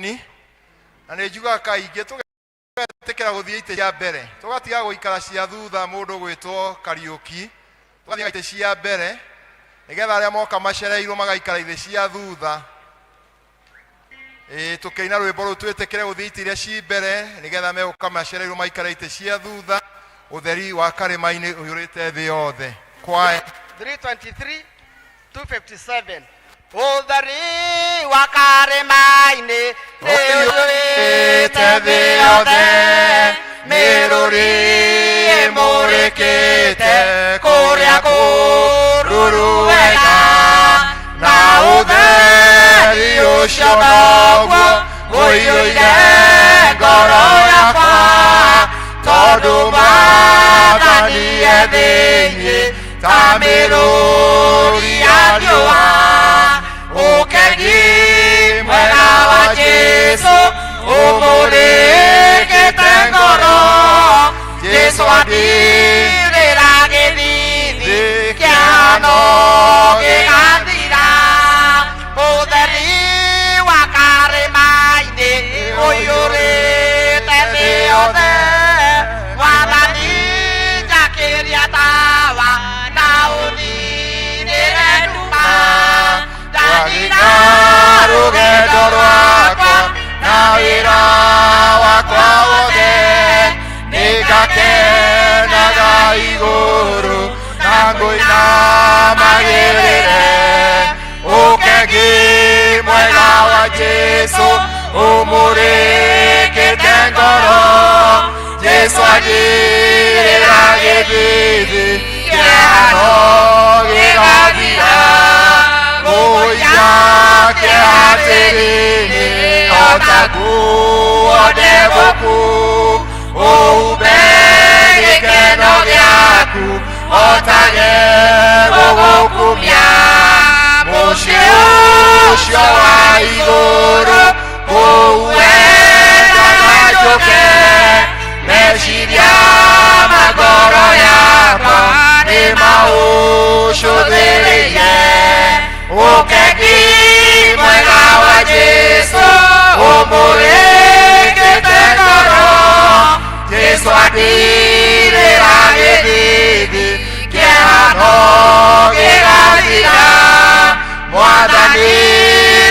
Ni na nĩ njugaga kaingĩ tũgetĩkĩra gũthiĩ itĩ cia mbere, tũgatiga gũikara cia thutha mũndũ gwĩtwo Kariũki, tũgathiĩ itĩ cia mbere nĩgetha arĩa moka macereirwo magaikara itĩ cia thutha. Ĩĩ, tũkĩina rwĩmbo rũu twĩtĩkĩre gũthiĩ itĩ iria ci mbere nĩgetha megũka macereirwo maikare itĩ cia thutha. Ũtheri wa karĩma-inĩ ũiyũrĩte thĩ yothe. Kwae. 323 257. Ũtheri wa karĩma-inĩ nĩ ũiyũrĩte thĩ yothe, mĩrũri ĩmũrĩkĩte kũrĩa kũruru wega, na ũtheri ũcio noguo ũiyũire ngoro yakwa, tondũ Mwathani e thĩinĩ ta mĩrũri ya riũa. Ũkengi mwega wa Jesũ ũmũrĩkĩte ngoro, Jesũ andirĩra gĩthithi kĩano gĩgathira. Ũtheri wa karĩma-inĩ ũiyũrĩte thĩ yothe, Mwathani njakĩria tawa na ũninĩre nduma, ndagina rũgendo rwakwa na wĩra wakwa wothe, nĩngakenaga igũrũ na ngũina magĩrĩre. Ũkengi mwega wa Jesũ ũmũrĩkĩte ngoro, Jesũ andirĩra gĩthithi kĩano gĩgathira, ngũiya kĩeha tĩri-inĩ o ta nguo ndembũku, ũhumbe gĩkeno gĩaku o ta gũgũkumia, mũciĩ ũcio wa igũrũ kũu wendaga njũke, meciria ma ngoro yakwa nĩ maũcũthĩrĩirie. Ũkengi mwega wa Jesũ ũmũrĩkĩte ngoro, Jesũ andirĩra gĩthithi kĩano gĩgathira, Mwathani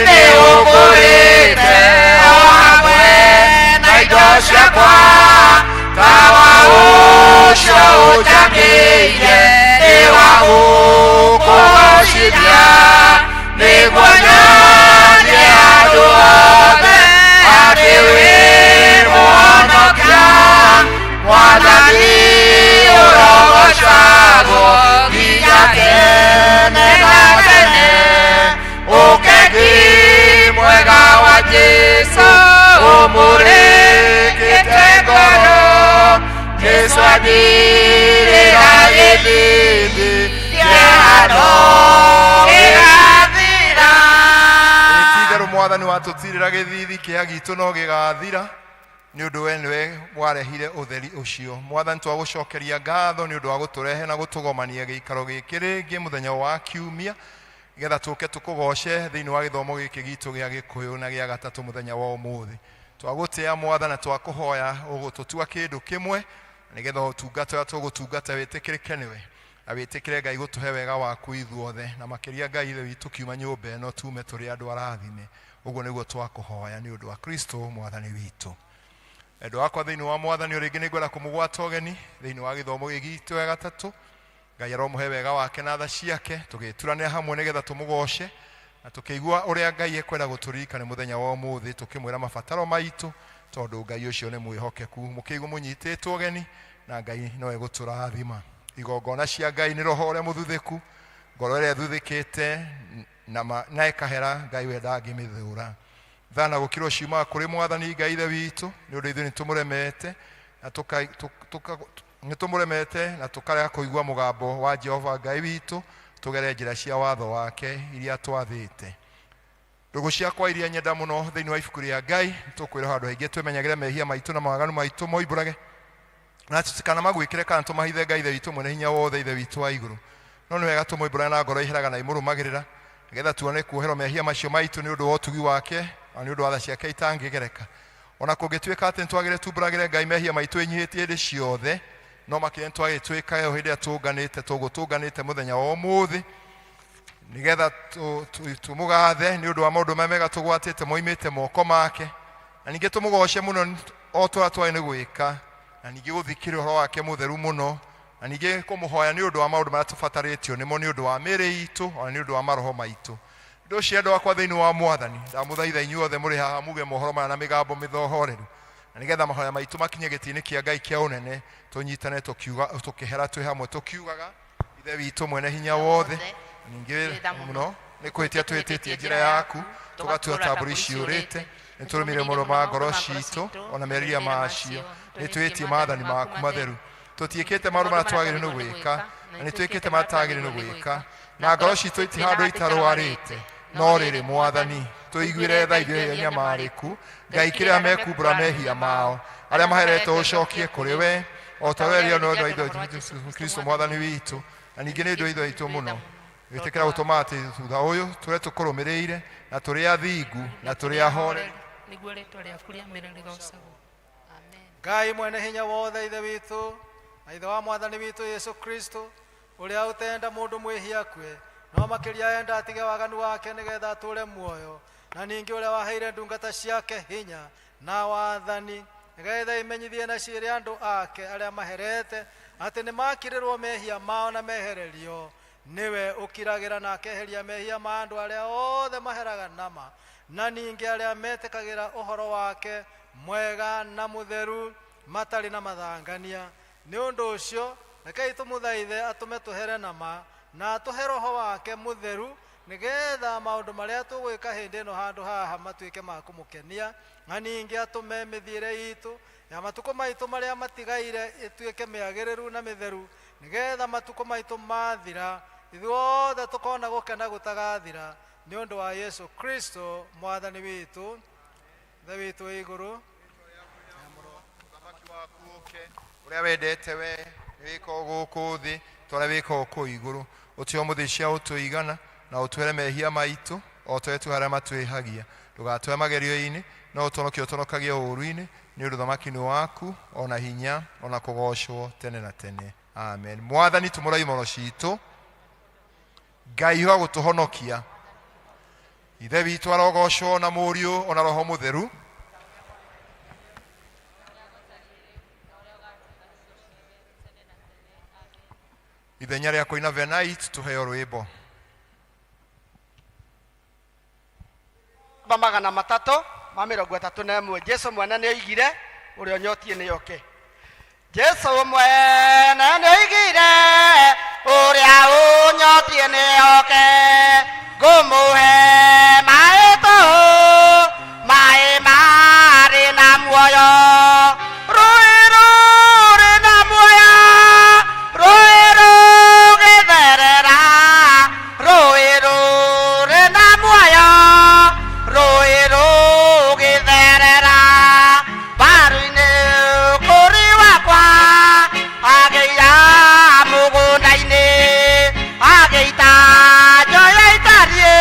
nĩ ũngũrĩte o hamwe na indo ciakwa, tawa ũcio ũnjakĩire nĩ wa gũkũgocithia, nĩguo nyonie andũ othe atĩ wĩ Mũhonokia. Mwathani ũrogocagwo nginya tene na tene. Ũkengi mwega wa Jesũ ũmũrĩkĩte ngoro, Jesũ andirĩra gĩthithi kĩano gĩgathira. Ti-itherũ Mwathani watũtirĩra gĩthithi kĩa gitũ no gĩgathira, nĩ ũndũ we nĩwe warehire ũtheri ũcio. Mwathani, twagũcokeria ngatho nĩ ũndũ wa gũtũrehe na gũtũgomania gĩikaro gĩkĩ rĩngĩ mũthenya wa kiumia, nĩgetha tũke tũkũgoce thĩinĩ wa gĩthomo gĩkĩ gitũ gĩa Gĩkũyũ na gĩa gatatũ mũthenya wa ũmũthĩ. Twagũtĩa Mwathani na twakũhoya ũgũtũtua kĩndũ kĩmwe, nĩgetha ũtungata ũrĩa tũgũtungata wĩtĩkĩrĩke nĩwe, na wĩtĩkĩre Ngai gũtũhe wega waku ithuothe, na makĩria Ngai Ithe witũ kiuma nyũmba ĩno tume tũrĩ andũ arathime. Ũguo nĩguo twakũhoya nĩ ũndũ wa Kristo Mwathani witũ. Endwa akwa thĩinĩ wa Mwathani, o rĩngĩ nĩngwenda kũmũgwata ũgeni thĩinĩ wa gĩthomo gĩkĩ gitũ gĩa gatatũ. Ngai aromũhe wega wake na tha ciake, tũgĩturanĩra hamwe nĩgetha tũmũgoce na tũkĩigua ũrĩa Ngai ekwenda gũtũririkana mũthenya wa ũmũthĩ, tũkĩmwĩra mabataro maitũ, tondũ Ngai ũcio nĩ mwĩhokeku. Mũkĩigua mũnyitĩtwo ũgeni na Ngai no egũtũrathima. Igongona cia Ngai nĩ roho ũrĩa mũthuthĩku, ngoro ĩrĩa ĩthuthĩkĩte na, ma, na ĩkahera, Ngai we ndangĩmĩthũra. Tha na gũkirwo ciumaga kũrĩ Mwathani Ngai Ithe witũ, nĩ ũndũ ithuĩ nĩtũmũremete na tũka, tũka, nĩtũmũremete na tũkarega kũigua mũgambo wa Jehova Ngai witũ, tũgere njĩra cia watho wake iria twathĩte. Ndũgũ ciakwa iria nyenda mũno thĩinĩ wa ibuku rĩa Ngai, tũkwĩra handũ haingĩ twĩmenyagĩre mehia maitũ na mawaganu maitũ moimbũrage, na kana magwĩkĩre kana tũmahithe Ngai Ithe witũ mwene hinya wothe, Ithe witũ wa igũrũ. No nĩ wega tũmoimbũrage na ngoro iheraga na imũrũmagĩrĩra, nĩgetha tuone kuoherwo mehia macio maitũ nĩ ũndũ wa ũtugi wake. Na nĩ ũndũ wa tha ciake itangĩgereka. Ona kũngĩtuĩka atĩ nĩtwagĩrĩire tumbũragĩre Ngai mehia maitũ ĩnyihĩtie hĩndĩ ciothe, no makĩria nĩtwagĩrĩire twĩkage ũũ hĩndĩ ĩrĩa tũnganĩte tũguo tũnganĩte mũthenya wa ũmũthĩ, nĩgetha tũmũgathe nĩ ũndũ wa maũndũ marĩa mega tũgwatĩte moimĩte moko make, na ningĩ tũmũgoce mũno o ta ũrĩa twagĩrĩire nĩ gwĩka, na ningĩ gũthikĩrĩria ũhoro wake mũtheru mũno, na ningĩ kũmũhoya nĩ ũndũ wa maũndũ marĩa tũbatarĩtio nĩmo nĩ ũndũ wa mĩĩrĩ itũ ona nĩ ũndũ wa maroho maitũ. Ũndũ ũcio endwa akwa thĩinĩ wa Mwathani, ndamũthaitha inyuothe mũrĩ haha muge mohoro maya na mĩgambo mĩthohoreru, na nĩgetha mahoya maitũ makinye gĩtĩ-inĩ kĩa Ngai kĩa ũnene, tũnyitane tũkiuga, tũkĩhera twĩ hamwe tũkiugaga, Ithe witũ mwene hinya wothe, ningĩ mũno nĩ kwĩhĩtia twĩhĩtĩtie njĩra yaku, tũgatua ta mbũri ciũrĩte, nĩ tũrũmĩrĩire mũro ma ngoro citũ ona merirĩria macio, nĩ twĩhĩtie maathani maku matheru. Tũtiĩkĩte maũndũ marĩa twagĩrĩirwo nĩ gwĩka, na nĩ twĩkĩte marĩa tũtagĩrĩirwo nĩ gwĩka, na ngoro citũ itirĩ handũ itarũarĩte. No rĩrĩ, Mwathani, tũiguĩre tha ithuĩ anyamarĩku, Ngai kĩrĩa mekumbũra mehia mao, arĩa maheretwo ũcokie kũrĩ we, o ta ũrĩa rĩo nĩ ũndũ wa Ithe witũ Jesũ Kristo Mwathani witũ, na ningĩ nĩ ũndũ wa Ithe witũ mũno. Gwĩtĩkĩra gũtũma atĩ thutha ũyũ tũre tũkũrũmĩrĩire, na tũrĩ athingu, na tũrĩ ahoreri. Nĩguo rĩĩtwa rĩaku rĩamũre rĩgoocagwo. Amen. Ngai mwene hinya wothe, Ithe witũ na Ithe wa Mwathani witũ Yesu Kristo, ũrĩa ũtenda mũndũ mwĩhia akue, no makĩria enda atige waganu wake nĩgetha atũũre muoyo, na ningĩ ũrĩa waheire ndungata ciake hinya na wathani nĩgetha imenyithie na ciĩre andũ ake arĩa maherete atĩ nĩmakirĩrwo mehia mao na mehererio, nĩwe ũkiragĩra na akeheria mehia ma andũ arĩa othe maheraga nama, na ningĩ arĩa metĩkagĩra ũhoro wake mwega na mũtheru matarĩ na mathangania. Nĩ ũndũ ũcio rekei tũmũthaithe atũme tũhere nama na atũhe roho wake mũtheru, nĩgetha maũndũ marĩa tũgwĩka hĩndĩ ĩno handũ haha matuĩke ma kũmũkenia, na ningĩ atũme mĩthiĩre itũ ya matukũ maitũ marĩa matigaire ĩtuĩke mĩagĩrĩru na mĩtheru, nĩgetha matukũ maitũ mathira ithuothe tũkona gũkena gũtagathira, nĩ ũndũ wa Yesu Kristo Mwathani witũ. Ithe witũ wĩ igũrũ, ũthamaki waku ũke, ũrĩa wendete we nĩ wĩkagwo gũkũ thĩ ta ũrĩa wĩkagwo kũu igũrũ. Ũtũhe ũmũthĩ cia ũtũigana, na ũtwere mehia maitũ o ta ũrĩa tũhe arĩa matwĩhagia. Ndũgatũhe magerio-inĩ, no ũtũhonokie ũtũhonokagie ũũru-inĩ, nĩ ũndũ ũthamaki nĩ waku, ona hinya, ona kũgoocwo tene na tene. Amen. Mwathani, tumũra imoro citũ. Ngai wa gũtũhonokia. Ithe witũ arogocwo na Mũriũ ona Roho Mũtheru. Ithenya rĩa kũina Venite tũheo rwĩmbo. Namba magana matatũ ma mĩrongo ĩtatũ na ĩmwe. Jesu mwene nĩ oigire ũrĩa ũnyotiĩ nĩ oke. Jesu mwene nĩ oigire ũrĩa ũnyotiĩ nĩ oke, ngũmũhe maĩ tũhũ, maĩ marĩ na muoyo. Rũĩ rũrĩ na muoyo, rũĩ rũgĩtherera, rũĩ rũrĩ na muoyo, rũĩ rũgĩtherera. Mbaru-inĩ kũrĩ wakwa, agĩira mũgũnda-inĩ, agĩita njoya itariĩ.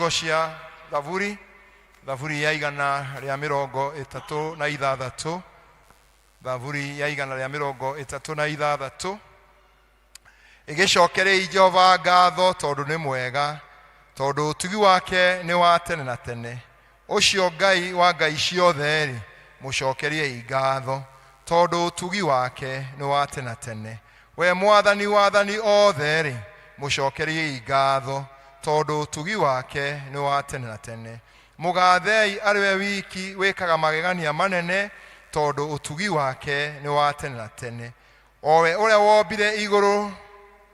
Ciugo cia Thaburi, Thaburi ya 136, Thaburi ya 136. Ĩgĩcokerei Jehova ngatho tondũ nĩ mwega, tondũ ũtugi wake nĩ wa tene na tene. Ũcio Ngai wa ngai ciothe-rĩ, mũcokeriei ngatho tondũ ũtugi wake nĩ wa tene na tene. We Mwathani wathani othe-rĩ, mũcokeriei ngatho tondũ ũtugi wake nĩ wa tene na tene. Mũgathei arĩ we wiki wĩkaga magegania manene, tondũ ũtugi wake nĩ wa tene na tene. O we ũrĩa wombire igũrũ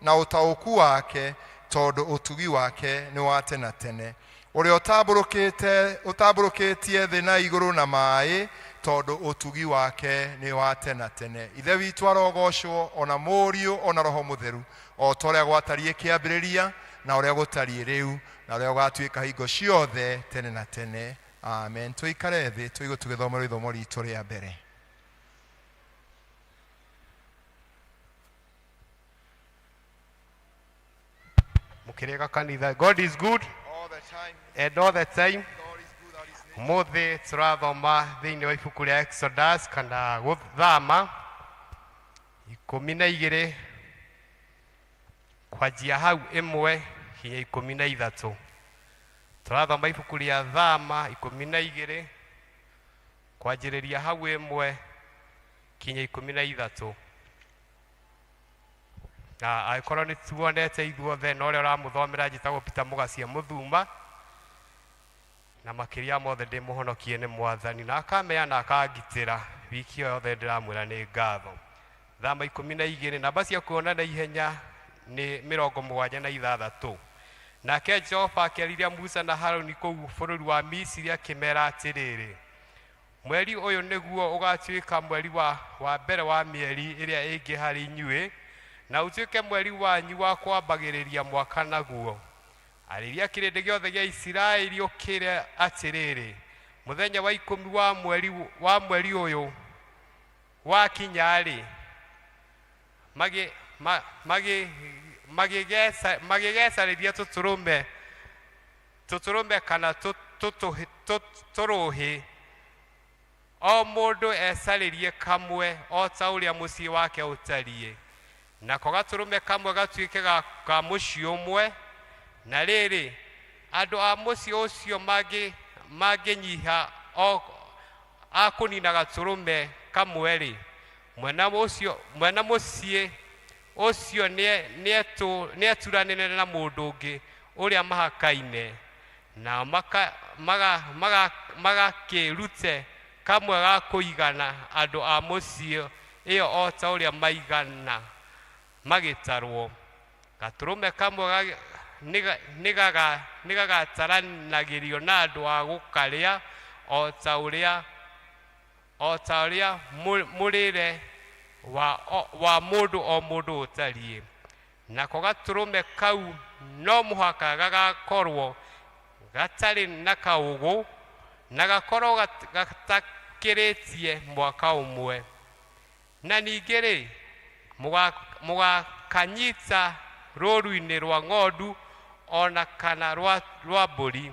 na ũtaũku wake, tondũ ũtugi wake nĩ wa tene na tene. Ũrĩa ũtambũrũkĩtie thĩ na igũrũ na maĩ, tondũ ũtugi wake nĩ wa tene na tene. Ithe witũ arogocwo, ona Mũriũ ona Roho Mũtheru, o ta ũrĩa gwatariĩ kĩambĩrĩria, na ũrĩa gũtariĩ rĩu, na ũrĩa gũgatuĩka hingo ciothe tene na tene. Amen. Tũikare thĩ tũigue tũgĩthomerwo ithomo ritũ rĩa mbere. Mũkĩrĩga kanitha. God is good all the time. And all the time. God is good at his name. Ũmũthĩ tũrathoma thĩinĩ wa ibuku rĩa Exodus kana gũthama 12, kwanjia hau 1 nginya 13. Tũrathoma ibuku rĩa Thama 12, kwanjĩrĩria hau 1 nginya 13. Na angĩkorwo nĩ tuonete ithuothe na ũrĩa ũramũthomera, njĩtagwo Peter Mũgacia Mũthuma, na makĩria mothe ndĩ mũhonokie nĩ Mwathani na akameana akangitĩra wiki ĩyo yothe, ndĩramwĩra nĩ ngatho. Thama 12, namba cia kuona na ihenya nĩ 76. Nake Jehova akĩarĩria Musa na Haruni kũu bũrũri wa Misiri, akĩmera atĩrĩrĩ, mweri ũyũ nĩguo ũgatuĩka mweri wa mbere wa mĩeri ĩrĩa ĩngĩ harĩ inyuĩ, na ũtuĩke mweri wanyu wa kwambagĩrĩria mwaka naguo. Arĩria kĩrĩndĩ gĩothe gĩa Isiraeli ũkĩre atĩrĩrĩ, mũthenya wa 10 wa mweri ũyũ wakinya-rĩ, magĩgecarĩria tũtũrũme kana tũrũhĩ, o mũndũ ecarĩrie kamwe o ta ũrĩa mũciĩ wake ũtariĩ, nako gatũrũme kamwe gatuĩke ga mũciĩ ũmwe. Na rĩrĩ, andũ a mũciĩ ũcio mangĩnyiha o a kũnina gatũrũme kamwe-rĩ, mwena mũciĩ ũcio nĩeturanĩre na mũndũ ũngĩ ũrĩa mahakaine, nao magakĩrute kamwe ga kũigana andũ a mũciĩ ĩyo o ta ũrĩa maigana magĩtarwo. Gatũrũme kamwe nĩgagataranagĩrio na andũ a gũkarĩa o ta ũrĩa mũrĩre wa mũndũ o mũndũ ũtariĩ. Nako gatũrũme kau no mũhaka gagakorwo gatarĩ na kaũgũ na gakorwo gatakĩrĩtie mwaka ũmwe. Na ningĩ rĩ, mũgakanyita rũũru-inĩ rwa ng'ondu ona kana rwa mbũri.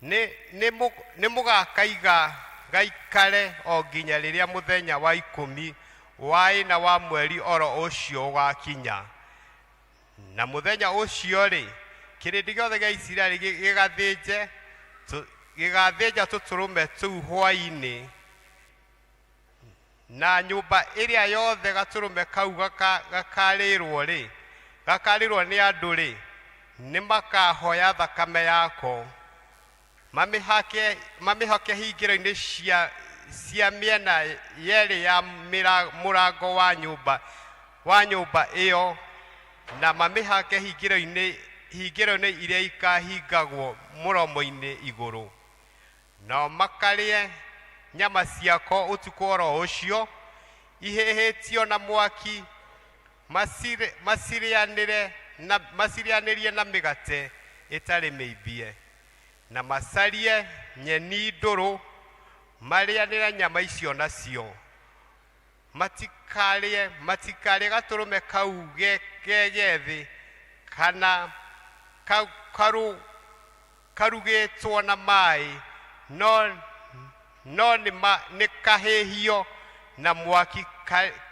Nĩ mũgakaiga gaikare o nginya rĩrĩa mũthenya wa 14 wa mweri oro ũcio ũgakinya. Na mũthenya ũcio rĩ, kĩrĩndĩ gĩothe gĩa Isiraeli gĩgathĩnja tũtũrũme tũu hwaĩ-inĩ, na nyũmba ĩrĩa yothe gatũrũme kau gakarĩrwo rĩ, gakarĩrwo nĩ andũ rĩ, nĩ makahoya thakame yako, mamĩhake hingĩro-inĩ cia mĩena yerĩ ya mũrango wa nyũmba ĩyo, na mamĩhake hingĩro-inĩ iria ikahingagwo mũromo-inĩ igũrũ. Nao makarĩe nyama ciako ũtukũ oro ũcio, ihĩhĩtio na mwaki, macirĩanĩrie na mĩgate ĩtarĩ mĩimbie, na macarie nyeni ndũrũ marĩanĩre nyama icio nacio. Matikarĩe gatũrũme kau ge gethĩ kana Karugĩtwo na maĩ no nĩ kahĩhio na mwaki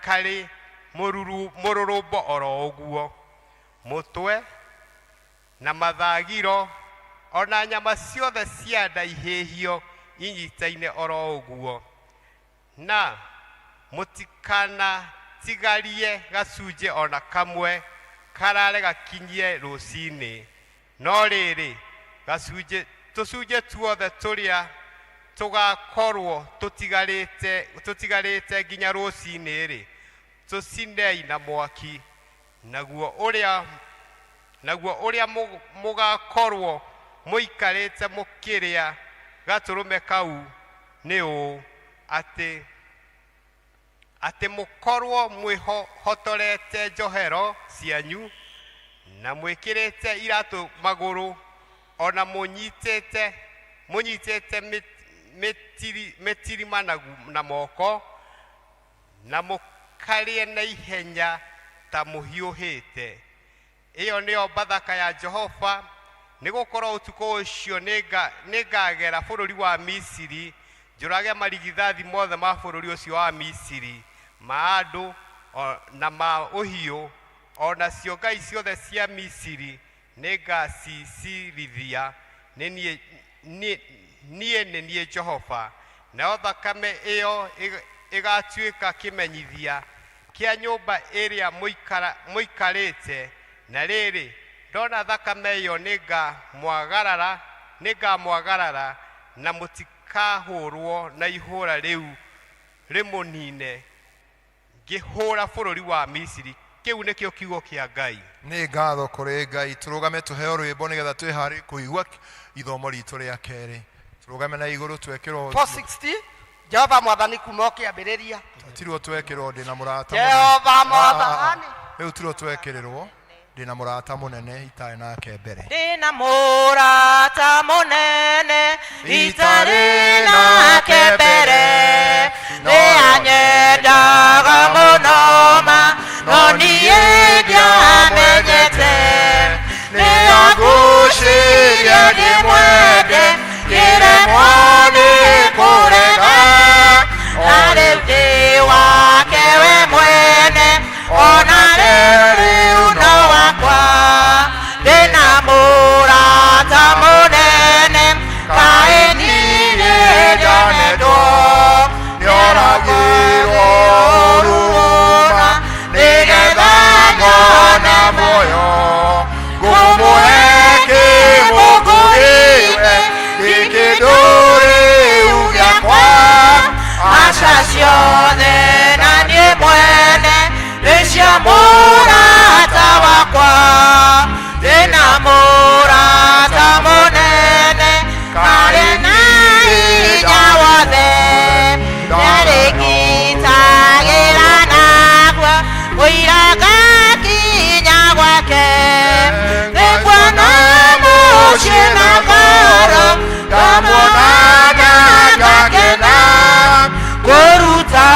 karĩ mũrũrũmbo oro ũguo. Mũtwe na mathagiro ona nyama ciothe cia nda ihĩhio inyitaine oro ũguo. Na mũtikanatigarie gacunjĩ ona kamwe karare gakinyie rũcinĩ. No rĩrĩ, tũcunjĩ tuothe tũrĩa tũgakorwo tũtigarĩte nginya rũcinĩ-rĩ, tũcinei na mwaki. Naguo ũrĩa mũgakorwo mũikarĩte mũkĩrĩa gatũrũme kau nĩ ũũ, atĩ mũkorwo mwĩhotorete njohero cianyu na mwĩkĩrĩte iratũ magũrũ, ona mũnyitĩte mĩtirima na moko, na mũkarĩe na ihenya ta mũhiũhĩte. Ĩyo nĩyo Bathaka ya Jehova, nĩgũkorwo ũtukũ ũcio nĩngagera bũrũri wa Misiri, njũrage marigithathi mothe ma bũrũri ũcio wa Misiri, ma andũ na ma ũhiũ, ona cio ngai ciothe cia Misiri nĩngacicirithia. Niĩ nĩ niĩ Jehova. Nayo thakame ĩyo ĩgatuĩka kĩmenyithia kĩa nyũmba ĩrĩa mũikarĩte. Na rĩrĩ, ndona thakame ĩyo nĩngamwagarara, na mũtikahũrwo na ihũra rĩu rĩmũnine ngĩhũra bũrũri wa Misiri. Kĩu nĩkĩo kiugo kĩa Ngai. Nĩ ngatho kũrĩ Ngai. Tũrũgame tũheo rwĩmbo nĩgetha twĩharĩrie kũigua ithomo ritũ rĩa kerĩ. Tũrũgame na igũrũ twekĩrwo 460. Jehova Mwathani kuma ũkĩambĩrĩria. Tirwo twekĩrwo ndĩna mũrata. Jehova Mwathani. Rĩu tirwo twekĩrĩrwo ndĩna mũrata mũnene itarĩ nake mbere. Ndĩna mũrata mũnene itarĩ nake mbere, nĩanyendaga mũno ma no niĩ ndiamenyete. Nĩangucĩria ndĩmwende ngĩremwo nĩ kũrega, na rĩu ndĩ wake we mwene, ona rĩu no wakwa. Ndĩna mũrata mũnene kaĩ niĩ ndanendwo, nĩoragirwo huruma nĩgetha ngona muoyo. Ngũmũhe kĩmũkũ gĩwe gĩkĩ rĩu gĩakwa. Aca ciothe na niĩ mwene nĩ cia mũrata wakwa. Ndĩna mũrata mũnene karĩ na hinya wothe, nĩarĩngitagĩra naguo mũira ngakinya gwake. Nĩnguona mũciĩ na ngoro ngamuona na ngakena, kũruta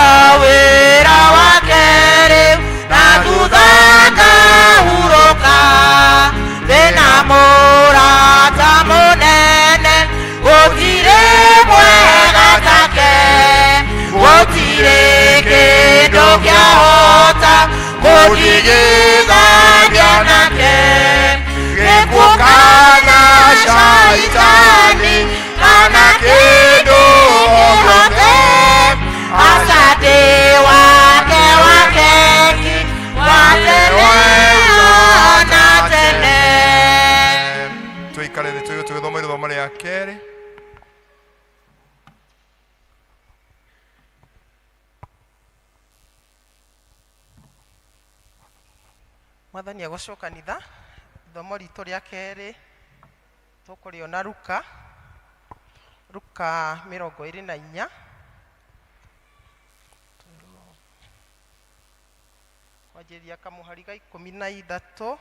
wĩra wake rĩu na thutha ngahurũka. Ndĩna mũrata mũnene gũtirĩ mwega take, gũtirĩ kĩndũ kĩahota kũndigithania nake. Gĩkuũ kana caitani kana kĩndũ o gĩothe, Aca ndĩ wake wakeki wa tene ona tene. Tũikare thĩ tũgĩthoma ithomo rĩa kerĩ. Mwathani agocwo kanitha. Ithomo ritũ rĩa kerĩ tũkũrĩona Luka, Luka 24 kwanjĩrĩria kamũhari ga 13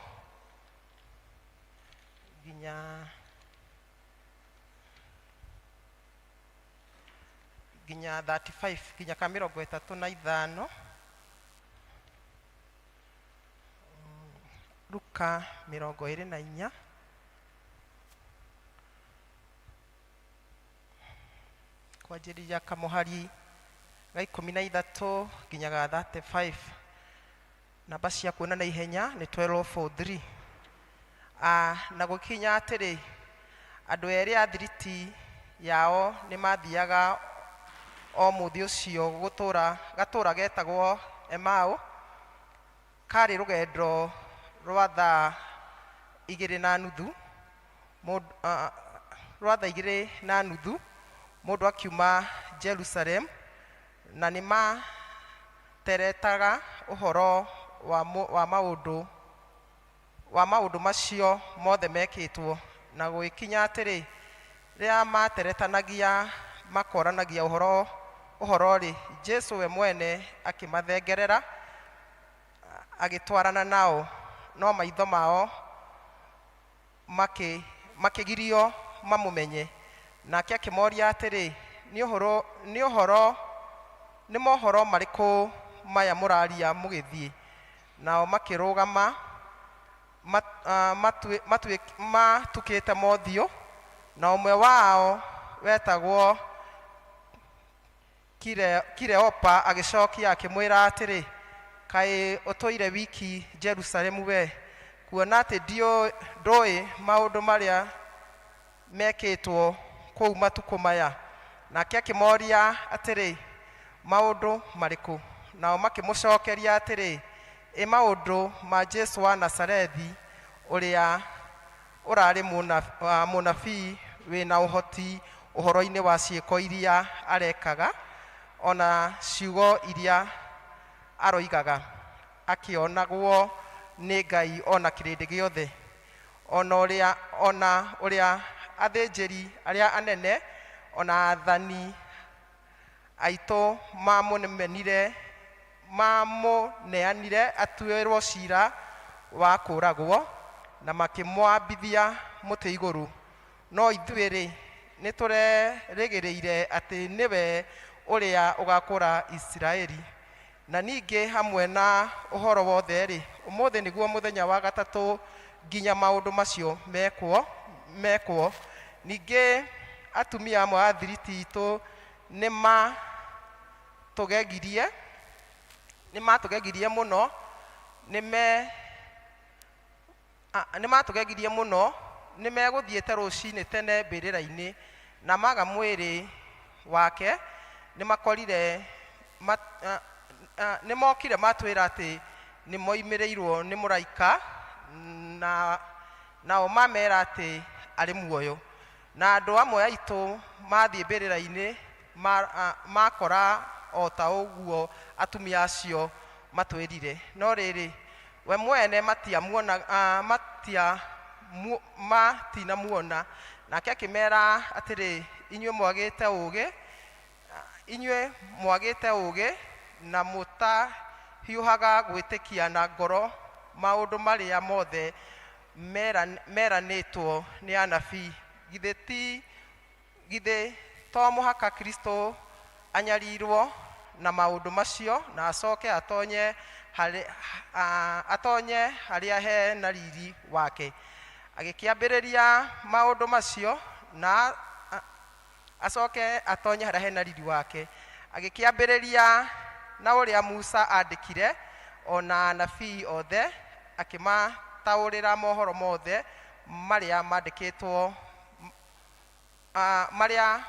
nginya 35, nginya ka 35. Luka 24 Kwanjĩrĩria kamũhari ga 13 nginya ga 35. Namba cia kuona na ihenya nĩ 1243. Na gũkinya atĩrĩ, andũ erĩ a thiriti yao nĩ mathiaga o mũthĩ ũcio gũtũra gatũra getagwo Emau, karĩ rũgendo rwa thaa igĩrĩ na nuthu rwa thaa igĩrĩ na nuthu mũndũ akiuma Jerusalem, na nĩ materetaga ũhoro wa maũndũ macio mothe mekĩtwo. Na gũgĩkinya atĩrĩ, rĩrĩa materetanagia makoranagia ũhoro-rĩ, Jesũ we mwene akĩmathengerera agĩtwarana nao, no maitho mao makĩgirio mamũmenye. Nake akĩmoria atĩrĩ, nĩ mohoro marĩkũ maya mũraria mũgĩthiĩ? Nao makĩrũgama matukĩte mothiũ, na ũmwe wao wetagwo Kileopa agĩcokia akĩmwĩra atĩrĩ, kaĩ ũtũire wiki Jerusalemu we, kuona atĩ ndũĩ maũndũ marĩa mekĩtwo kũu matukũ maya? Nake akĩmoria atĩrĩ, maũndũ marĩkũ? Nao makĩmũcokeria atĩrĩ, ĩ maũndũ ma Jesũ wa Nazarethi, ũrĩa ũrarĩ mũnabii wĩna ũhoti ũhoro-inĩ wa ciĩko iria arekaga, ona ciugo iria aroigaga, akĩonagwo nĩ Ngai ona kĩrĩndĩ gĩothe, ona ũrĩa athĩnjĩri arĩa anene ona athani aitũ mamũneanire atuĩrwo cira wa kũũragwo, na makĩmwambithia mũtĩ igũrũ. No ithuĩ-rĩ, nĩtũrerĩgĩrĩire atĩ nĩwe ũrĩa ũgakũũra Isiraeli. Na ningĩ hamwe na ũhoro wothe-rĩ, ũmũthĩ nĩguo mũthenya wa gatatũ nginya maũndũ macio mekwo. Ningĩ atumia amwe a thiriti itũ nĩmatũgegirie mũno, nĩmatũgegirie mũno, nĩmegũthiĩte rũcinĩ tene mbĩrĩra-inĩ, na maga mwĩrĩ wake, nĩmakorire nĩmokire matwĩra atĩ nĩmoimĩrĩirwo nĩ mũraika, na nao mamera atĩ arĩ muoyo. Na andũ amwe aitũ mathiĩ mbĩrĩra-inĩ makora o ta ũguo atumia acio matwĩrire, no rĩrĩ, we mwene matinamuona. Nake akĩmera atĩrĩ, inyuĩ mwagĩte ũũgĩ na mũtahiũhaga gwĩtĩkia na ngoro maũndũ marĩa mothe meranĩtwo nĩ anabii. Githĩ to mũhaka Kristo anyarirwo na maũndũ macio, na acoke atonye harĩa he na riri wake? Agĩkĩambĩrĩria maũndũ macio na acoke atonye harĩa he na riri wake. Agĩkĩambĩrĩria na ũrĩa Musa andĩkire ona anabii othe, akĩmataũrĩra mohoro mothe marĩa mandĩkĩtwo, marĩa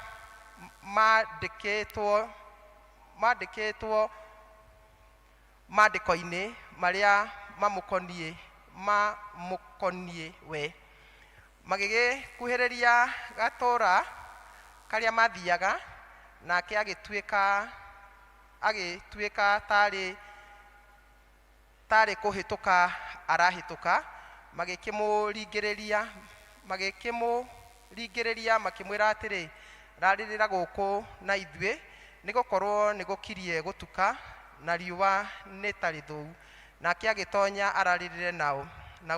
mandĩkĩtwo mandĩko-inĩ marĩa mamũkoniĩ we. Magĩgĩkuhĩrĩria gatũũra karĩa mathiaga, nake agĩtuĩka tarĩ kũhĩtũka arahĩtũka. Magĩkĩmũringĩrĩria makĩmwĩra atĩrĩ, rarĩrĩra gũkũ na ithuĩ, nĩgũkorwo nĩgũkirie gũtuka na riũa nĩ ta rĩthũu. Nake agĩtonya ararĩrĩre nao. Na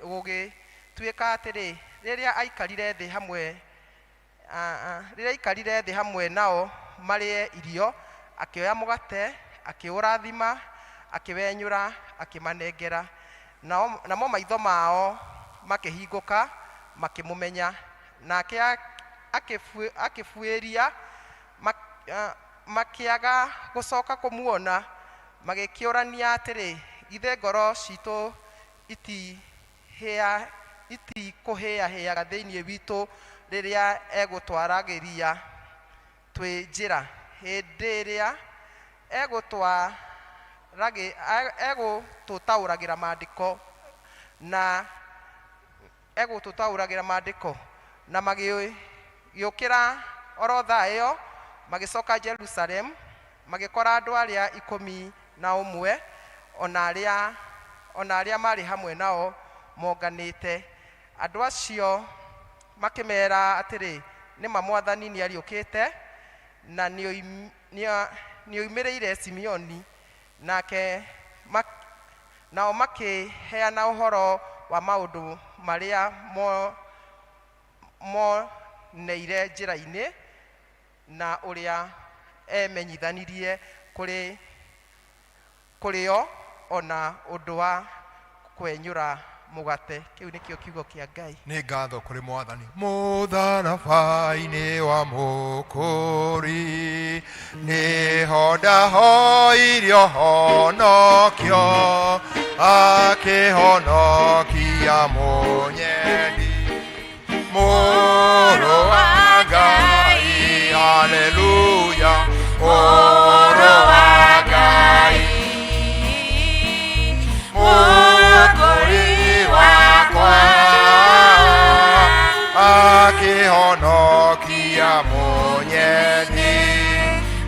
gũgĩtuĩka atĩrĩ, rĩrĩa aikarire thĩ hamwe nao marĩe irio, akĩoya mũgate, akĩũrathima, akĩwenyũra, akĩmanengera. Namo maitho mao makĩhingũka, makĩmũmenya. Nake akĩbuĩria Makĩaga gũcoka kũmuona, magĩkĩũrania atĩrĩ, githĩ ngoro citũ itikũhĩahĩaga thĩinĩ witũ rĩrĩa egũtwaragĩria twĩ njĩra, hĩndĩ ĩrĩa egũtũtaũragĩra maandĩko na egũtũtaũragĩra maandĩko. Na magĩũkĩra oro thaa ĩyo, magĩcoka Jerusalem, magĩkora andũ arĩa 11 ona arĩa marĩ hamwe nao monganĩte. Andũ acio makĩmera atĩrĩ, nĩma Mwathani nĩariũkĩte na nĩoimĩrĩire Simeoni. Nake nao makĩheana ũhoro wa maũndũ marĩa moneire njĩra-inĩ na ũrĩa emenyithanirie kũrĩ o ona ũndũ wa kwenyũra mũgate. Kĩu nĩkĩo kiugo kĩa Ngai. Nĩ ngatho kũrĩ Mwathani. Mũtharaba-inĩ wa Mũkũri nĩho ndahoirio honokio, akĩhonokia mũnyendi, Mũrũ wa Ngai. Haleluya, Mũrũ wa Ngai, Mũkũri wakwa, akĩhonokia mũnyendi,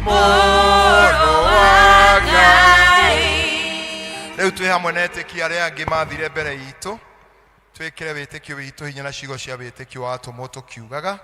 Mũrũ wa Ngai. Rĩu twĩ hamwe na etĩkia arĩa angĩ mathire mbere itũ, twĩkĩre wĩtĩkio witũ hinya na ciugo cia wĩtĩkio wa atũmwo, tũkiugaga: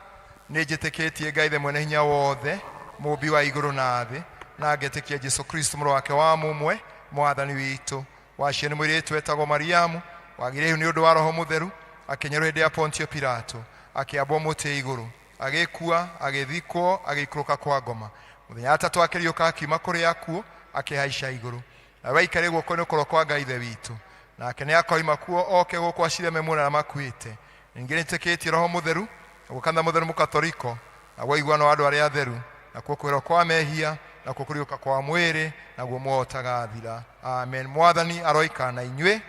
Nĩ njĩtĩkĩtie Ngai the mwene hinya wothe, mũmbi wa igũrũ na thĩ, na ngetĩkia Jesu Kristo, mũrũ wake wa mũmwe, Mwathani witũ, waciarwo nĩ mũirĩtu wetagwo Mariamu, wagĩrĩirwo nĩ ũndũ wa Roho Mũtheru, akĩnyarwo hĩndĩ ya Pontio Pilato, akĩambwo mũtĩ igũrũ, agĩkua, agĩthikwo, agĩikũrũka kwa ngoma. Mũthenya wa tatũ akĩriũka akiuma kũrĩ akuũ, akĩhaica igũrũ, na waikare guoko-inĩ kũrĩa kwa Ngai Ithe witũ. Nake nĩ akoima kuo oke gũkũ acire me muoyo na arĩa makuĩte. Ningĩ nĩtĩkĩtie Roho Mũtheru, naguo Kanitha Mũtheru Mũkatoriko, naguo ũiguano wa andũ arĩa atheru, nakuo kwĩrwo kwa mehia, nakuo kũriũka kwa mwĩrĩ, naguo muoyo ũtagathira. Amen. Mwathani aroikara na inyuĩ.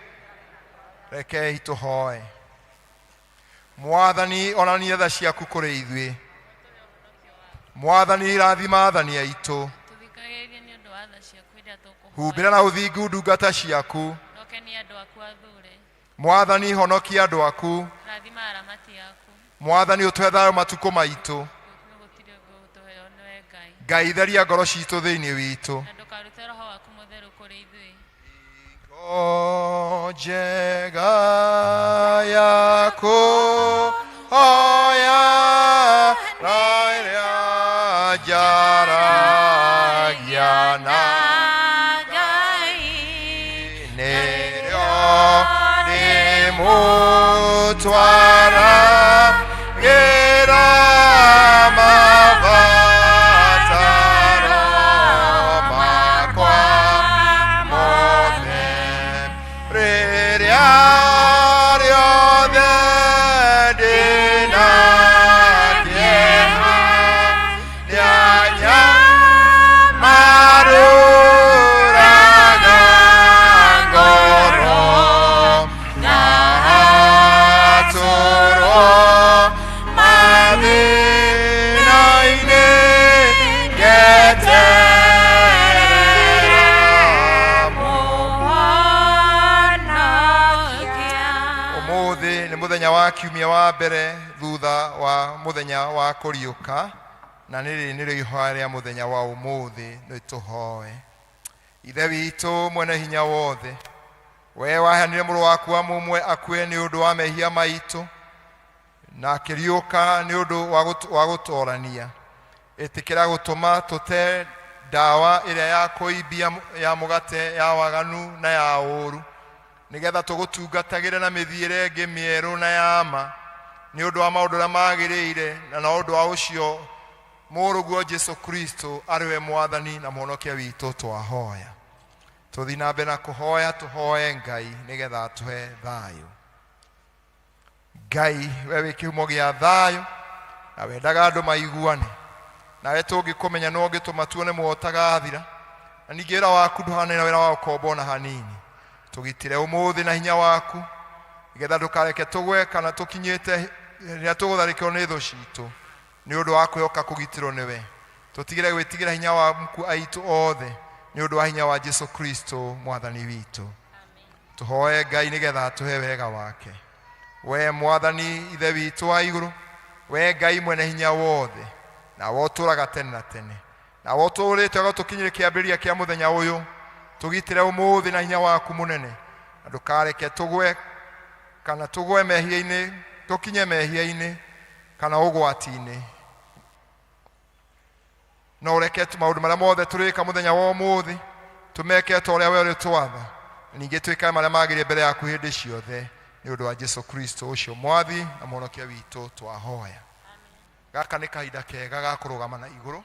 Rekei tũhoe. Mwathani, onania tha ciaku kũrĩ ithuĩ. Mwathani, rathima athani aitũ. Tũthikagĩrĩrie nĩ ũndũ wa tha ciaku iria tũkũhoya. Humbĩra na ũthingu ndungata ciaku. Na ũkenie andũ aku athure. Mwathani, honokia andũ aku. Rathima aramati aku. Mwathani, ũtũhe thayũ matukũ maitũ. Nĩ gũtirĩ ũngĩ ũgũtũheo nĩwe Ngai. Ngai, theria ngoro citũ thĩinĩ witũ. Na ndũkarute Roho waku Mũtheru kũrĩ ithuĩ. Njega yaku oya na ĩrĩa njaragia na Ngai. Nĩrĩo ndĩmũtwaragĩra mabataro makwa mothe, rĩrĩa rĩothe ndĩna kĩeha, nĩanyamarũraga ngoro na atũrwo mathĩna-inĩ, ngeterera. Ũmũthĩ nĩ mũthenya wa kiumia wa mbere thutha wa mũthenya wa kũriũka, na nĩrĩ nĩrĩo ihoya rĩa mũthenya wa ũmũthĩ. Nĩ tũhoe. Ithe witũ mwene hinya wothe, we waheanire mũrũ waku wa mũmwe akue nĩ ũndũ wa mehia maitũ na akĩriũka nĩ ũndũ wa gũtorania, ĩtĩkĩra gũtũma tũte ndawa ĩrĩa ya kũimbia ya mũgate ya waganu na ya ũũru, nĩgetha tũgũtungatagĩre na mĩthiĩre ĩngĩ mĩerũ na ya ma, nĩ ũndũ wa maũndũ ũrĩa magĩrĩire, na ũndũ wa ũcio mũrũguo Jesu Kristo, arĩ we Mwathani na Mũhonokia witũ, twahoya. Tũthiĩ na mbere na kũhoya, tũhoe Ngai nĩgetha atũhe thayũ. Ngai, we wĩ kĩhumo gĩa thayũ na wendaga andũ maiguane. Nawe tũngĩkũmenya no ũngĩtũma tuone muoyo ũtagathira. Na ningĩ wĩra waku ndũhanaine na wĩra wa ũkombo ona hanini. Tũgitĩre ũmũthĩ na hinya waku, nĩgetha ndũkareke tũgwe kana tũkinyĩte rĩrĩa tũgũtharĩkĩrwo nĩ thũ citũ, nĩ ũndũ wa kwĩhoka kũgitĩrwo nĩwe. Tũtigĩre gwĩtigĩra hinya wa mku aitũ othe, nĩ ũndũ wa hinya wa Jesu Kristo mwathani witũ. Tũhoe Ngai nĩgetha atũhe wega wake. We mwathani ithe witũ wa igũrũ, we Ngai mwene hinya wothe, nawe ũtũũraga tene na tene, nawe ũtũũrĩte ũgatũkinyĩria kĩambĩrĩria kĩa mũthenya ũyũ, tũgitĩre ũmũthĩ na hinya waku mũnene, na ndũkareke tũgwe kana tũgwe mehia-inĩ, tũkinye mehia-inĩ kana ũgwati-inĩ. No ũreke maũndũ marĩa mothe tũrĩka mũthenya wa ũmũthĩ tũmeke ta ũrĩa we ũrĩtwatha, na ningĩ twĩkage marĩa magĩrĩire mbere yaku hĩndĩ ciothe, nĩ ũndũ wa Jesu Kristo ũcio mwathi na mũhonokia witũ twahoya. Gaka nĩ kahinda kega ga kũrũgama na igũrũ,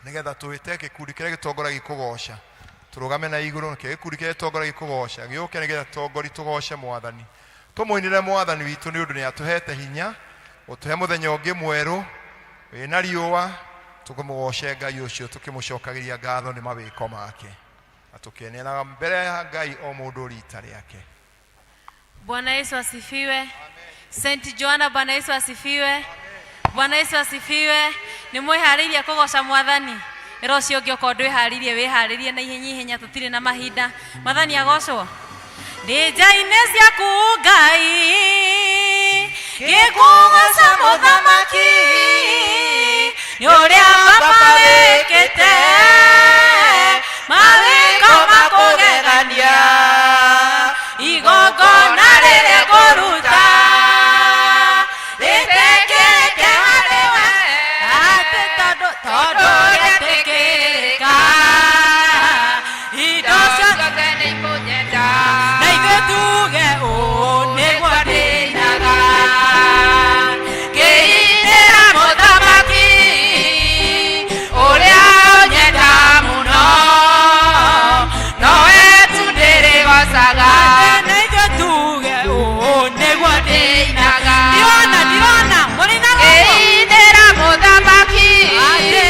nĩgetha twĩte gĩkundi kĩrĩa gĩtongoragia kũgoca. Tũrũgame na igũrũ, nĩkĩo gĩkundi kĩrĩa gĩtongoragia kũgoca gĩũke, nĩgetha tongori tũgoce mwathani, tũmũinĩre mwathani witũ, nĩ ũndũ nĩ atũhete hinya ũtũhe mũthenya ũngĩ mwerũ wĩna riũa. Tũkĩmũgoce Ngai ũcio, tũkĩmũcokagĩria ngatho nĩ mawĩko make, na tũkĩneanaga mbere ya Ngai o mũndũ rita rĩake. Bwana Yesu asifiwe. St. Joanna, Bwana Yesu asifiwe. Bwana Yesu asifiwe. Nĩ mwĩharĩirie kũgoca mwathani? Ĩra ũcio ũngĩ okorwo ndwĩharĩirie, wĩharĩrie na ihenya ihenya, tũtirĩ na mahinda. Mwathani agocwo. Ndĩ nja-inĩ ciaku Ngai, ngĩkũgoca mũthamaki, nĩ ũrĩa baba wĩkĩte, mawĩko makũgegania, igongona rĩrĩa ngũruta rĩtĩkĩrĩke harĩ we, atĩ tondũ rĩetĩkĩrĩka, indo ciothe nĩ ikũnyenda. Na ithuĩ tuge ũũ nĩguo ndĩinaga, ngĩinĩra mũthamaki ũrĩa ũnyenda mũno, Nowe tu ndĩrĩgocaga. Na ithuĩ tuge ũũ nĩguo ndĩinaga. Ndirona, ndirona mũrĩinaga ũguo. Ngĩinĩra mũthamaki Atĩ.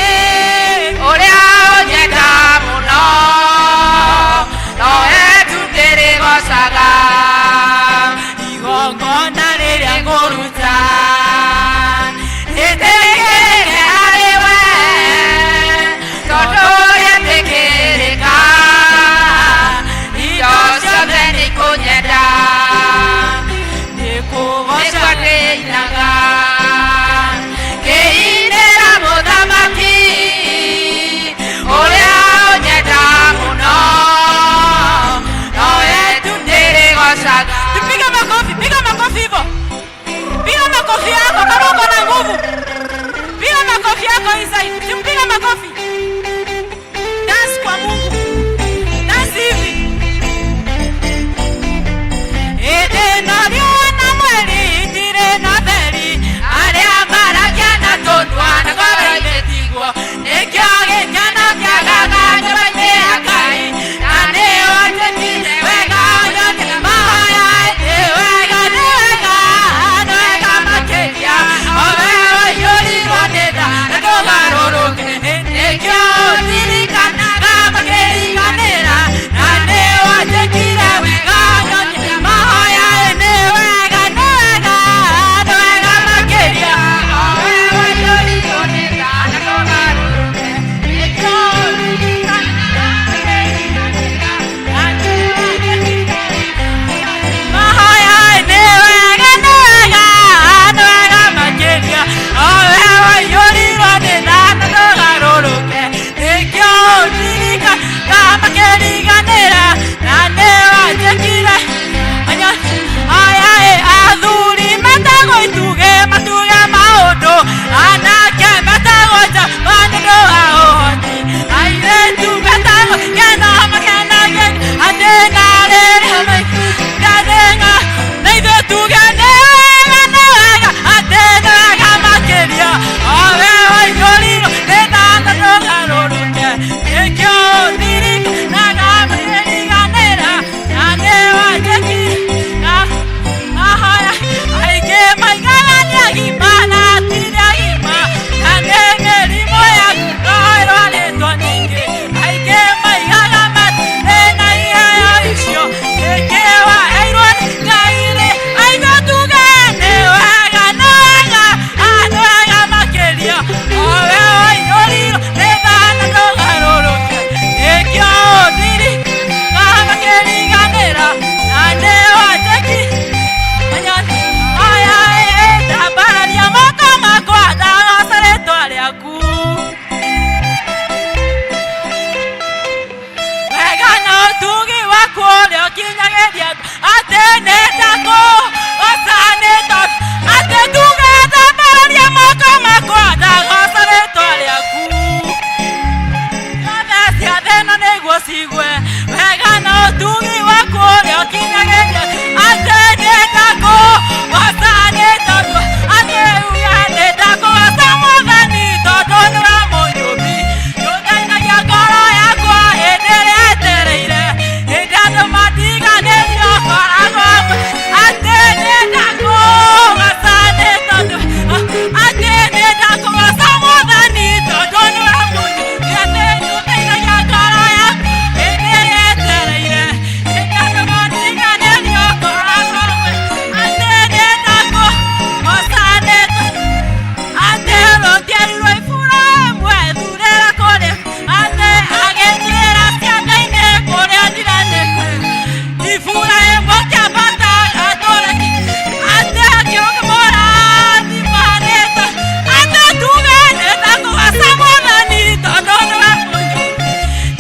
ndakũgoca nĩ tondũ atĩ nduge ndambararia moko makwa ndagoca rĩtwa rĩaku ciothe cia thĩ ĩno nĩguo cigue wega na ũtugi waku ũrĩa ũkinyagĩria atĩ nĩ ndakũgoca nĩ tondũ atĩ uge nĩ ndakũgoca mwathani tondũ nĩwe mũnyũmbi nĩũteithagia ngoro yakwa hĩndĩ ĩrĩa etereire hĩndĩ andũ matiganĩrio koragwo atĩ nĩ ndakũgoca nĩ tondũ atĩ nĩ ndakũgoca mwathani tondũ nĩwe mũnyũmbi atĩ nĩũteithagia ngoro yakwa hĩndĩ ĩrĩa etereire hĩndĩ andũ matiganĩrio koragwo atĩ nĩ ndakũgoca nĩ tondũ atĩ rũtiarirwo Iburahĩmu ethurĩra kũrĩa atĩ agĩthiĩra cianda-inĩ kũrĩa njira nĩ kwega Iburahĩmu akĩambata agatũũre atĩ akĩmũrathima nĩ atĩ tuge nĩ ndakũgoca mwathani tondũ nĩwe mũnyũmbi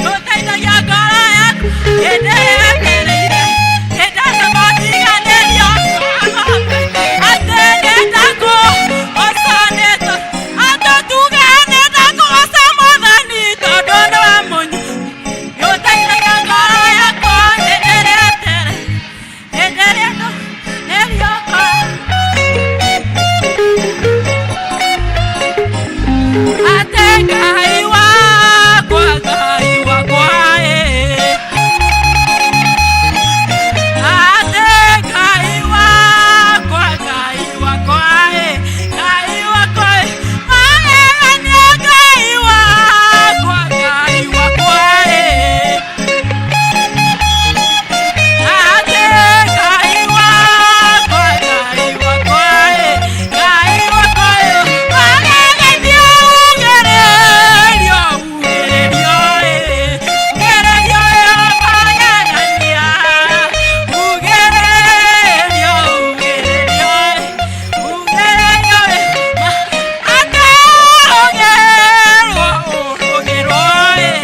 nĩũteithagia ngoro yaku hĩndĩ ĩrĩa etereire hĩndĩ andũ matiganĩrio atĩ nĩ ndakũgoca nĩ atĩ tuge nĩ ndakũgoca mwathani tondũ nĩwe mũnyũmbi nĩũteithagia ngoro yakwa hĩndĩ ĩrĩa etereire hĩndĩ ĩrĩa andũ nĩrio Ate Ngai wakwa, Ngai wakwa, eh. Ate Ngai wakwa, Ngai wakwa, eh. Ngai wakwa, eh. Magegania Ngai wakwa, Ngai wakwa, eh. Ate Ngai wakwa, Ngai wakwa, eh. Ngai wakwa, eh. Magegania ugererio, ugererio, eh. Ugererio, eh, magegania. Ugererio, ugererio, eh. Ugererio, eh. Ate ugerwo, ugerwo, eh.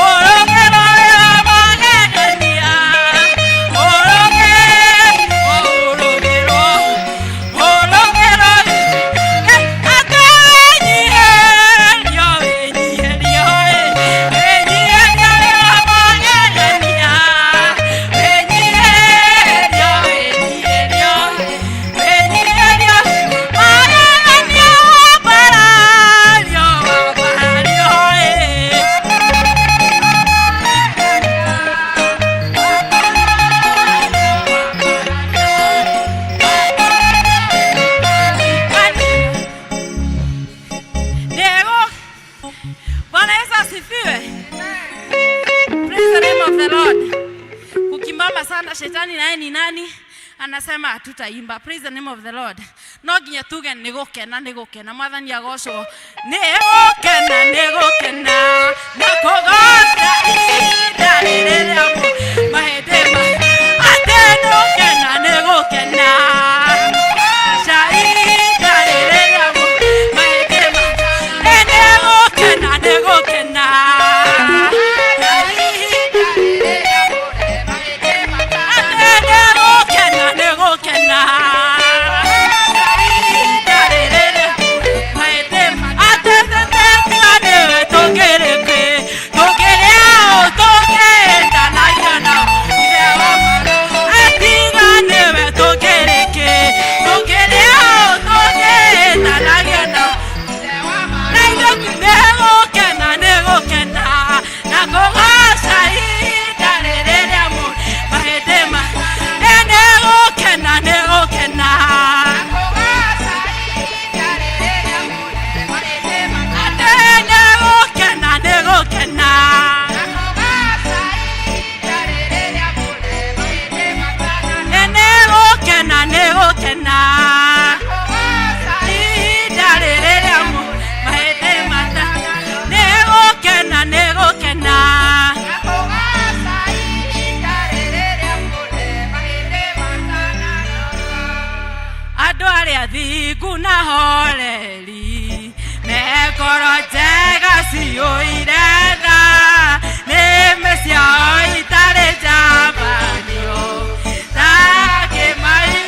Ugerwo, eh, magegania. Ugerwo, ugerwo, ugerwo, eh. Ate enyiherio, enyiherio, eh. Enyiherio, eh, magegania. Enyiherio, enyiherio, enyiherio, magegania, wambarario, wambarario, eh. Nego. Bwana Yesu asifiwe. Praise the name of the Lord. Kukimbamba sana shetani naye ni nani? Anasema hatutaimba. Praise the name of the Lord. No nginya tuge nĩ gũkena nĩ gũkena mwathani agocwo nĩ gũkena nĩ gũkena na kũgoca ihinda rĩrĩ rĩa mahĩndĩ ma atĩ nĩ gũkena nĩ gũkena Goca ihinda rĩrĩ rĩa mahĩndĩ ma nĩ gũkena nĩ gũkena Atĩ nĩ gũkena nĩ gũkena Athingu na horeri mekoro njega ciyũire tha nĩmĩ ciao itarĩ njambanio takĩmai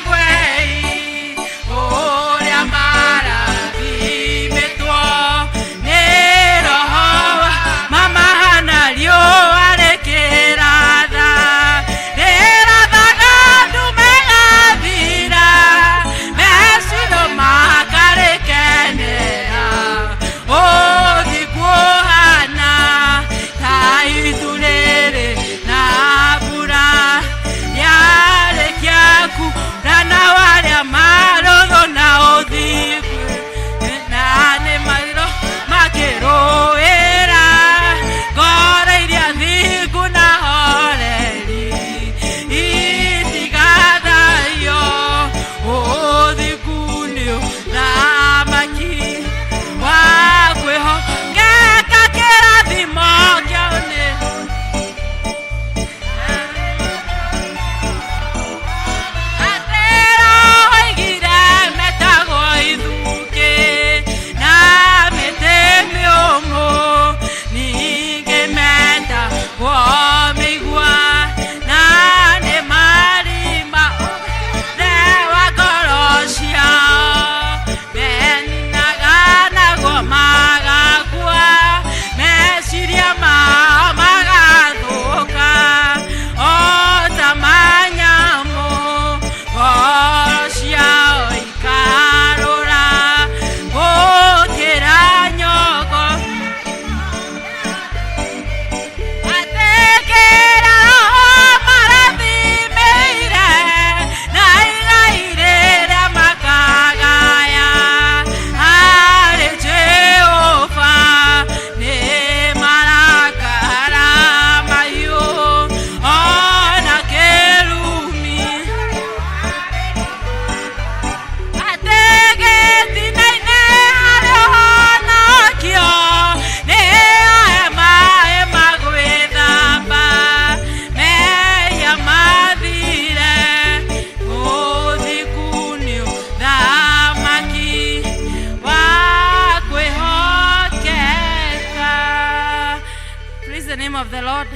of the Lord.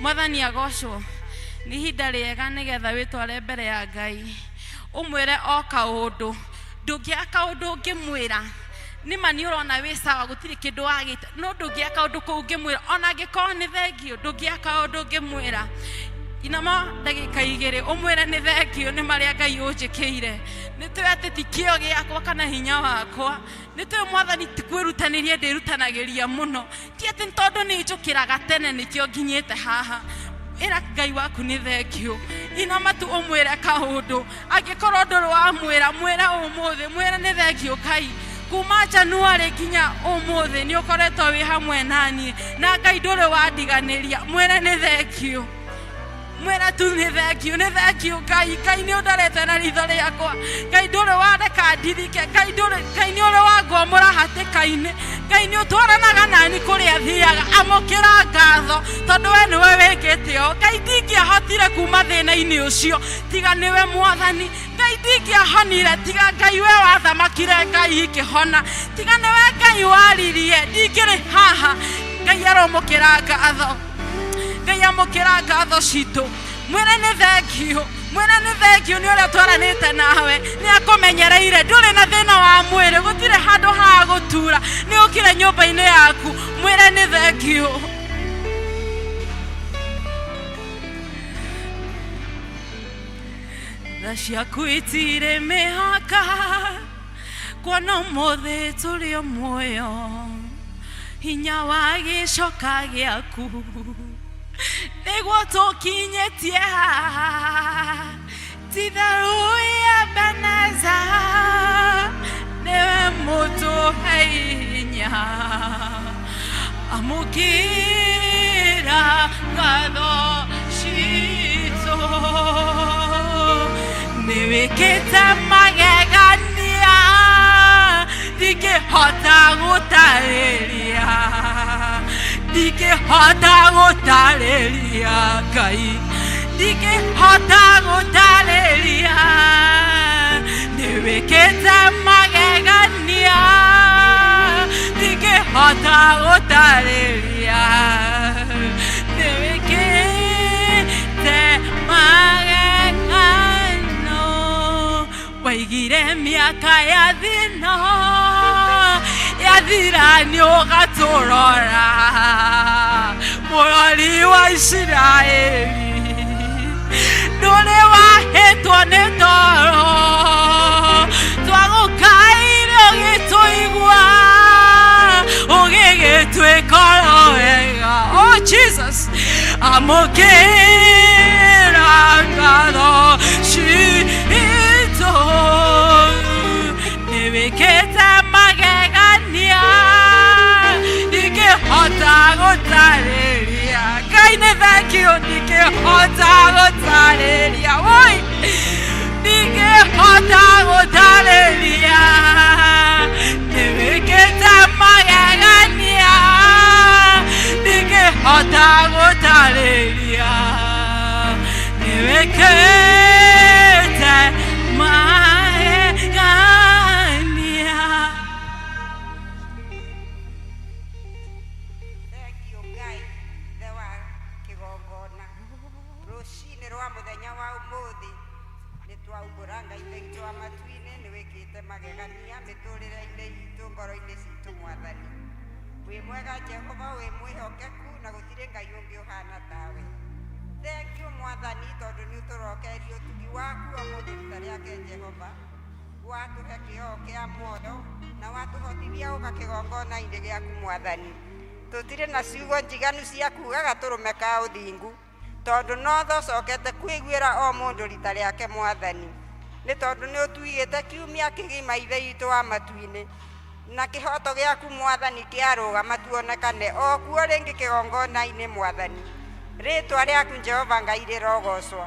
Mwathani agocwo. Nĩ ihinda rĩega nĩgetha wĩtware mbere ya Ngai. Ũmwĩre o kaũndũ. Ndũngĩaga kaũndũ ũngĩmwĩra. Nĩma nĩ ũrona wĩ sawa gũtirĩ kĩndũ wagĩte. No ndũngĩaga kaũndũ kau ũngĩmwĩra. Ona angĩkorwo nĩ thengio, ndũngĩaga kaũndũ ũngĩmwĩra. Inama ndagĩka igĩrĩ ũmwĩre nĩ thengio nĩ marĩa Ngai ũnjĩkĩire. Nĩ tũĩ atĩ ti kĩo gĩakwa kana hinya wakwa. Nĩ tũĩ Mwathani ti kwĩrutanĩria ndĩrutanagĩria mũno. Ti atĩ nĩ tondũ nĩ njũkĩraga tene nĩkĩo nginyĩte haha. Ĩra Ngai waku nĩ thengio. Inama tu ũmwĩre kaũndũ. Angĩkorwo ndũrĩ wamwĩra, mwĩre ũmũthĩ, mwĩre nĩ thengio Ngai. Kuma January nginya ũmũthĩ nĩ ũkoretwo wĩ hamwe naniĩ na Ngai ndũrĩ wandiganĩria. Mwĩre nĩ thengio. Mwĩre tu nĩ thengio, nĩ thengio Ngai. Ngai nĩ ũndorete na ritho rĩakwa. Ngai ndũrĩ wareka ndirike. Ngai ndũrĩ, Ngai nĩ ũrĩ wangwamũra hatĩka-inĩ. Ngai nĩ ũtwaranaga nani kũrĩa thiaga. Amũkĩra ngatho tondũ we nĩwe wĩkĩte ũũ. Ngai ndingĩahotire kuma thĩna-inĩ ũcio tiga nĩwe Mwathani. Ngai ndingĩahonire tiga Ngai we wathamakire Ngai ikĩhona. Tiga nĩwe Ngai waririe ndingĩrĩ haha. Ngai aromũkĩra ngatho. Ngai amũkĩra ngatho citũ. Mwĩre nĩ thengio, mwĩre nĩ thengio nĩ ũrĩa twaranĩte nawe. Nĩ akũmenyereire, ndũrĩ na thĩna wa mwĩrĩ, gũtirĩ handũ ha gũtura. Nĩ ũkire nyũmba-inĩ yaku, mwĩre nĩ thengio. Tha ciaku itirĩ mĩhaka, kuona ũmũthĩ tũrĩ o muoyo. Hinya wa gĩcoka gĩaku nĩguo tũkinyĩtie haha. Ti therũ ya Ebeneza nĩwe mũtũhe hinya. Amũkĩra ngatho citũ. Nĩwĩkĩte magegania ndingĩhota gũtarĩria. Ndingĩhota gũtarĩria Ngai. Ndingĩhota gũtarĩria. Nĩwĩkĩte magegania ndingĩhota gũtarĩria. Nĩwĩkĩte magegano. Waigire mĩaka ya thĩna yathira nĩ ũgatũrora. Mũrori wa Isiraeli ndũrĩ wahĩtwo nĩ toro. Twagũkaire ũgĩtũigua ũgĩgĩtwĩka oro wega. Oh Jesus, amũkĩra ngatho citũ. Nĩwĩkĩte magegania ndingĩhota gũtarĩria. Ngai nĩ thengio ndingĩhota gũtarĩria. Woi, ndingĩhota gũtarĩria. Nĩwĩkĩte magegania ndingĩhota gũtarĩria. Nĩwĩkĩte magegania. Thengio Ngai ithe wa kĩgongona. Rũcinĩ rwa mũthenya wa ũmũthĩ nĩ twaumbũra Ngai ithe witũ wa matu-inĩ nĩ wĩkĩte magegania mĩtũrĩre-inĩ itũ ngoro-inĩ citũ Mwathani. Wĩ mwega Jehova, wĩ mwĩhokeku na gũtirĩ Ngai ũngĩ ũhana tawe. Thengio Mwathani tondũ nĩ ũtũrokeirie ũtugi waku ũmũthĩ rita rĩake Jehova. Watũhe kĩoo kĩa muoyo na watũhotithia gũka kĩgongona-inĩ gĩaku Mwathani. Tũtirĩ na ciugo njiganu cia kuga gatũrũme ka ũthingu tondũ no tha ũcokete kwĩiguĩra o mũndũ rita rĩake Mwathani. Nĩ tondũ nĩ ũtuigĩte kiumia kĩgima ithe witũ wa matu-inĩ na kĩhoto gĩaku Mwathani kĩarũgama tuonekane o kuo rĩngĩ kĩgongona-inĩ Mwathani. Rĩtwa rĩaku Jehova Ngai rĩrogocwo.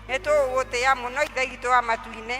Nĩ tũgũgũtĩĩa mũno ithe witũ wa matu-inĩ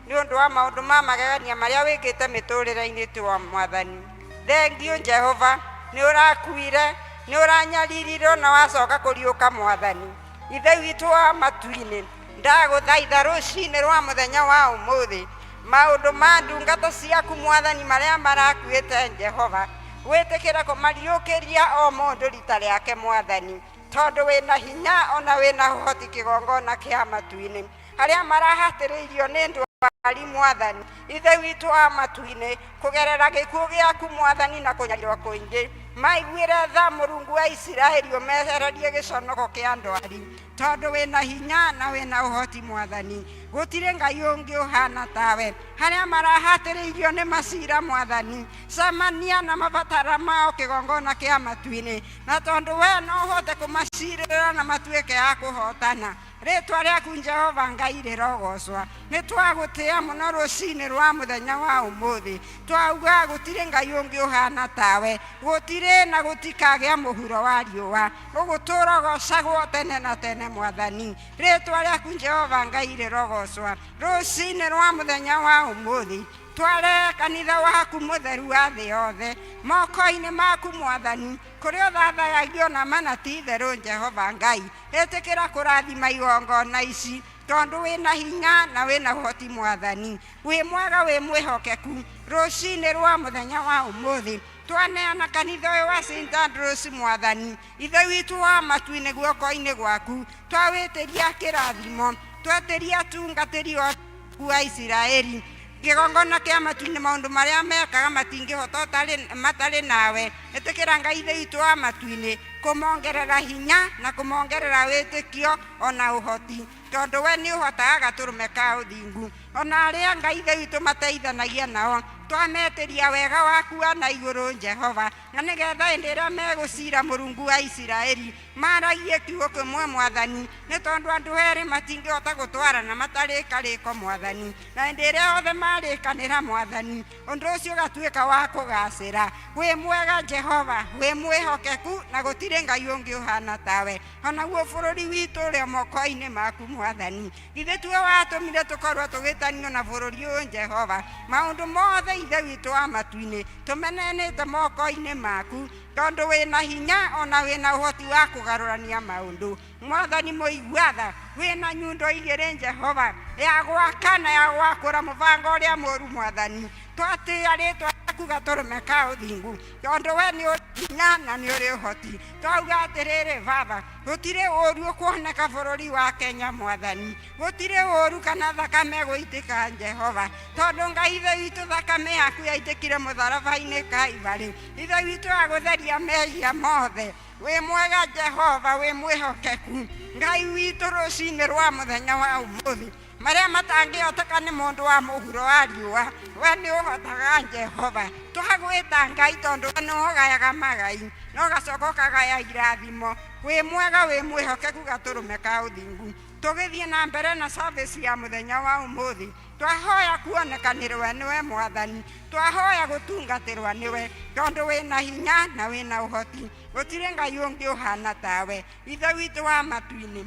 nĩ ũndũ wa maũndũ ma magegania marĩa wĩkĩte mĩtũrĩre-inĩ itũ wa Mwathani. Thengio Jehova, nĩ ũrakuire, nĩ ũranyaririrwo na wacoka kũriũka Mwathani. Ithe witũ wa matu-inĩ, ndagũthaitha rũcinĩ rwa mũthenya wa ũmũthĩ maũndũ ma ndungata ciaku Mwathani marĩa marakuĩte Jehova Wĩtĩkĩre kũmariũkĩria o mũndũ rita rĩake mwathani, tondũ wĩna hinya ona wĩna ũhoti kĩgongona kĩa matu-inĩ. Arĩa marahatĩrĩirio nĩ ndwari mwathani, ithe witũ wa matu-inĩ, kũgerera gĩkuũ gĩaku mwathani na kũnyarirwo kũingĩ, maiguĩre tha Mũrungu wa Isiraeli, ũmehererie gĩconoko kĩa ndwari, tondũ wĩna hinya na wĩna ũhoti mwathani. Gũtirĩ Ngai ũngĩ ũhana tawe. Harĩa marahatĩrĩirio nĩ macira mwathani, cemania na mabatara mao kĩgongona kĩa matu-inĩ, na tondũ we no ũhote kũmacirĩra na matuĩke a kũhotana. Rĩtwa rĩaku Jehova Ngai rĩrogocwa. Nĩ twagũtĩa mũno rũcinĩ rwa mũthenya wa ũmũthĩ, twauga gũtirĩ Ngai ũngĩ ũhana tawe, gũtirĩ na gũtikagĩa mũhuro wa riũa, ũgũtũra ũgocagwo tene na tene mwathani. Rĩtwa rĩaku Jehova Ngai rĩrogocwa. Rũcinĩ rwa mũthenya wa ũmũthĩ tware kanitha waku mũtheru wa thĩ yothe moko-inĩ maku mwathani, kũrĩa ũthathayagio na mana ti itherũ Jehova Ngai. Ĩtĩkĩra kũrathima igongona ici, tondũ wĩna hinya na wĩna ũhoti mwathani, wĩ mwega wĩ mwĩhokeku. Rũcinĩ rwa mũthenya wa ũmũthĩ twaneana kanitha ũyũ wa St Andrews mwathani, ithe witũ wa matu-inĩ guoko-inĩ gwaku, twawĩtĩria kĩrathimo, twetĩria atungatĩri aku a Isiraeli kĩgongona kĩa matu-inĩ, maũndũ marĩa mekaga matingĩhota matarĩ nawe. Ĩtĩkĩra Ngai ithe witũ wa matu-inĩ kũmongerera hinya na kũmongerera wĩtĩkio ona ũhoti, tondũ we nĩ ũhotaga gatũrũme ka ũthingu. Ona arĩa Ngai ithe witũ mateithanagia nao, twametĩria wega waku wa na igũrũ Jehova, na nĩgetha hĩndĩ ĩrĩa megũcira Mũrungu wa Isiraeli maragie kiugo kĩmwe mwathani, nĩ tondũ andũ erĩ matingĩhota gũtwarana matarĩkarĩko mwathani, na hĩndĩ ĩrĩa othe marĩkanĩra mwathani, ũndũ ũcio ũgatuĩka wa kũgacĩra. Wĩ mwega Jehova, wĩ mwĩhokeku, na gũtirĩ Ngai ũngĩ ũhana tawe. Onaguo bũrũri witũ ũrĩ moko-inĩ maku mwathani, githĩ tuwe watũmire tũkorwo tũgĩtanio na bũrũri ũyũ Jehova. Maũndũ mothe ithe witũ wa matu-inĩ tũmenenĩte moko-inĩ maku, tondũ wĩna hinya ona wĩna ũhoti wa kũgarũrania maũndũ mwathani. Mũigua tha, wĩna nyundo igĩrĩ Jehova, ya gwaka na ya gwakũra mũbango ũrĩa mũũru mwathani. Twatĩĩa rĩtwa rĩaku gatũrũme ka ũthingu, tondũ we nĩ ũrĩ hinya na nĩ ũrĩ ũhoti. Twauga atĩrĩrĩ baba, gũtirĩ ũũru ũkuoneka bũrũri wa Kenya mwathani, gũtirĩ ũũru kana thakame gũitĩka Jehova, tondũ Ngai ithe witũ thakame yaku yaitĩkire mũtharaba-inĩ Kaibarĩ, ithe witũ ya gũtheria mehia mothe. Wĩ mwega Jehova, wĩ mwĩhokeku Ngai witũ. Rũcinĩ rwa mũthenya wa ũmũthĩ, marĩa matangĩhoteka nĩ mũndũ wa mũhuro wa riũa, we nĩ ũhotaga Jehova. Twagwĩta Ngai tondũ we nĩ ũgayaga magai na ũgacoka ũkagaya irathimo. Wĩ mwega wĩ mwĩhokeku gatũrũme ka ũthingu. Tũgĩthiĩ na mbere na service ya mũthenya wa ũmũthĩ, twahoya kuonekanĩrwe nĩwe mwathani, twahoya gũtungatĩrwa nĩwe, tondũ wĩna hinya na wĩna ũhoti, gũtirĩ Ngai ũngĩ ũhana tawe, ithe witũ wa matu-inĩ.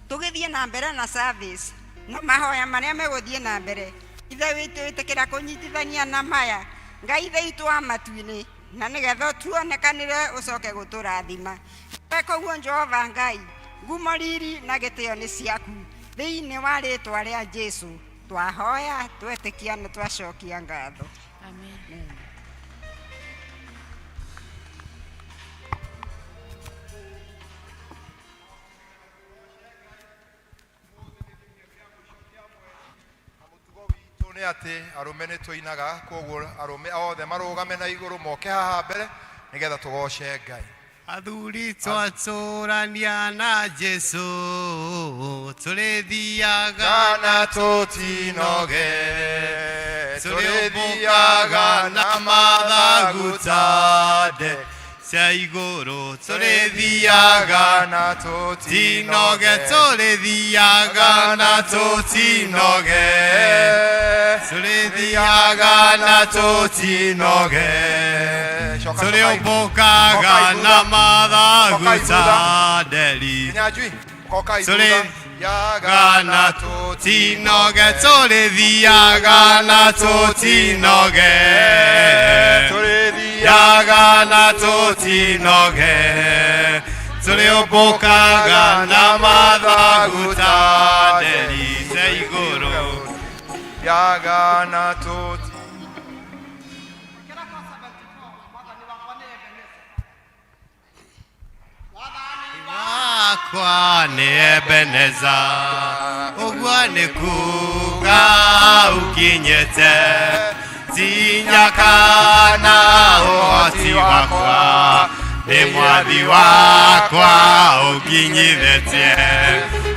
Tũgĩthiĩ na mbere na service na mahoya marĩa megũthiĩ na mbere, ithe witũ ĩtĩkĩra kũnyitithania na maya, Ngai ithe witũ wa matu-inĩ, na nĩgetha tuonekanĩre ũcoke gũtũrathima. We koguo Jehova Ngai, ngumo riri na gĩtĩo nĩ ciaku, thĩinĩ wa rĩtwa rĩa Jesu twahoya, twetĩkia na twacokia ngatho. Amen. Witũ nĩ atĩ arũme nĩ tũinaga, koguo arũme othe marũgame na igũrũ moke haha mbere nĩgetha tũgoce Ngai. Athuri twatũrania na Jesu, tũrĩthiaga na tũtinoge, tũrĩthiaga na mathagu ta nderi cia igũrũ, tũrĩthiaga na tũtinoge, tũrĩthiaga na tũtinoge, tũrĩthiaga na tũtinoge, tũrĩũmbũkaga na mathagu ta nderi Kinyanjui koka Tũrĩ- ithuga na tũtinoge, tũrĩthiaga na tũtinoge, tũrĩthiaga na tũtinoge, tũrĩũmbũkaga na mathagu ta nderi cia igũrũ. Yaga na tũti Kĩrako 74. wakwa nĩ Ebeneza, ũguo nĩ kuga ũkinyĩte tinyakana ũhoti wakwa nĩ mwathi wakwa ũkinyithĩtie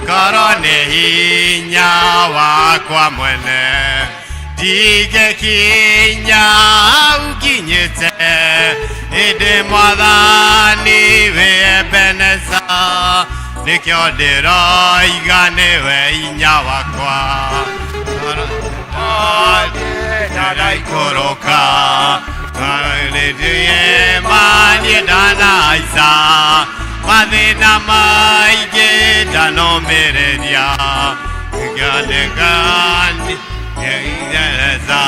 ngoro nĩ hinya wakwa mwene ndingĩkinya ũkinyĩte ĩndĩ mwathani wĩ Ebeneza nĩkĩo ndĩroiga nĩwe inya wakwa ndanaikũrũka nĩndĩmanie ndanaica mathĩna maingĩ ndanomĩrĩria nganĩgani gereza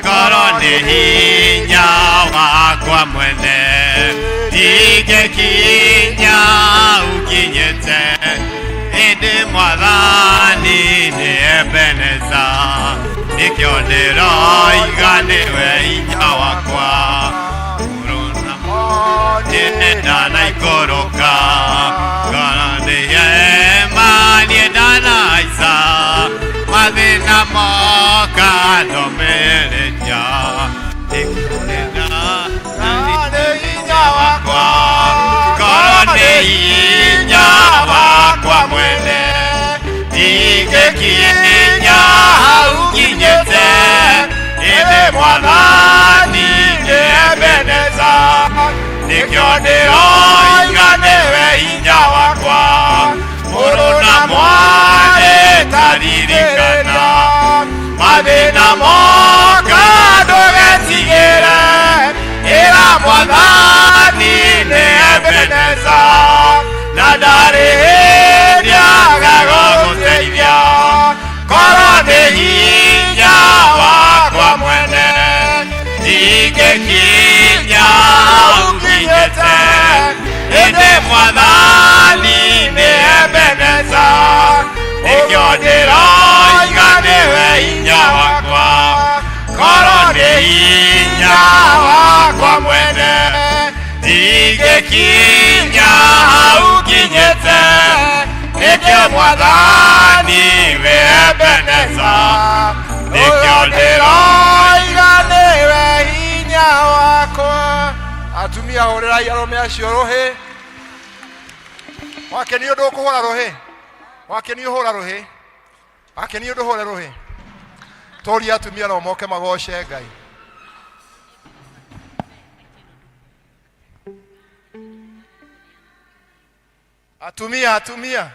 ngoro nĩ hinya wakwa mwene ndingĩkinya ũkinyĩte ĩndĩ mwathani nĩ Ebeneza nĩkĩo ndĩroiga nĩwe inya wakwa ndanaikũrũka ngoro nĩ hema niĩ ndanaica mathĩna moka ndomĩrĩria nĩ hinya wakwa ngoro nĩ hinya wakwa mwene ndingĩkinya hau nginyĩte ĩndĩ mwathani nĩ Ebeneza nĩkĩo ndĩroiga nĩwe hinya wakwa mũrũ na mwarĩ taririkana mathĩna moka ndũgetigĩre ĩra mwathani nĩ Ebeneza na ndarĩ hĩndĩ agagũteithia korwo nĩ hinya wakwa mwene ndingĩkinya ũkinyĩte ĩndĩ mwathani nĩ Ebeneza nĩkĩo ndĩroiga nĩwe hinya wakwa korwo nĩ hinya wakwa mwene ndingĩkinya ũkinyĩte nĩkĩo mwathani wĩ Ebeneza nĩkĩo ndĩroiga nĩwe hinya wakwa. Atumia hũrĩrai arũme acio rũhĩ. Wakenio ndũkũhũra rũhĩ, wakenio hũra rũhĩ, wakenio ndũhũre rũhĩ. Tũria atumia no moke magoce Ngai. Atumia, atumia.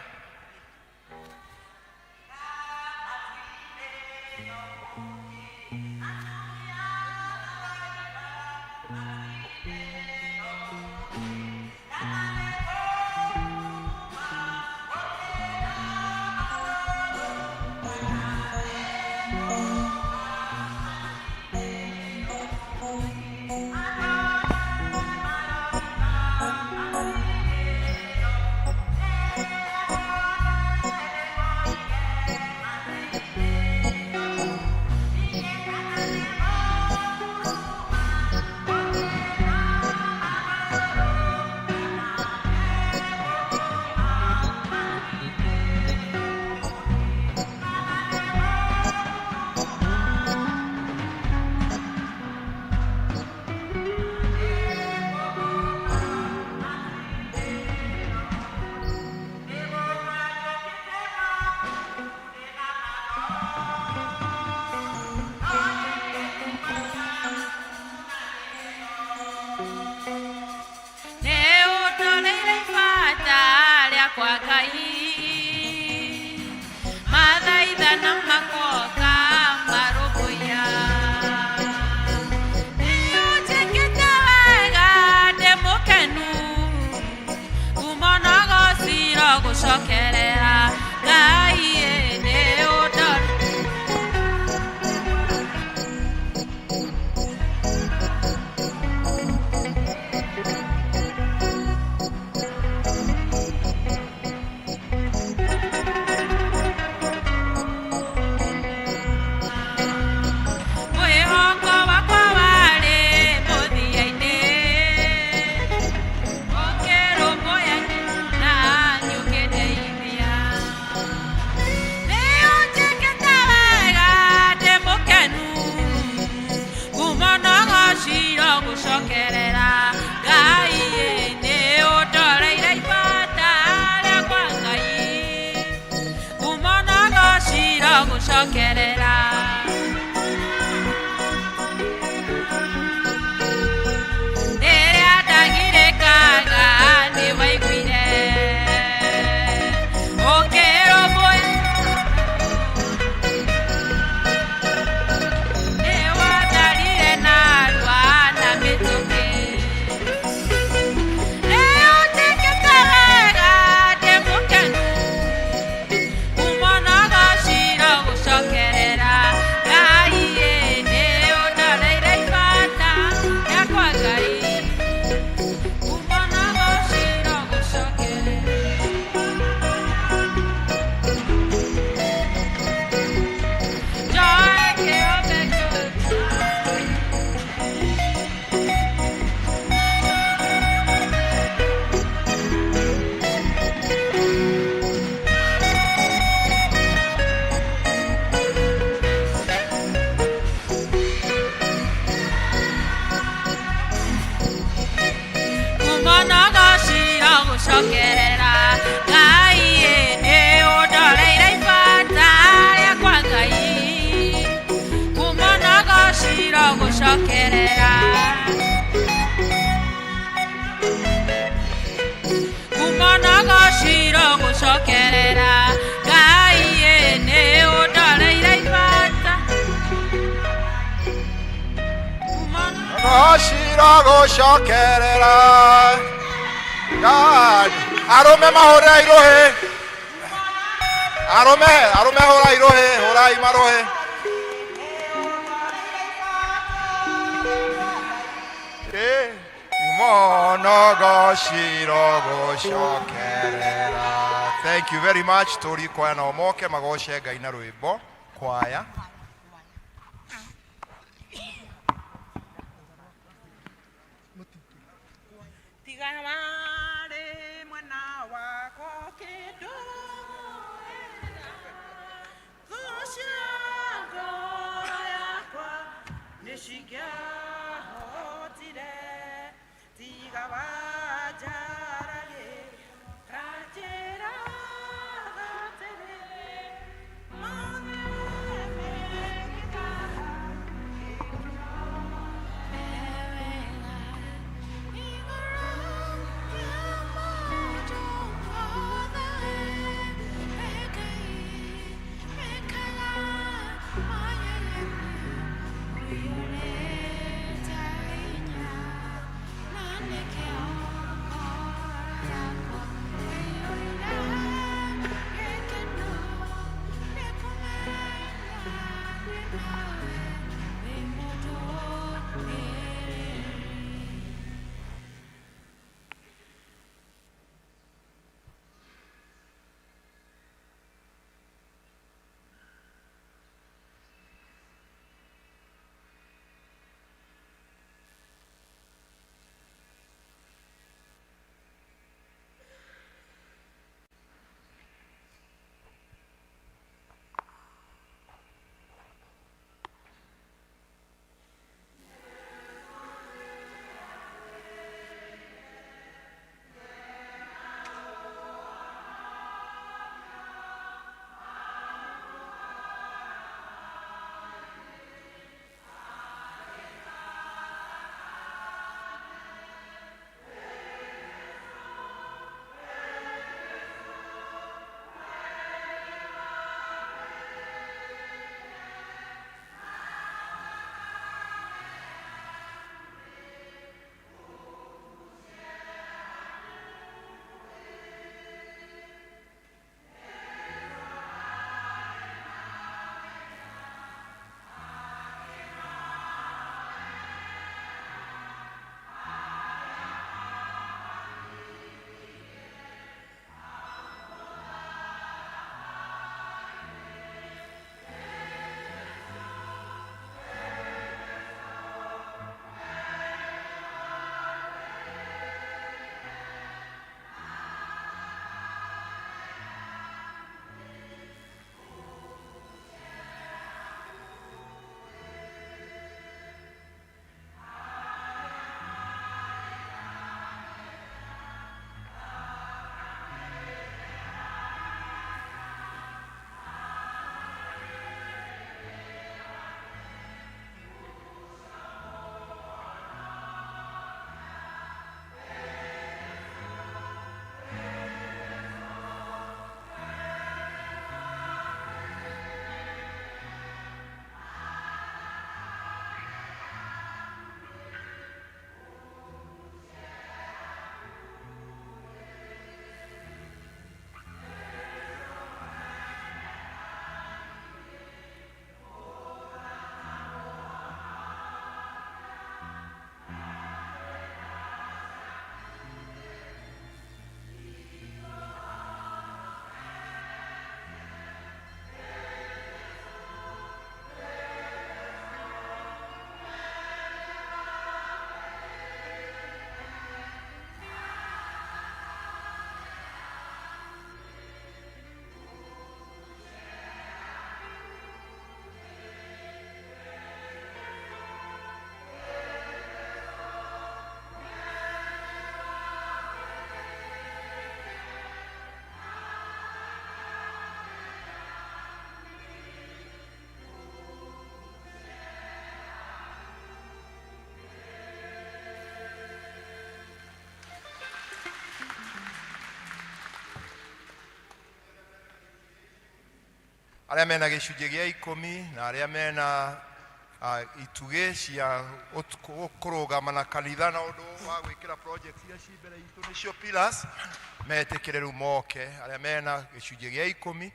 Gũcokerera Ngai nĩ ũndoreire ibata rĩakwa Ngai kuma na gociro gũcokerera kuma na gociro gũcokerera Ngai nĩ ũndoreire ibata Gocira gũcokerera God arũme mahũre irũhĩ arũme arũme hũra irũhĩ hũrai marũhĩ. Mono gociro gũcokerera. Thank you very much. Tũri kwaya nao moke magoce Ngai na rwĩmbo kwaya. Tiga warĩ mwena wakwa kĩndũ thũ cia ngoro yakwa nĩcingĩahotire tiga wanjaragĩ kanjĩra atĩrĩ mothe mekĩkaga. Arĩa mena gĩcunjĩ gĩa 10 na arĩa mena itugĩ cia kũrũgama na kanitha na ũndũ wa gwĩkĩra project iria ci mbere itũ nĩcio pillars, metĩkĩre rĩu moke. Arĩa mena gĩcunjĩ gĩa 10,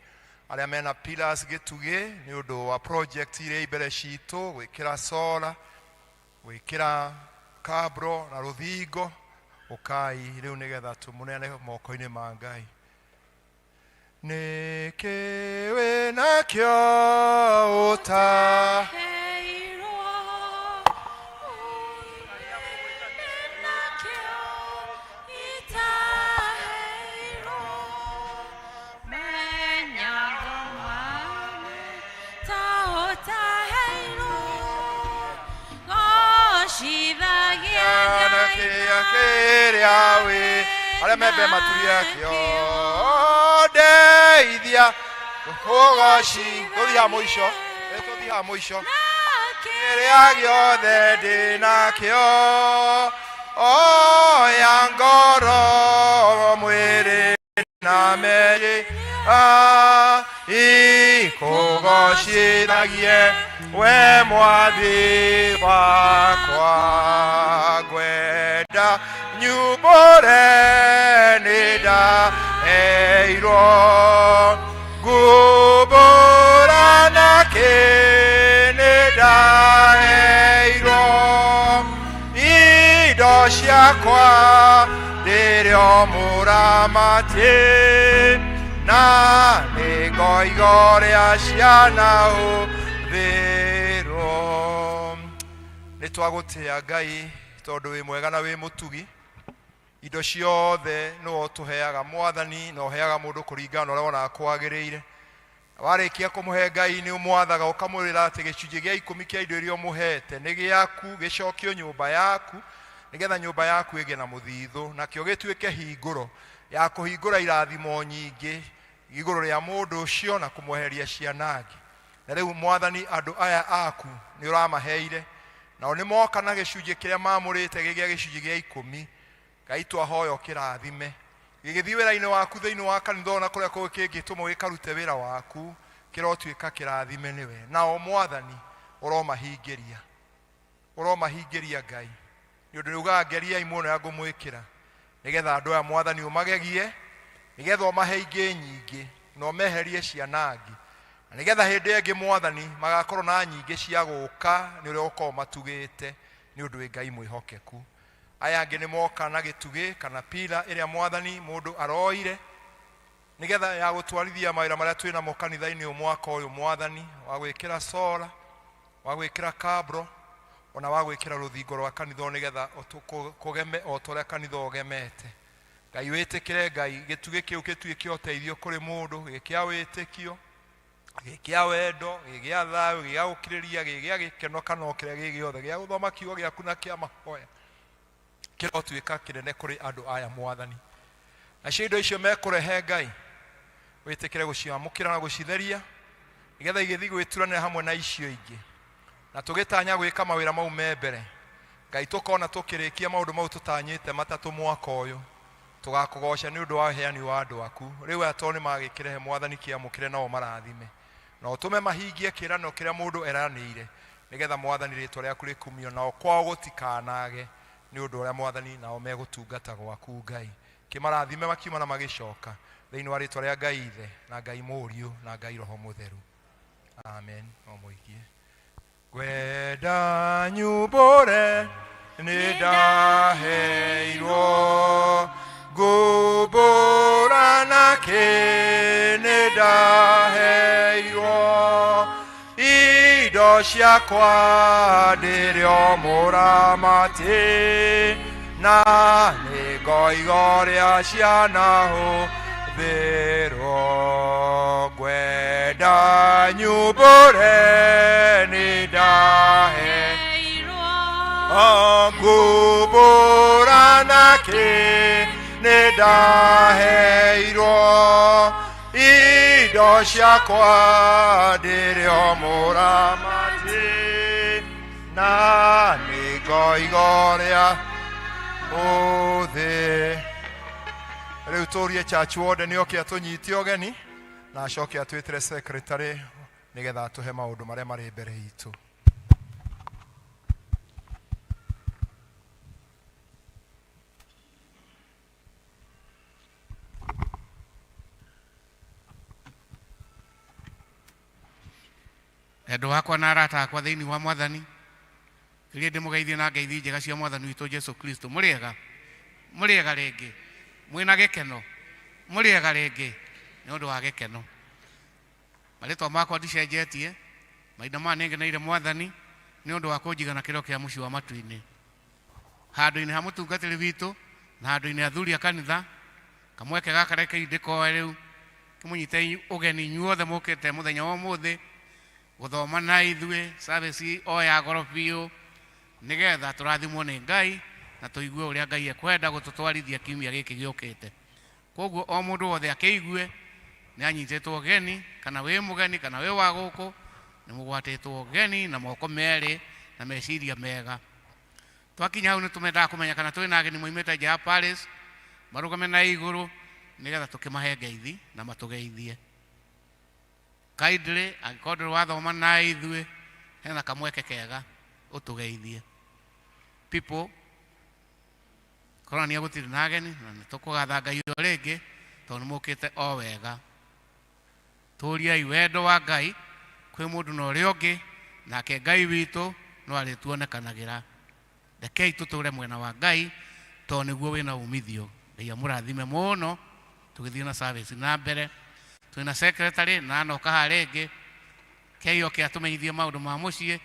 arĩa mena pillars gĩtugĩ nĩ ũndũ wa project iria i mbere citũ, gwĩkĩra solar, gwĩkĩra kabro na rũthingo, ũkai rĩu nĩgetha tũmũneane moko-inĩ ma Ngai. Nĩkĩ wĩnakĩo ũta arĩa membe maturia kĩo ndeithia kũgoci tũthiĩ ha mũico, tũthiĩ ha mũico kĩrĩa gĩothe ndĩ nakĩo oya ngoro mwĩrĩ na meri ikũgocithagie we mwathi wakwa. Ngwenda nyumbũre nĩ ndaheirwo, ngumbũra nakĩ nĩ ndaheirwo, indo ciakwa ndĩrĩ o mũramati na nĩ ngoigo rĩa ciana ũthĩrwo. Nĩ twagũtĩa Ngai tondũ wĩ mwega na wĩ mũtugi. Indo ciothe nĩwe ũtũheaga Mwathani, na ũheaga mũndũ kũringana na ũrĩa wonaga kwagĩrĩire. Warĩkia kũmũhe Ngai nĩ ũmwathaga ũkamwĩra atĩ gĩcunjĩ gĩa 10 kĩa indo iria ũmũhete nĩ gĩaku, gĩcokio nyũmba yaku nĩgetha nyũmba yaku ĩgĩe na mũthithũ, nakĩo gĩtuĩke hingũro ya kũhingũra irathimo nyingĩ igũrũ rĩa mũndũ ũcio na kũmweheria cianangi. Na rĩu Mwathani, andũ aya aku nĩ ũramaheire, nao nĩ moka na gĩcunjĩ kĩrĩa maamũrĩte gĩgĩa gĩcunjĩ gĩa 10. Ngai twahoya ũkĩrathime gĩgĩthiĩ wĩra-inĩ waku thĩinĩ wa kanitha ona kũrĩa kũngĩ kĩngĩtũmwo gĩkarute wĩra waku, kĩrotuĩka kĩrathime nĩwe. Nao Mwathani ũromahingĩria, ũromahingĩria Ngai, nĩ ũndũ nĩugaga ngeriai muono ya ngũmwĩkĩra, nĩgetha andũ aya Mwathani ũmagegie, nĩgetha ũmahe ingĩ nyingĩ na ũmeherie cianangi, na nĩgetha hĩndĩ ĩngĩ Mwathani magakorwo na nyingĩ cia gũka nĩ ũrĩa ũkorwo matugĩte, nĩ ũndũ wĩ Ngai mwĩhokeku. Aya angĩ nĩ moka na gĩtugĩ kana pila ĩrĩa Mwathani mũndũ aroire nĩgetha ya gũtwarithia mawĩra marĩa twĩ namo kanitha-inĩ ũyũ mwaka ũyũ Mwathani, wa gwĩkĩra solar, wa gwĩkĩra kabro, ona wa gwĩkĩra rũthingo rwa kanitha nĩgetha kũgeme o ta ũrĩa kanitha ũgemete. Ngai wĩtĩkĩre Ngai gĩtugĩ kĩu gĩtuĩke ũteithio kũrĩ mũndũ, gĩ kĩa wĩtĩkio, gĩ kĩa wendo, gĩ gĩa thayũ, gĩ gĩa gũkirĩrĩria, gĩ gĩa gĩkeno kana o kĩrĩa gĩ gĩothe, gĩa gũthoma kiugo gĩaku na kĩa mahoya, kĩrotuĩka kĩnene kũrĩ andũ aya Mwathani. Nacio indo icio mekũrehe Ngai wĩtĩkĩre gũciamũkĩra na gũcitheria nĩgetha igĩthiĩ gwĩturanĩra hamwe na icio ingĩ, na tũgĩtanya gwĩka mawĩra mau me mbere Ngai, tũkona tũkĩrĩkia maũndũ mau tũtanyĩte matatũ mwaka ũyũ, tũgakũgoca nĩ ũndũ wa ũheani wa andũ aku. Rĩu aya tondũ nĩ magĩkĩrehe Mwathani kĩamũkĩre nao marathime, na ũtũme mahingie kĩĩranĩro kĩrĩa mũndũ eranĩire, nĩgetha Mwathani rĩtwa rĩaku rĩkumio, nao kwao gũtikanage nĩ ũndũ ũrĩa Mwathani nao megũtungata gwaku Ngai. Kĩmarathime makiuma na magĩcoka thĩinĩ wa rĩtwa rĩa Ngai Ithe na Ngai Mũriũ na Ngai Roho Mũtheru. Amen. No mũikie. Ngwenda nyumbũre nĩ ndaheirwo, ngumbũra nakĩ nĩ ndaheirwo, indo ciakwa ndĩrĩ o mũramati na nĩ ngoigo rĩa ciana hũthĩrwo. Ngwenda nyumbũre nĩ ndaheirwo, ngumbũra nakĩ nĩ ndaheirwo, indo ciakwa ndĩrĩ o mũramati na nĩ ngoigo rĩa ũthĩ. Rĩu tũrie church warden nĩ oke atũnyite ũgeni. Na acoke atwĩtĩre secretary nĩgetha atũhe maũndũ marĩa marĩ mbere itũ. Endwa wakwa na arata akwa thĩinĩ wa mwathani, kĩrĩa ndĩmũgeithie na ngeithi njega cia mwathani witũ Jesu Kristo. Mũrĩega, mũrĩega rĩngĩ, mwĩna gĩkeno, mũrĩega rĩngĩ nĩ ũndũ wa gĩkeno. Marĩtwa makwa ndicenjetie, mahinda maya nĩngeneire mwathani nĩ ũndũ wa kũnjiga na kĩro kĩa mũciĩ wa matu-inĩ, handũ-inĩ ha mũtungatĩri witũ na handũ-inĩ athuri a kanitha. Kamweke gaka rekei ndĩkoe rĩu kĩmũnyite ũgeni inyuothe mũkĩte mũthenya wa ũmũthĩ gũthoma na ithuĩ service o ya goro biũ, nĩgetha tũrathimwo nĩ Ngai na tũigue ũrĩa Ngai ekwenda gũtũtwarithia kiumia gĩkĩ gĩũkĩte. Koguo o mũndũ wothe akĩigue nĩ anyitĩtwo ũgeni, kana wĩ mũgeni kana wĩ wa gũkũ, nĩ mũgwatĩtwo ũgeni na moko merĩ na meciria mega. Twakinya hau nĩ tũmendaga kũmenya kana twĩna ageni moimĩte nja ya Paris, marũgame na igũrũ nĩgetha tũkĩmahe ngeithi na matũgeithie. Kindly, angĩkorwo ndũrĩ wathoma na ithuĩ, hena kamweke kega ũtũgeithie. People, koronania gũtirĩ na ageni na nĩ tũkũgatha Ngai o rĩngĩ tondũ nĩ mũkĩte o wega. Tũriai wendo wa Ngai kwĩ mũndũ na ũrĩa ũngĩ, nake Ngai witũ no arĩtuonekanagĩra. Rekei tũtũre mwena wa Ngai tondũ nĩguo wĩna umithio. Ngai amũrathime mũno tũgĩthiĩ na service na mbere. Twĩna secretary na anoka haha rĩngĩ, kei oke atũmenyithie maũndũ ma mũciĩ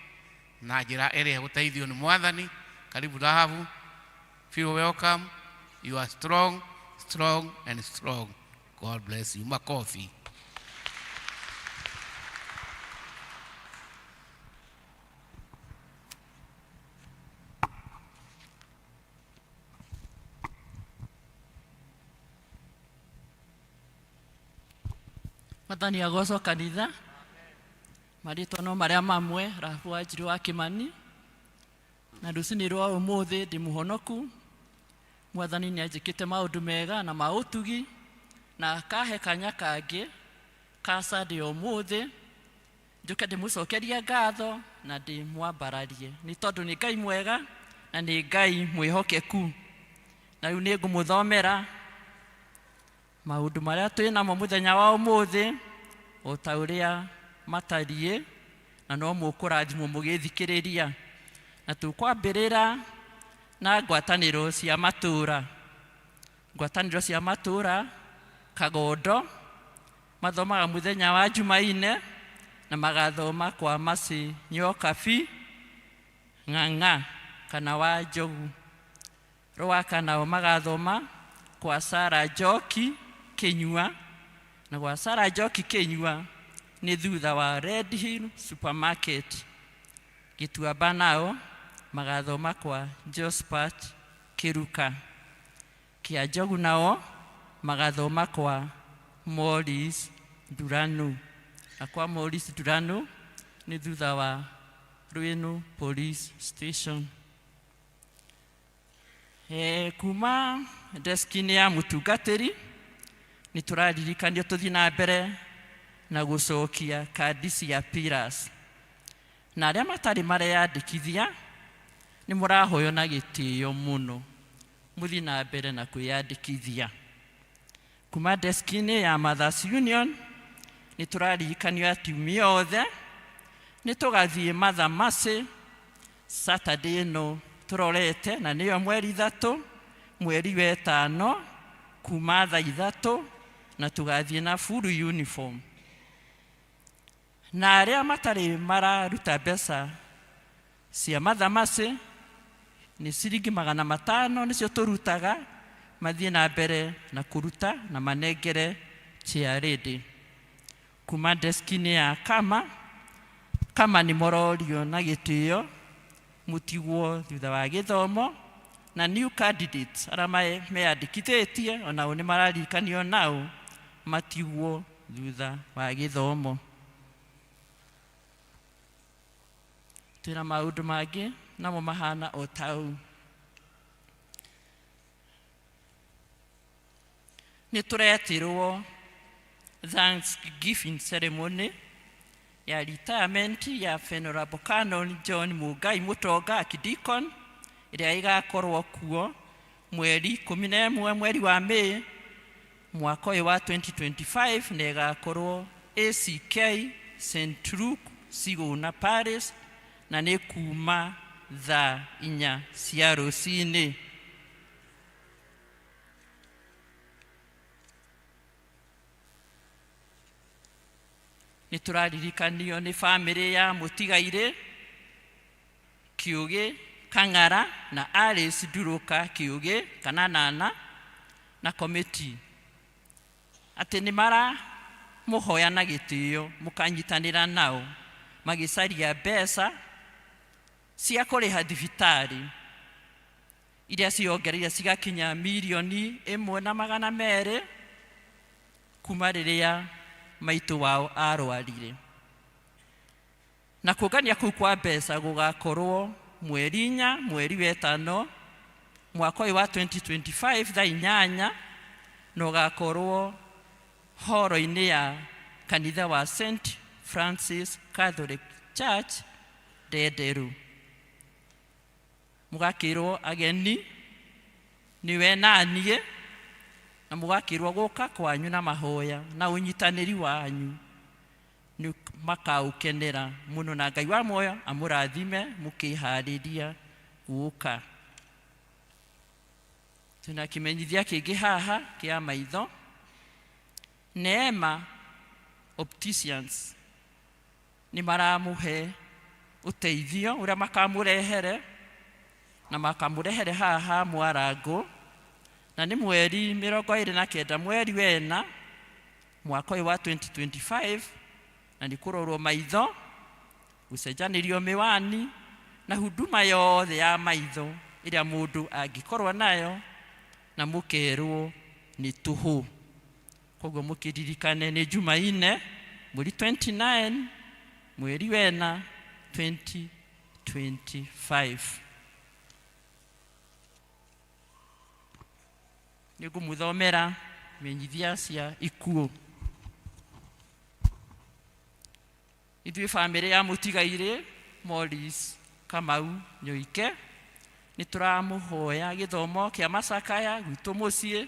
na njĩra ĩrĩa ĩgũteithio nĩ mwathani. Karibu Rahabu, feel welcome. You are strong, strong and strong. God bless you. Makofi. Mwathani agocwo kanitha. Marĩtwa no marĩa mamwe, Rahabu wa Njirũ wa Kĩmani. Na rũcinĩ rwa ũmũthĩ ndĩ mũhonoku. Mwathani nĩ anjĩkĩte maũndũ mega na ma ũtugi, na akahe kanya kangĩ ka Sunday ũmũthĩ njũke ndĩmũcokerie ngatho na ndĩmwambararie, nĩ tondũ nĩ Ngai mwega na nĩ Ngai mwĩhokeku. Na rĩu nĩ ngũmũthomera maũndũ marĩa twĩ namo mũthenya wa ũmũthĩ o ta ũrĩa matariĩ, na no mũkũrathimwo mũgĩthikĩrĩria. Na tũkwambĩrĩra na ngwatanĩro cia matũũra. Ngwatanĩro cia matũũra Kagondo mathomaga mũthenya wa Jumaine na magathoma kwa Mercy Nyokabi Ng'ang'a kana wa Njogu. Rwaka nao magathoma kwa Sara Njoki Kĩnyua, na gwa Sara Njoki Kĩnyua nĩ thutha wa Red Hill Supermarket. Gĩtuamba nao magathoma kwa Josephat Kĩruka. Kĩa Njogu nao magathoma kwa Morris Duranu, na kwa Morris Duranu nĩ thutha wa Rwĩnũ Police Station. Kuma deski-inĩ ya mũtungatĩri nĩ tũraririkanio tũthiĩ na mbere na gũcokia kandi cia Pillars, na arĩa matarĩ mareyandĩkithia nĩ mũrahoywo na gĩtĩo mũno mũthiĩ na mbere na kwĩyandĩkithia. Kuma deski-inĩ ya Mothers Union nĩ tũraririkanio atumia othe nĩ tũgathiĩ Mother Mercy Saturday ĩno tũrorete, na nĩyo mweri 3 mweri wa 5 kuma thaa 3, na tũgathiĩ na full uniform. Na arĩa matarĩ mararuta mbeca cia Mother Mercy nĩ ciringi 500 nĩcio tũrutaga, mathiĩ na mbere na kũruta na manengere chairlady. Kuma deski-inĩ ya Kama, Kama nĩ mũrorio na gĩtĩo mũtigwo thutha wa gĩthomo, na new candidates arĩa meyandĩkithĩtie onao nĩ mararirikanio nao matigwo thutha wa gĩthomo. Twĩna maũndũ mangĩ namo mahana o tau. Nĩ tũretirwo Thanksgiving ceremony ya retirement ya Venerable Canon John Mugai Mutonga Archdeacon ĩrĩa ĩgakorwo kuo mweri 11 mweri wa May mwaka ũyũ wa 2025 na ĩgakorwo ACK St Luke Siguna Parish na nĩ kuma thaa 4 cia rũcinĩ. Nĩ tũraririkanio nĩ bamĩrĩ ya mũtigairĩ Kĩũgĩ Kang'ara na Alice Nduruka Kĩũgĩ kana Nana na komiti atĩ nĩ maramũhoya na gĩtĩo mũkanyitanĩra nao magĩcaria mbeca cia kũrĩha thibitarĩ iria ciongereire cigakinya 1,200,000 kuma rĩrĩa maitũ wao arwarire. Na kũngania kũu kwa mbeca gũgakorwo mweri 4 mweri wa 5 mwaka ũyũ wa 2025 thaa 8 na ũgakorwo horo-inĩ ya kanitha wa St Francis Catholic Church Ndenderu. Mũgakĩrwo ageni nĩwe na niĩ, na mũgakĩrwo gũka kwanyu na mahoya na ũnyitanĩri wanyu nĩ makaũkenera mũno, na Ngai wa muoyo amũrathime mũkĩharĩria gũka. Tuna kĩmenyithia kĩngĩ haha kĩa maitho. Neema Opticians nĩ maramũhe ũteithio ũrĩa makamũrehere na makamũrehere haha Mwarangũ, na nĩ mweri 29 mweri wena mwaka ũyũ wa 2025, na nĩ kũrorwo maitho, gũcenjanĩrio mĩwani na huduma yothe ya maitho ĩrĩa mũndũ angĩkorwo nayo, na mũkerwo nĩ tũhũ. Koguo mũkĩririkane nĩ Jumaine mweri 29 mweri wena 2025. Nĩ ngũmũthomera menyithia cia ikuũ. Ithuĩ bamĩrĩ ya mũtigairĩ Morris Kamau Nyoike nĩ tũramũhoya gĩthomo kĩa macakaya gwitũ mũciĩ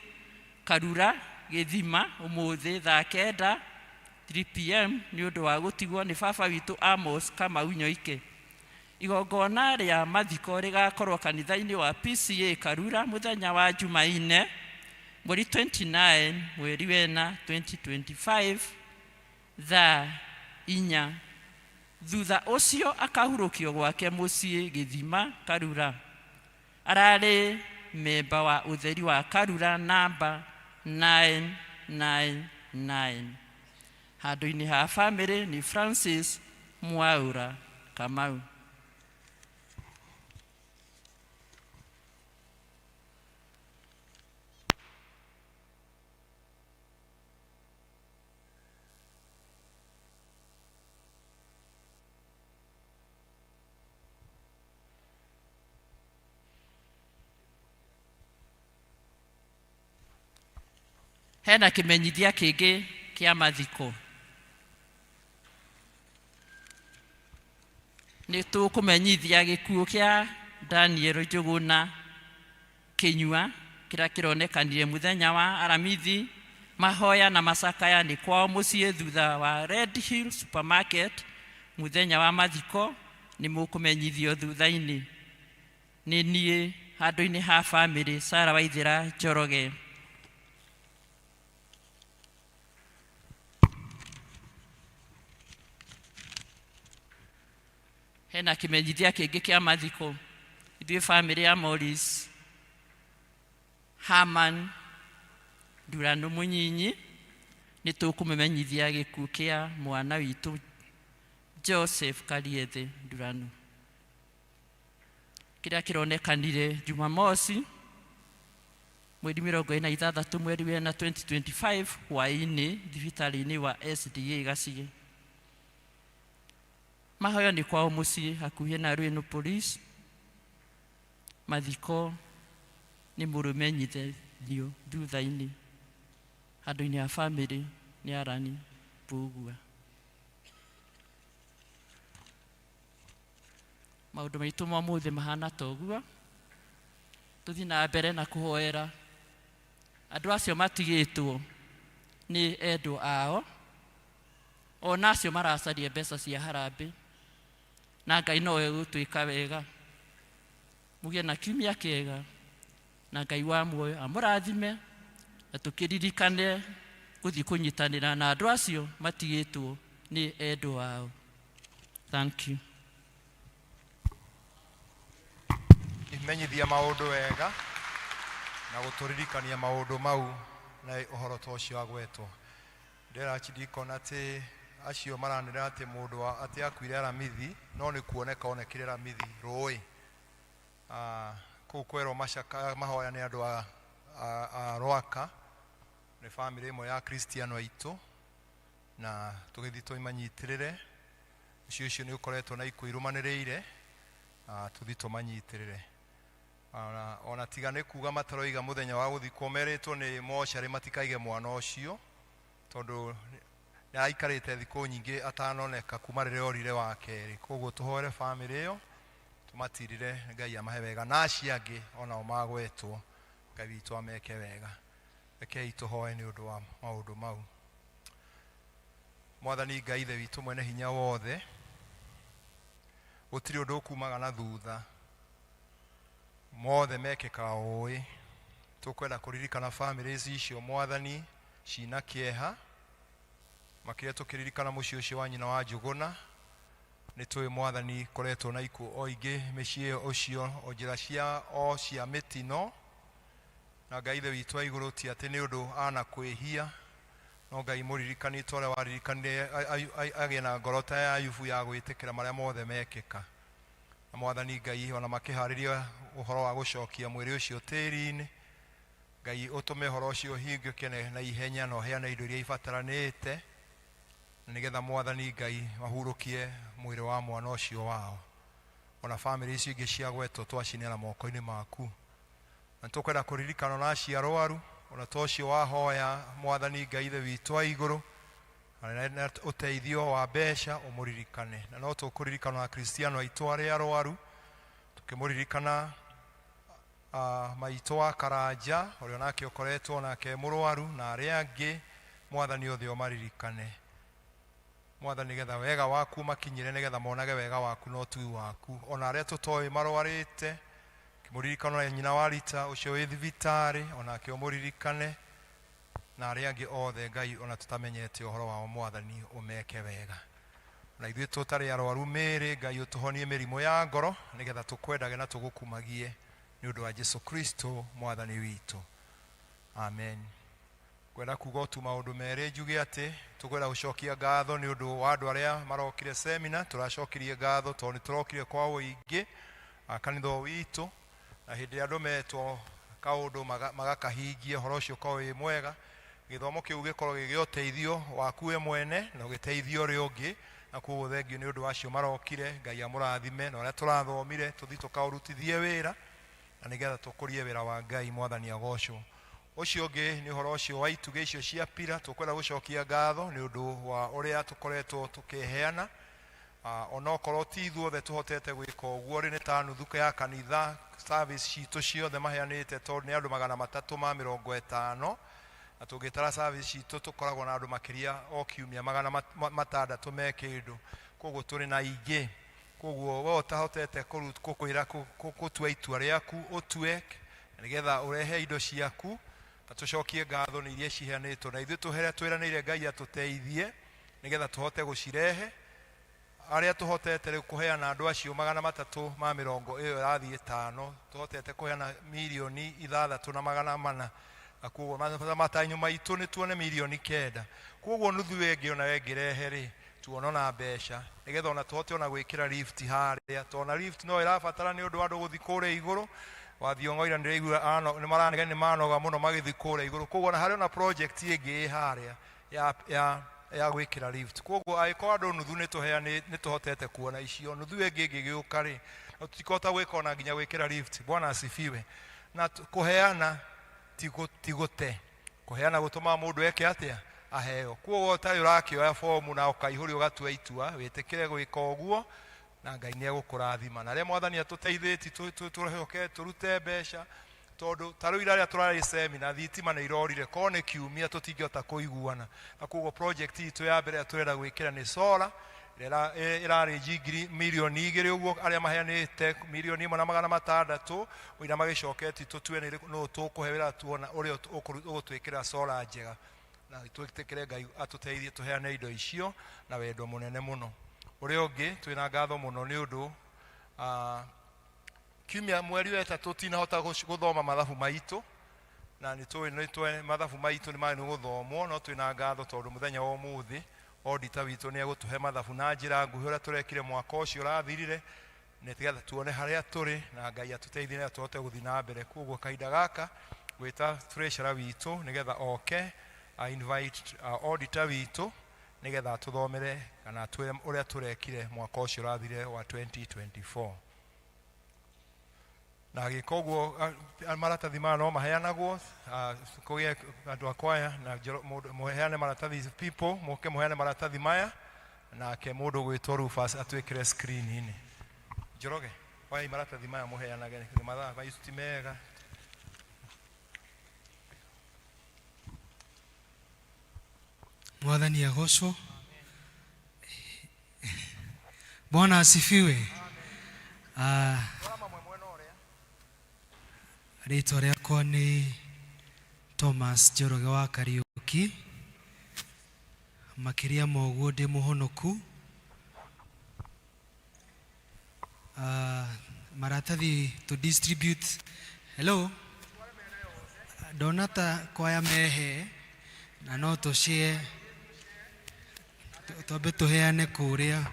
Karura Gĩthima ũmũthĩ thaa 9 3 p.m. nĩ ũndũ wa gũtigwo nĩ baba witũ Amos Kamau Nyoike. Igongona rĩa mathiko rĩgakorwo kanitha-inĩ wa PCA Karura mũthenya wa Jumaine mweri 29 mweri wena 2025 thaa 4. Thutha ũcio akahurũkio gwake mũciĩ Gĩthima Karura. Ararĩ memba wa ũtheri wa Karura namba 999. Handũ-inĩ ha bamĩrĩ nĩ Francis Mwaura Kamau. Hena kĩmenyithia kĩngĩ kĩa mathiko. Nĩ tũkũmenyithia gĩkuũ kĩa Daniel Njũgũna Kĩnyua kĩrĩa kĩronekanire mũthenya wa Aramithi. Mahoya na macakaya nĩ kwao mũciĩ thutha wa Red Hill Supermarket. Mũthenya wa mathiko nĩ mũkũmenyithio thutha-inĩ. Nĩ niĩ handũ-inĩ ha bamĩrĩ Sarah Waithera Njoroge. Hena kĩmenyithia kĩngĩ kĩa mathiko. Ithuĩ bamĩrĩ ya Morris Herman Ndurano Mũnyinyi nĩ tũkũmũmenyithia gĩkuũ kĩa mwana witũ Joseph Kariethe Ndurano kĩrĩa kĩronekanire Jumamosi mweri 26 mweri wena 2025 hwaĩ-inĩ thibitarĩ-inĩ wa SDA Gacĩgĩ. Mahoya nĩ kwao mũciĩ hakuhĩ na Rwĩnũ Police. Mathiko nĩ mũrũmenyithio thutha-inĩ handũ-inĩ ha bamĩrĩ. Nĩ Arani Mbugua. Maũndũ maitũ ma ũmũthĩ mahana ta ũguo. Tũthiĩ na mbere na kũhoera andũ acio matigĩtwo nĩ endwa ao, ona acio maracaria mbeca cia harambĩ, na Ngai nowe ũgũtwĩka wega. Mũgĩe na kiumia kĩega, na Ngai wa muoyo amũrathime, na tũkĩririkane gũthiĩ kũnyitanĩra na andũ acio matigĩtwo nĩ endwa ao. Thank you. Imenyithia maũndũ wega na gũtũririkania maũndũ mau na ũhoro ta ũcio agwetwo. Ndĩra archdeacon atĩ acio maranĩra atĩ mũndũ wa atĩ akuire Aramithi, no nĩ kuoneka onekire Aramithi rũĩ. Kũu kwerwo macaka mahoya nĩ andũ a Rwaka, nĩ bamĩrĩ ĩmwe ya Kristiano aitũ, na tũgĩthiĩ tũmanyitĩrĩre. Ũcio ũcio nĩ ũkoretwo na ikuũ irũmanĩrĩire, tũthiĩ tũmanyitĩrĩre. Ona tiga nĩ kuga mataroiga mũthenya wa gũthikwo, merĩtwo nĩ mocarĩ matikaige mwana ũcio, tondũ nĩ aikarĩte thikũ nyingĩ atanoneka kuma rĩrĩa orire wa kerĩ. Koguo tũhoere bamĩrĩ ĩyo, tũmatirire Ngai amahe wega, na acio angĩ onao magwetwo Ngai witũ ameke wega. Rekei tũhoe nĩ ũndũ wa maũndũ mau. Mwathani Ngai Ithe witũ mwene hinya wothe, gũtirĩ ũndũ ũkumaga na thutha, mothe mekĩkaga ũĩ. Tũkwenda kũririkana bamĩrĩ icio Mwathani cina kĩeha, makĩria tũkĩririkana mũciĩ ũcio wa nyina wa Njũgũna. Nĩ tũĩ Mwathani koretwo na ikuũ o ingĩ mĩciĩ ũcio, o njĩra cia o cia mĩtino, na Ngai Ithe witũ wa igũrũ ti atĩ nĩ ũndũ ana kwĩhia, no Ngai mũririkanĩte ũrĩa waririkanire agĩe na ngoro ta ya Ayubu ya gwĩtĩkĩra marĩa mothe mekĩka. Na Mwathani Ngai ona makĩharĩria ũhoro wa gũcokia mwĩrĩ ũcio tĩri-inĩ, Ngai ũtũme ũhoro ũcio ũhingĩke na ihenya na ũheane indo iria ibataranĩte, na nĩgetha Mwathani Ngai mahurũkie mwĩrĩ wa mwana ũcio wao. Ona bamĩrĩ icio ingĩ ciagwetwo twacineana moko-inĩ maku. Na tũkwenda kũririkana ona acio arwaru, ona ta ũcio wahoya Mwathani Ngai Ithe witũ wa igũrũ, na ũteithio wa mbeca ũmũririkane. Na no tũkũririkana na Akristiano aitũ arĩa arwaru, tũkĩmũririkana maitũ wa Karanja, ũrĩa onake ũkoretwo onake mũrwaru, na arĩa angĩ, Mwathani othe ũmaririkane. Mwathani, nĩgetha wega waku makinyĩre, nĩgetha monage wega waku na ũtugi waku. Ona arĩa tũtoĩ marwarĩte, kĩmũririkano na nyina wa Rita ũcio wĩ thibitarĩ, onake ũmũririkane, na arĩa angĩ othe Ngai ona tũtamenyete ũhoro wao, Mwathani ũmeke wega. Na ithuĩ tũtarĩ arwaru mĩĩrĩ, Ngai ũtũhonie mĩrimũ ya ngoro, nĩgetha tũkwendage na tũgũkumagie nĩ ũndũ wa Jesu Kristo Mwathani witũ. Amen. Ngwenda kuga tu maũndũ merĩ, njuge atĩ tũkwenda gũcokia ngatho nĩ ũndũ wa andũ arĩa marokire semina. Tũracokirie ngatho tondũ nĩ tũrokire kwa ũingĩ kanitha ũyũ witũ, na hĩndĩ ĩrĩa andũ metwo kaũndũ magakahingia, ũhoro ũcio ũkorwo wĩ mwega, gĩthomo kĩu gĩkorwo gĩ gĩa ũteithio waku we mwene na ũgĩteithia ũrĩa ũngĩ. Na koguo thengio nĩ ũndũ wa acio marokire, Ngai amũrathime, na ũrĩa tũrathomire tũthiĩ tũkaũrutithie wĩra, na nĩgetha tũkũrie wĩra wa Ngai. Mwathani agocwo. Ũcio ũngĩ nĩ ũhoro ũcio wa itugĩ icio cia pira. Tũkwenda gũcokia ngatho nĩ ũndũ wa ũrĩa tũkoretwo tũkĩheana, onokorwo ti ithuothe tũhotete gwĩka ũguo rĩ, nĩ ta nuthu ya kanitha service citũ ciothe maheanĩte, tondũ nĩ andũ 350, na tũngĩtara service citũ tũkoragwo na andũ makĩria o kiumia 600 me kĩndũ, koguo tũrĩ na aingĩ. Koguo we ũtahotete gũkwĩra gũtua itua rĩaku, ũtue nĩgetha ũrehe indo ciaku, na tũcokie ngatho nĩ iria ciheanĩtwo, na ithuĩ tũhere twĩranĩire Ngai atũteithie nĩgetha tũhote gũcirehe. Arĩa tũhotete rĩu kũheana andũ acio 350 ĩyo ĩrathiĩ ĩtano, tũhotete kũheana 6,400,000, na koguo matanyo maitũ nĩ tuone 9 million. Koguo nuthu ĩngĩ ona ĩngĩrehe rĩ, tuona ona mbeca nĩgetha ona tũhote ona gwĩkĩra lift harĩa, tondũ ona lift no ĩrabatara nĩ ũndũ wa andũ gũthiĩ kũrĩa igũrũ. Wathiĩ ira ndĩraigua nĩ maranega nĩ manoga mũno magĩthiĩ kũrĩa igũrũ, koguo ona harĩ ona project ĩngĩ ĩ harĩa ya gwĩkĩra lift. Koguo angĩkorwo andũ nuthu nĩ tũheanĩ nĩ tũhotete kuona icio, nuthu ĩngĩ ĩngĩgĩũka rĩ, no tũtikũhota gwĩka ona nginya gwĩkĩra lift. Bwana asifiwe. Na kũheana ti gũte, kũheana gũtũmaga mũndũ eke atĩa? Aheo. Kuoguo ũtarĩ ũrakĩoya bomu na ũkaihũria ũgatua itua, wĩtĩkĩre gwĩka ũguo na Ngai nĩ egũkũrathima. Na arĩa Mwathani atũteithĩtie tũcoke tũrute mbeca, tondũ ta rĩu ira rĩrĩa tũrarĩ semina thitima nĩ irorire, korwo nĩ kiumia tũtingĩhota kũiguana. Na koguo project itũ ya mbere ĩrĩa tũrenda gwĩkĩra nĩ solar, ĩrĩa ĩrarĩ ngiri mirioni 2 ũguo, arĩa maheanĩte 1,600,000 ũira magĩcoketie tũtue nĩ nũ tũkũhe wĩra tuona ũrĩa ũgũtwĩkĩra solar njega. Na twĩtĩkĩre Ngai atũteithie tũheane indo icio na wendo mũnene mũno. Ũrĩa ũngĩ twĩna ngatho mũno nĩ ũndũ kiumia mweri wa ĩtatũ tinahota gũthoma mathabu maitũ, na nĩ tũĩ nĩ tũĩ mathabu maitũ nĩ magĩrĩirwo gũthomwo, no twĩna ngatho tondũ mũthenya wa ũmũthĩ auditor witũ nĩ egũtũhe mathabu na njĩra nguhĩ ũrĩa tũrekire mwaka ũcio ũrathirire, nĩgetha tuone harĩa tũrĩ na Ngai atũteithie na tũhote gũthiĩ na mbere. Koguo kahinda gaka gwĩta treasurer witũ nĩgetha oke a invite auditor witũ nĩgetha atũthomere kana atwĩre ũrĩa tũrekire mwaka ũcio ũrathirire wa 2024. Na agĩka ũguo, maratathi maya no maheanagwo, kũgĩe andũ a kwaya na mũndũ mũheane maratathi, people mũke mũheane maratathi maya, nake mũndũ ũgwĩtwo Rufus atwĩkĩre screen-inĩ. Njoroge, oyai maratathi maya mũheanage, mathaa maitũ ti mega. Mwathani agocwo. Bwana asifiwe. Rĩtwa rĩakwa nĩ Thomas Njoroge wa Kariũki. Makĩria ma ũguo ndĩ mũhonoku. Maratathi to distribute. Hello? Ndona ta kwaya mehe na no tũcie twambe tũheane kũrĩa.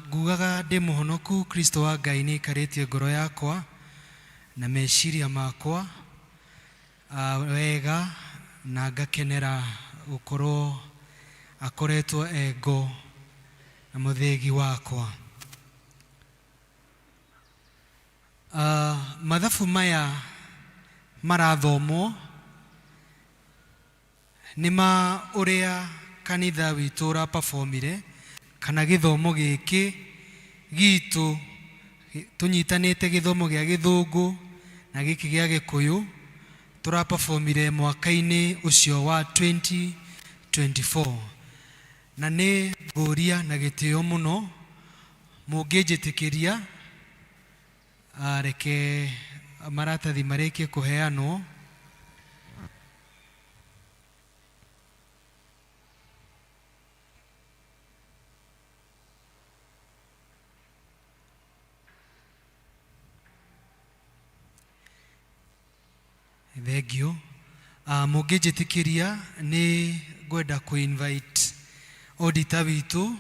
Ngugaga ndĩ mũhonoku, Kristo wa Ngai nĩ aikarĩtie ngoro yakwa na meciria makwa wega, na ngakenera gũkorwo akoretwo e ngo na mũthĩgi wakwa. Mathabu maya marathomwo nĩ ma ũrĩa kanitha witũ ũrapafomire, kana gĩthomo gĩkĩ gitũ tũnyitanĩte, gĩthomo gĩa gĩthũngũ na gĩkĩ gĩa gĩkũyũ, tũrapafomire mwaka-inĩ ũcio wa 2024. Na nĩ ngũria na gĩtĩo mũno mũngĩnjĩtĩkĩria, reke maratathi marĩkie kũheanwo. Thengio. Mũngĩnjĩtĩkĩria nĩ ngwenda kũ invite auditor witũ,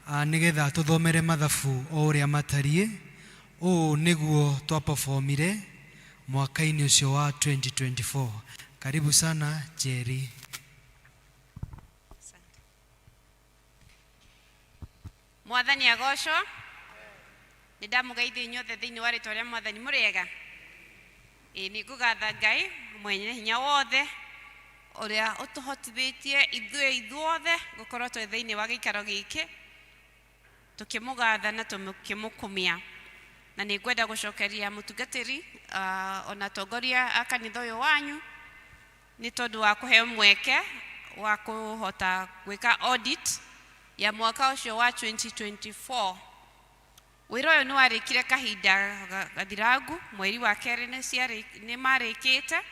nĩgetha atũthomere mathabu o ũrĩa matariĩ. Ũũ nĩguo twapafomire mwaka-inĩ ũcio wa 2024. Karibu sana Jerry. Mwathani agocwo. Nĩ ndamũgeithia inyuothe thĩinĩ wa rĩtwa rĩa Mwathani. Mũrĩega? Ĩĩ, nĩ ngũgatha Ngai mwene hinya wothe ũrĩa ũtũhotithĩtie ithuĩ ithuothe gũkorwo twĩ thĩinĩ wa gĩikaro gĩkĩ tũkĩmũgatha na tũkĩmũkumia. Na nĩ ngwenda gũcokeria mũtungatĩri ona atongoria a kanitha ũyũ wanyu nĩ tondũ wa kũheo mweke wa kũhota gwĩka audit ya mwaka ũcio wa 2024. Wĩra ũyũ nĩ warĩkire kahinda gathirangu, mweri wa kerĩ nĩ marĩkĩte,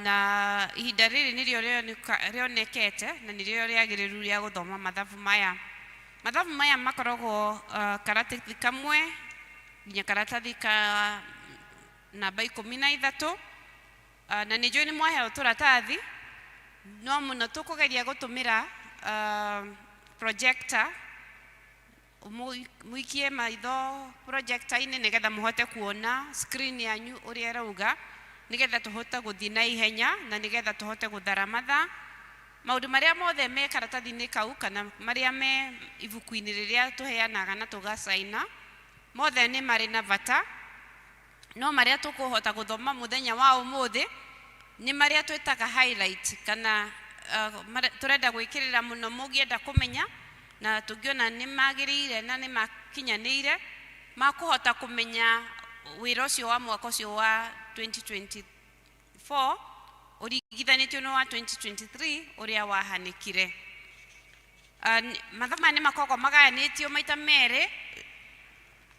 na ihinda rĩrĩ nĩrĩo rĩonekete na nĩrĩo rĩagĩrĩru rĩa gũthoma mathabu maya. Mathabu maya makoragwo karatathi kamwe nginya karatathi ka namba 13, na nĩ njũĩ nĩ mwaheo tũratathi, no mũno tũkũgeria gũtũmĩra projector, mũikie maitho projector-inĩ nĩgetha mũhote kuona screen yanyu ũrĩa ĩrauga, nĩgetha tũhote gũthiĩ na ihenya na nĩgetha tũhote gũthara mathaa. Maũndũ marĩa mothe me karatathi-inĩ kau kana marĩa me ibuku-inĩ rĩrĩa tũheanaga na tũgacaina, mothe nĩ marĩ na bata. No marĩa tũkũhota gũthoma mũthenya wa ũmũthĩ nĩ marĩa twĩtaga highlight kana tũrenda gwĩkĩrĩra mũno mũngĩenda kũmenya na tũngĩona nĩ magĩrĩire na nĩ makinyanĩire makũhota kũmenya wĩra ũcio wa mwaka ũcio wa 2024 ũringithanĩtio na wa 2023 ũrĩa wahanĩkire. Mathaa maya nĩ makoragwo magayanĩtio maita merĩ.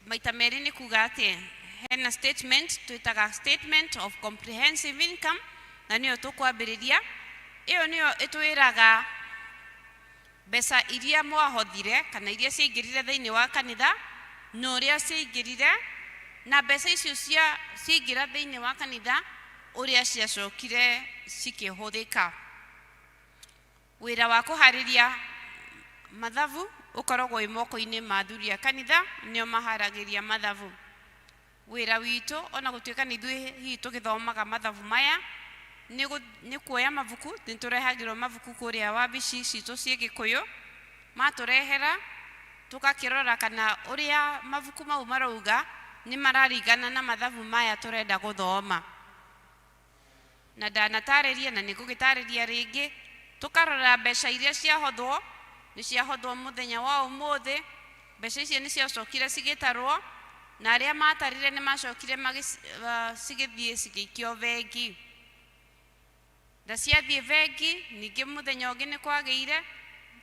Maita merĩ nĩ kuga atĩ hena statement twĩtaga statement of comprehensive income, na nĩyo tũkwambĩrĩria. Ĩyo nĩyo ĩtwĩraga mbeca iria mwahothire kana iria ciaingĩrire thĩinĩ wa kanitha na ũrĩa ciaingĩrire, na mbeca icio cia ciaingĩra thĩinĩ wa kanitha ũrĩa ciacokire cikĩhũthĩka. Wĩra wa kũharĩria mathabu ũkoragwo wĩ moko-inĩ ma athuri a kanitha, nĩo maharagĩria mathabu. Wĩra witũ, ona gũtuĩka nĩ ithuĩ hihi tũgĩthomaga mathabu maya, nĩ kuoya mabuku. Nĩ tũrehagĩrwo mabuku kũrĩa wabici citũ ciĩ Gĩkũyũ. Matũrehera tũgakĩrora kana ũrĩa mabuku mau marauga nĩ mararingana na mathabu maya tũrenda gũthoma. Na ndanatarĩria na nĩ ngũgĩtarĩria rĩngĩ, tũkarora mbeca iria ciahothwo. Nĩ ciahothwo mũthenya wa ũmũthĩ, mbeca icio nĩ ciacokire cigĩtarwo, na arĩa matarire nĩ macokire cigĩthiĩ cigĩikio bengi. Na ciathiĩ bengi, ningĩ mũthenya ũngĩ nĩ kwagĩire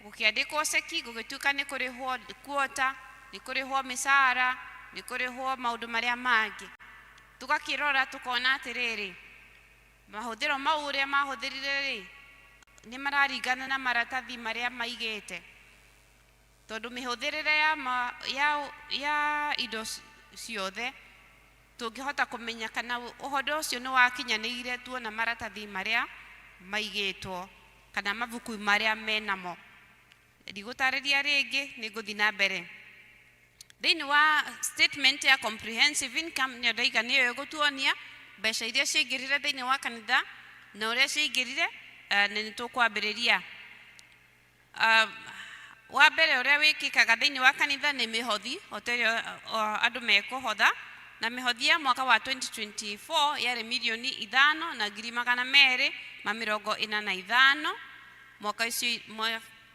gũkĩandĩkwo ceki, gũgĩtuĩka nĩ kũrĩhwo kuota, nĩ kũrĩhwo mĩcara, nĩ kũrĩhwo maũndũ marĩa mangĩ. Tũgakĩrora tũkona atĩrĩrĩ, mahũthĩro mau ũrĩa mahũthĩrire rĩ, nĩ mararingana na maratathi marĩa maigĩte, tondũ mĩhũthĩrĩre ya, ma, ya, ya indo ciothe tũngĩhota kũmenya kana ũhoro ũcio nĩ wakinyanĩire tuona maratathi marĩa maigĩtwo kana mabuku marĩa menamo. Ndigũtarĩria rĩngĩ, nĩ ngũthiĩ na mbere. Thĩinĩ wa statement ya comprehensive income, nĩyo ndaiga nĩyo ĩgũtuonia mbeca iria ciaingĩrire thĩinĩ wa kanitha na ũrĩa ciaingĩrire. Na nĩ tũkwambĩrĩria. Wa mbere ũrĩa wĩkĩkaga thĩinĩ wa kanitha nĩ mĩhothi, o ta ĩrĩa andũ mekũhotha. Na mĩhothi ya mwaka wa 2024 yarĩ 5,245,000. Mwaka ũcio,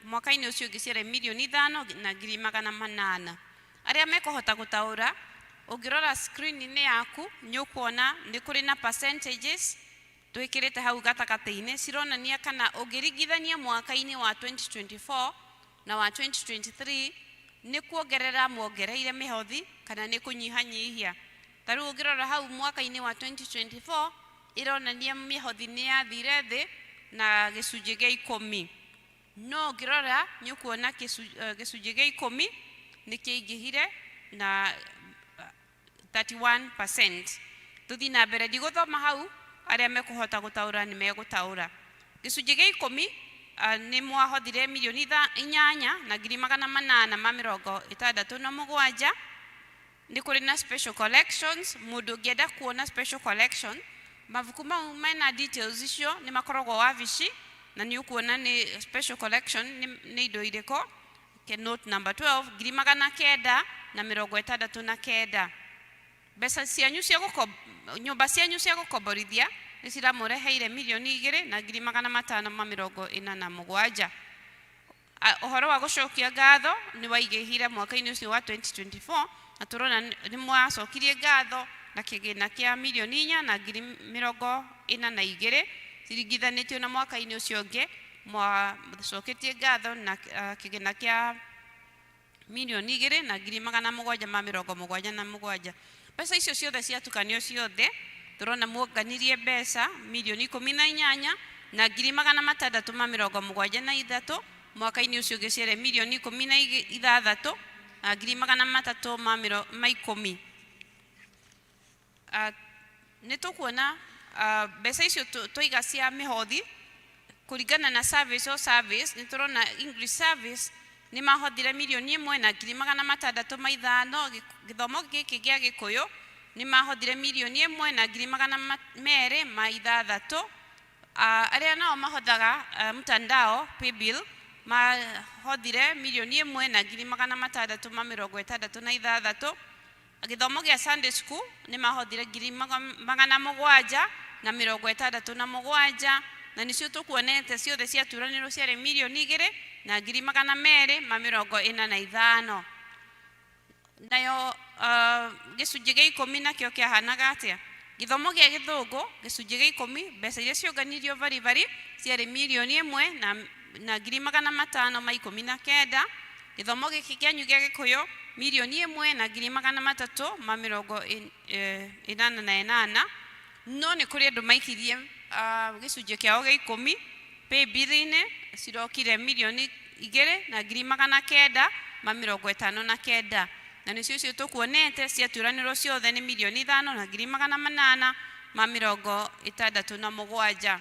mwaka-inĩ ũcio ũngĩ ciarĩ 5,800,000. Arĩa mekũhota gũtaũra, ũngĩrora screen-inĩ yaku nĩ ũkuona nĩ kũrĩ na percentages twĩkĩrĩte hau gatagatĩ-inĩ, cironania kana ũngĩringithania mwaka-inĩ wa 2024 na wa 2023 nĩ kuongerera muongereire mĩhothi kana nĩ kũnyihanyihia. Ta rĩu ũngĩrora hau mwaka-inĩ wa 2024 ĩronania mĩhothi nĩ yathire thĩ na gĩcunjĩ gĩa 10, no ũngĩrora nĩ ũkuona gĩcunjĩ gĩa 10 nĩ kĩingĩhire na 31%. Tũthiĩ na mbere, ndigũthoma hau, arĩa mekũhota gũtaũra nĩ megũtaũra. Gĩcunjĩ gĩa 10, nĩ mwahothire 8,867,000. Nĩ kũrĩ na special collections. Mũndũ ũngĩenda kuona special collection, mabuku mau mena details icio nĩ makoragwo wabici, na nĩ ũkuona nĩ special collection nĩ indo irĩkũ. Note number 12, 969,000. Mbeca cianyu cia gũko nyũmba cianyu cia gũkomborithia nĩ ciramũreheire 2,547,000. Ũhoro wa gũcokia ngatho nĩ waingĩhire mwaka-inĩ ũcio wa 2024, na tũrona nĩ mwacokirie ngatho na kĩgĩna kĩa 4,042,000, ciringithanĩtio na mwaka-inĩ ũcio ũngĩ mwacoketie ngatho na kĩgĩna kĩa 2,777,000. Mbeca icio ciothe ciatukanio ciothe, tũrona muonganirie mbeca 18,673,000. Mwaka-inĩ ũcio ũngĩ ciarĩ 16,310,000. Nĩ tũkuona mbeca icio twaiga cia mĩhothi kũringana na service o service. Nĩ tũrona English service nĩ mahothire 1,605,000. Gĩthomo gĩkĩ gĩa Gĩkũyũ nĩ mahothire 1,206,000. Arĩa nao mahothaga mtandao paybill mahothire 1,666. Gĩthomo gĩa Sunday school nĩ mahothire ngiri 767, na nĩcio tũkuonete ciothe ciaturanĩrwo ciarĩ 2,245,000. Nayo gĩcunjĩ gĩa 10 nakĩo kĩahanaga atĩa? Gĩthomo gĩa gĩthũngũ gĩcunjĩ gĩa 10, mbeca iria ciũnganirio baribari ciarĩ 1,519,000. Gĩthomo gĩkĩ kĩanyu gĩa gĩkũyũ 1,388,000. No nĩ kũrĩ andũ maikirie gĩcunjĩ kĩao gĩa 10 paybill-inĩ, cirokire 2,959,000, na nĩcio icio tũkuonete ciaturanĩrwo ciothe nĩ 5,867,000.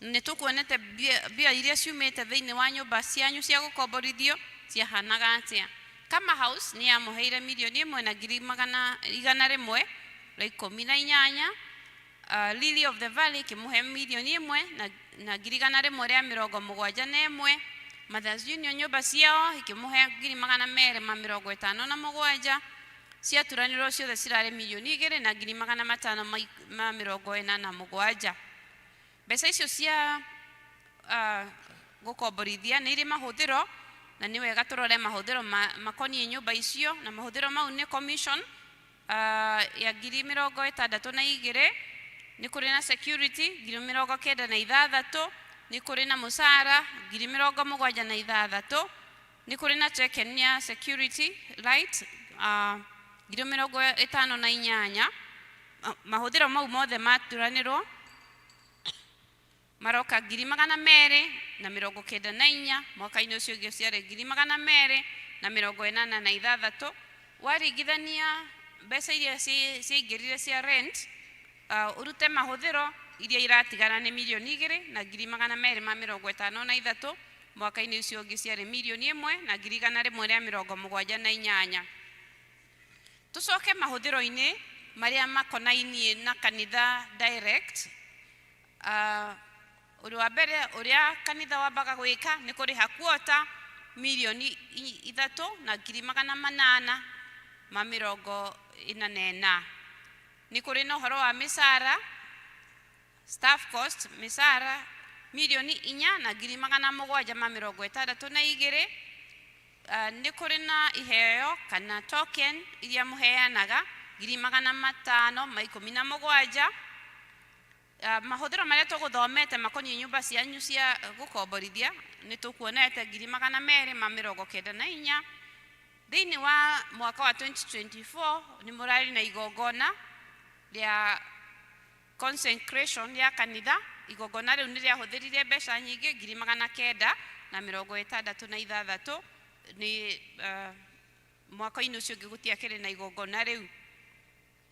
Nĩ tũkuonete mbia iria ciumĩte thĩinĩ wa nyũmba cianyu cia gũkomborithio ciahanaga atĩa. Kama House nĩ yamũheire 1,118,000. Lily of the Valley ĩkĩmũhe 1,171,000. Mothers Union nyũmba ciao ikĩmũhe 257,000. Ciaturanĩrwo ciothe cirarĩ 2,547,000. Mbeca icio cia gũkomborithia nĩ irĩ mahũthĩro, na nĩ wega tũrore mahũthĩro makoniĩ nyũmba icio, na mahũthĩro mau nĩ commission ya 62,000, nĩ kũrĩ na security 96,000, nĩ kũrĩ na mũcara 76,000, nĩ kũrĩ na token ya security light 58,000. Mahũthĩro mau mothe maturanĩrwo maroka 294,000. Mwaka-inĩ ũcio ũngĩ ciarĩ 286,000. Waringithania mbeca iria ciaingĩrire cia rent, ũrute mahũthĩro, iria iratigana nĩ 2,253,000. Mwaka-inĩ ũcio ũngĩ ciarĩ 1,178,000. Tũcoke mahũthĩro-inĩ marĩa makonainie na kanitha direct. Ũndũ wa mbere ũrĩa kanitha wambaga gwĩka nĩ kũrĩha kuota 3,844,000. Nĩ kũrĩ na ũhoro wa mĩcara, staff cost, mĩcara 4,762,000. Nĩ kũrĩ na iheo kana token iria mũheanaga 517,000. Mahũthĩro marĩa tũgũthomete makoniĩ nyũmba cianyu cia gũkomborithia nĩ tũkuonete 294,000. Thĩinĩ wa mwaka wa 2024 nĩ mũrarĩ na igongona rĩa consecration ya kanitha. Igongona rĩu nĩ rĩahũthĩrire mbeca nyingĩ 966,000. Nĩ mwaka-inĩ ũcio ũngĩ gũtiakĩrĩ na igongona rĩu.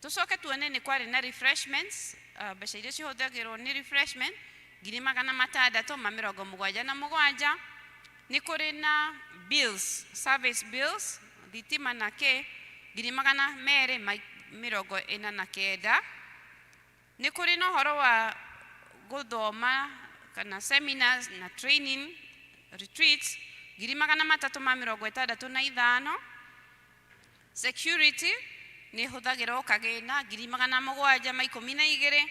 Tũcoke tuone nĩ kwarĩ na refreshments, mbeca iria cihũthagĩrwo nĩ refreshment 677,000. Nĩ kũrĩ na bills, service bills, thitima na kĩ 249,000. Nĩ kũrĩ na ũhoro wa gũthoma kana seminars na training retreats 365,000. Security nĩ ĩhũthagĩrwo kagĩna 712,000.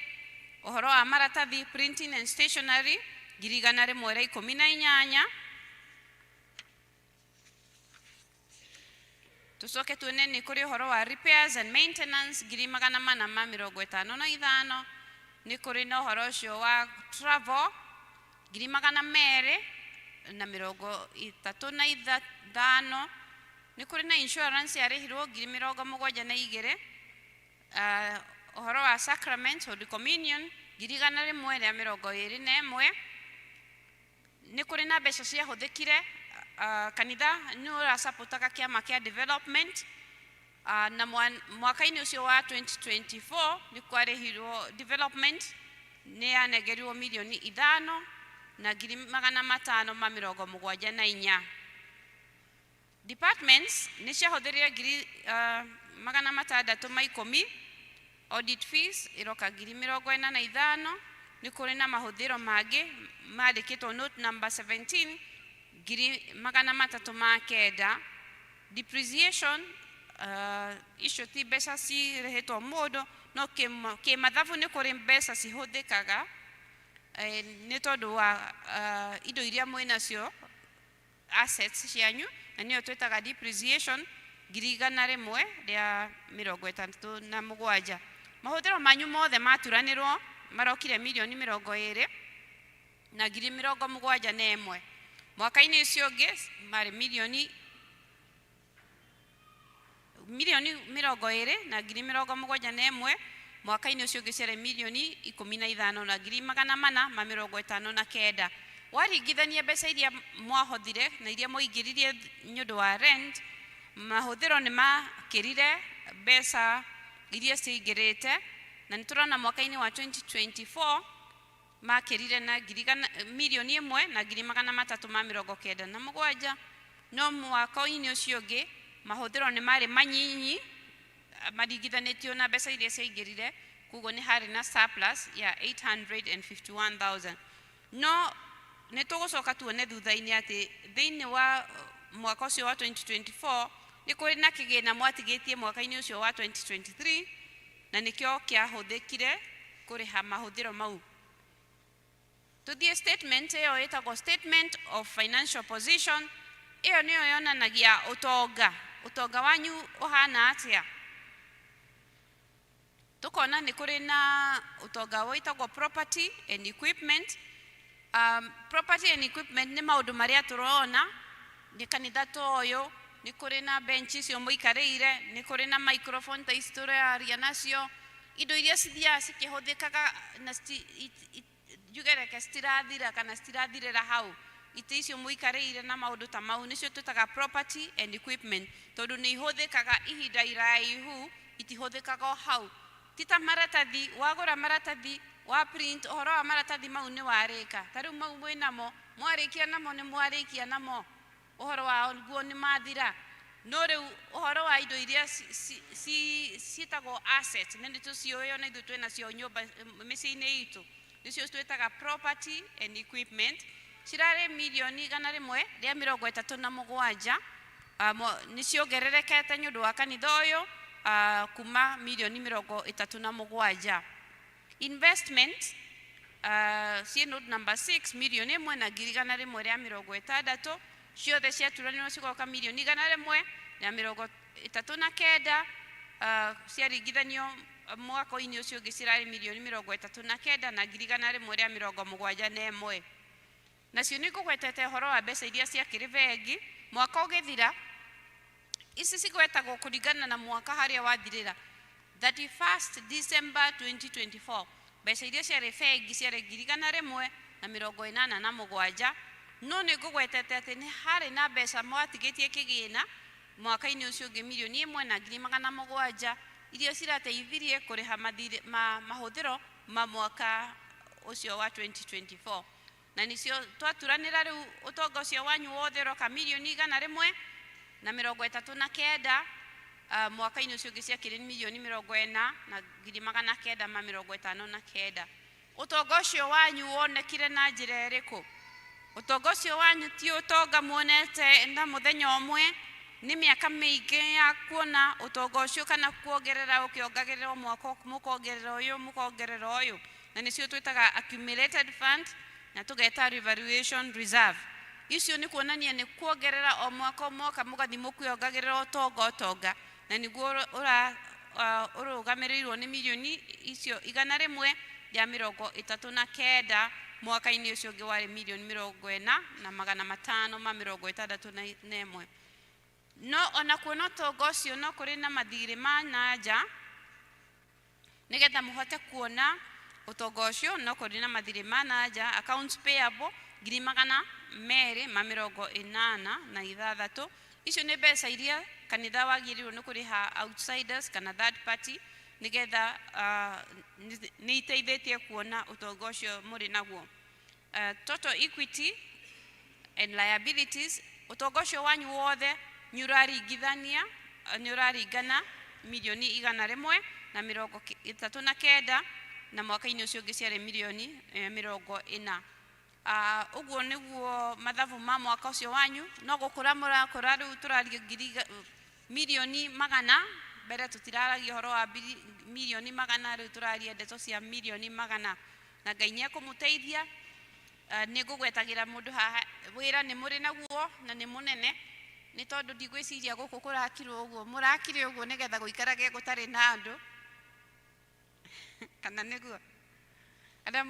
Ũhoro wa maratathi, printing and stationery 118,000. Tũcoke tuone nĩ kũrĩ ũhoro wa repairs and maintenance 455,000. Nĩ kũrĩ na ũhoro ũcio wa travel 235,000. Nĩ kũrĩ na insurance yarĩhirwo 72,000. Ũhoro wa sacrament, Holy Communion 121,000. Nĩ kũrĩ na mbeca ciahũthĩkire, kanitha nĩ ũracapotaga kĩama kĩa development, na mwaka-inĩ ũcio wa 2024 nĩ kwarĩhirwo development nĩ yanengerirwo 5,574,000. Departments nĩ ciahũthĩrire 610,000. Audit fees iroka 45,000. Nĩ kũrĩ na mahũthĩro mangĩ mandĩkĩtwo note number 17 309,000. Depreciation Icio ti mbeca cirĩhĩtwo mũndũ, no kĩmathabu nĩ kũrĩ mbeca cihũthĩkaga nĩ tondũ wa indo iria mwĩnacio, assets cianyu, na nĩyo twĩtaga depreciation, 167,000. Mahũthĩro manyu mothe maturanĩrwo marokire 20,271,000. Mwaka-inĩ ũcio ũngĩ marĩ 20,771,000. Mwaka-inĩ ũcio ũngĩ ciarĩ 15,459,000. Waringithania mbeca iria mwahothire na iria mwaingĩririe nĩ ũndũ wa rent, mahũthĩro nĩ makĩrire mbeca iria ciaingĩrĩte, na nĩ tũrona mwaka-inĩ wa 2024 makĩrire na 1,397,000, no mwaka-inĩ ũcio ũngĩ mahũthĩro nĩ marĩ manyinyi maringithanĩtio na mbeca iria ciaingĩrire, koguo nĩ harĩ na surplus ya 851,000. No nĩ tũgũcoka tuone thutha-inĩ atĩ thĩinĩ wa mwaka ũcio wa 2024 nĩ kũrĩ na kĩgĩna mwatigĩtie mwaka-inĩ ũcio wa 2023, na nĩkĩo kĩahũthĩkire kũrĩha mahũthĩro mau. Tuthiĩ statement ĩyo ĩtagwo statement of financial position. Ĩyo nĩyo yonanagia ũtonga wanyu ũhana atĩa. Tukona nĩ kũrĩ na ũtonga wĩtagwo property and equipment. Property and equipment nĩ maũndũ marĩa tũrona nĩ kanitha ta ũyũ, nĩ kũrĩ na bench icio mũikarĩire, nĩ kũrĩ na microphone ta ici tũraria nacio, indo iria cithiaga cikĩhũthĩkaga na njuge reke citirathira kana citirathirĩra hau, itĩ icio mũikarĩire na maũndũ ta mau nĩcio twĩtaga property and equipment, tondũ nĩ ihũthĩkaga ihinda iraihu, itihũthĩkaga o hau. Ti ta maratathi, wagũra maratathi wa print, ũhoro wa maratathi mau nĩ warĩka. Ta rĩu mau mwĩnamo, mwarĩkia namo nĩ mwarĩkia namo, ũhoro wao guo nĩ mathira. No rĩu ũhoro wa indo iria ciĩtagwo assets, na nĩ tũciũĩ ona ithuĩ twĩnacio nyũmba mĩciĩ-inĩ itũ, nĩcio twĩtaga property and equipment, cirarĩ 137,000,000. Nĩ ciongererekete nĩ ũndũ wa kanitha ũyũ kuma 37,000,000. Investment ciĩ note number 6, 1,160,000. Ciothe ciaturanĩrwo cigoka 139,000,000. Ciaringithanio mwaka-inĩ ũcio ũngĩ cirarĩ 39,171,000. Nacio nĩ ngũgwetete ũhoro wa mbeca iria ciakĩrĩ bengi mwaka ũgĩthira. Ici cigwetagwo kũringana na mwaka harĩa wathirĩra. 31st December 2024, mbeca iria ciarĩ bengi ciarĩ 187,000. No nĩ ngũgwetete atĩ nĩ harĩ na mbeca mwatigĩtie kĩgĩna mwaka-inĩ ũcio ũngĩ, 1,700,000, iria cirateithirie kũrĩha mahũthĩro ma mwaka ũcio wa 2024, na nĩcio twaturanĩra rĩu ũtonga ũcio wanyu wothe ũroka 139,000,000. Mwaka-inĩ ũcio ũngĩ ciakĩrĩ 40,959,000. Ũtonga ũcio wanyu wonekire na njĩra ĩrĩkũ? Ũtonga ũcio wanyu ti ũtonga muonete na mũthenya ũmwe, nĩ mĩaka mĩingĩ ya kuona ũtonga ũcio kana kuongerera, ũkĩongagĩrĩra mwaka, mũkongerera ũyũ, mũkongerera ũyũ, na nĩcio twĩtaga accumulated fund na tũgeta revaluation reserve. Icio nĩ kuonania nĩ kuongerera o mwaka o mwaka, mũgathiĩ mũkĩongagĩrĩra ũtonga, na nĩguo ũrũgamĩrĩirwo nĩ 139,000,000. Mwaka-inĩ ũcio ũngĩ warĩ 40,561,000. No ona kuona ũtonga ũcio no kũrĩ na mathirĩ ma na nja, nĩgetha mũhote kuona ũtonga ũcio no kũrĩ na mathirĩ ma na nja. Accounts payable 286,000,000. Icio nĩ mbeca iria kanitha wagĩrĩirwo nĩ kũrĩha outsiders kana third party, nĩgetha nĩ iteithĩtie kuona ũtonga ũcio mũrĩ naguo. Total equity and liabilities, ũtonga ũcio wanyu wothe nĩ ũraringithania, nĩ ũraringana 139,000,000, na mwaka-inĩ ũcio ũngĩ ciarĩ 40,000,000. Ũguo nĩguo mathabu ma mwaka ũcio wanyu. No gũkũra mũrakũra, rĩu tũraria ngiri Mirioni magana mbere tũtiraragia ũhoro wa mirioni magana, rĩu tũraria ndeto cia mirioni magana, na Ngai nĩ ekũmũteithia. Nĩ ngũgwetagĩra mũndũ haha wĩra nĩ mũrĩ naguo na nĩ mũnene, nĩ tondũ ndigwĩciria gũkũ kũrakirwo ũguo mũrakire ũguo nĩgetha gũikarage gũtarĩ na andũ, kana nĩguo arĩa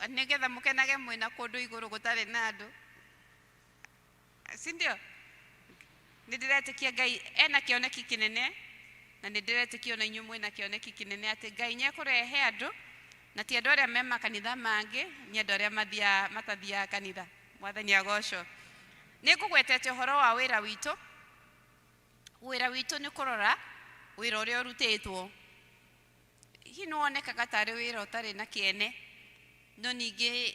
nĩgetha mũkenage mwĩna kũndũ igũrũ gũtarĩ na andũ, si ndio? Nĩ ndĩretĩkia Ngai ena kĩoneki kĩnene, na nĩ ndĩretĩkia ona inyuĩ mwĩna kĩoneki kĩnene atĩ Ngai nĩ ekũrehe andũ, na ti andũ arĩa me makanitha mangĩ, nĩ andũ arĩa mathiaga matathiaga kanitha. Mwathani agocwo. Nĩ ngũgwetete ũhoro wa wĩra witũ. Wĩra witũ nĩ kũrora wĩra ũrĩa ũrutĩtwo. Hihi nĩ wonekaga tarĩ wĩra ũtarĩ na kĩene, no ningĩ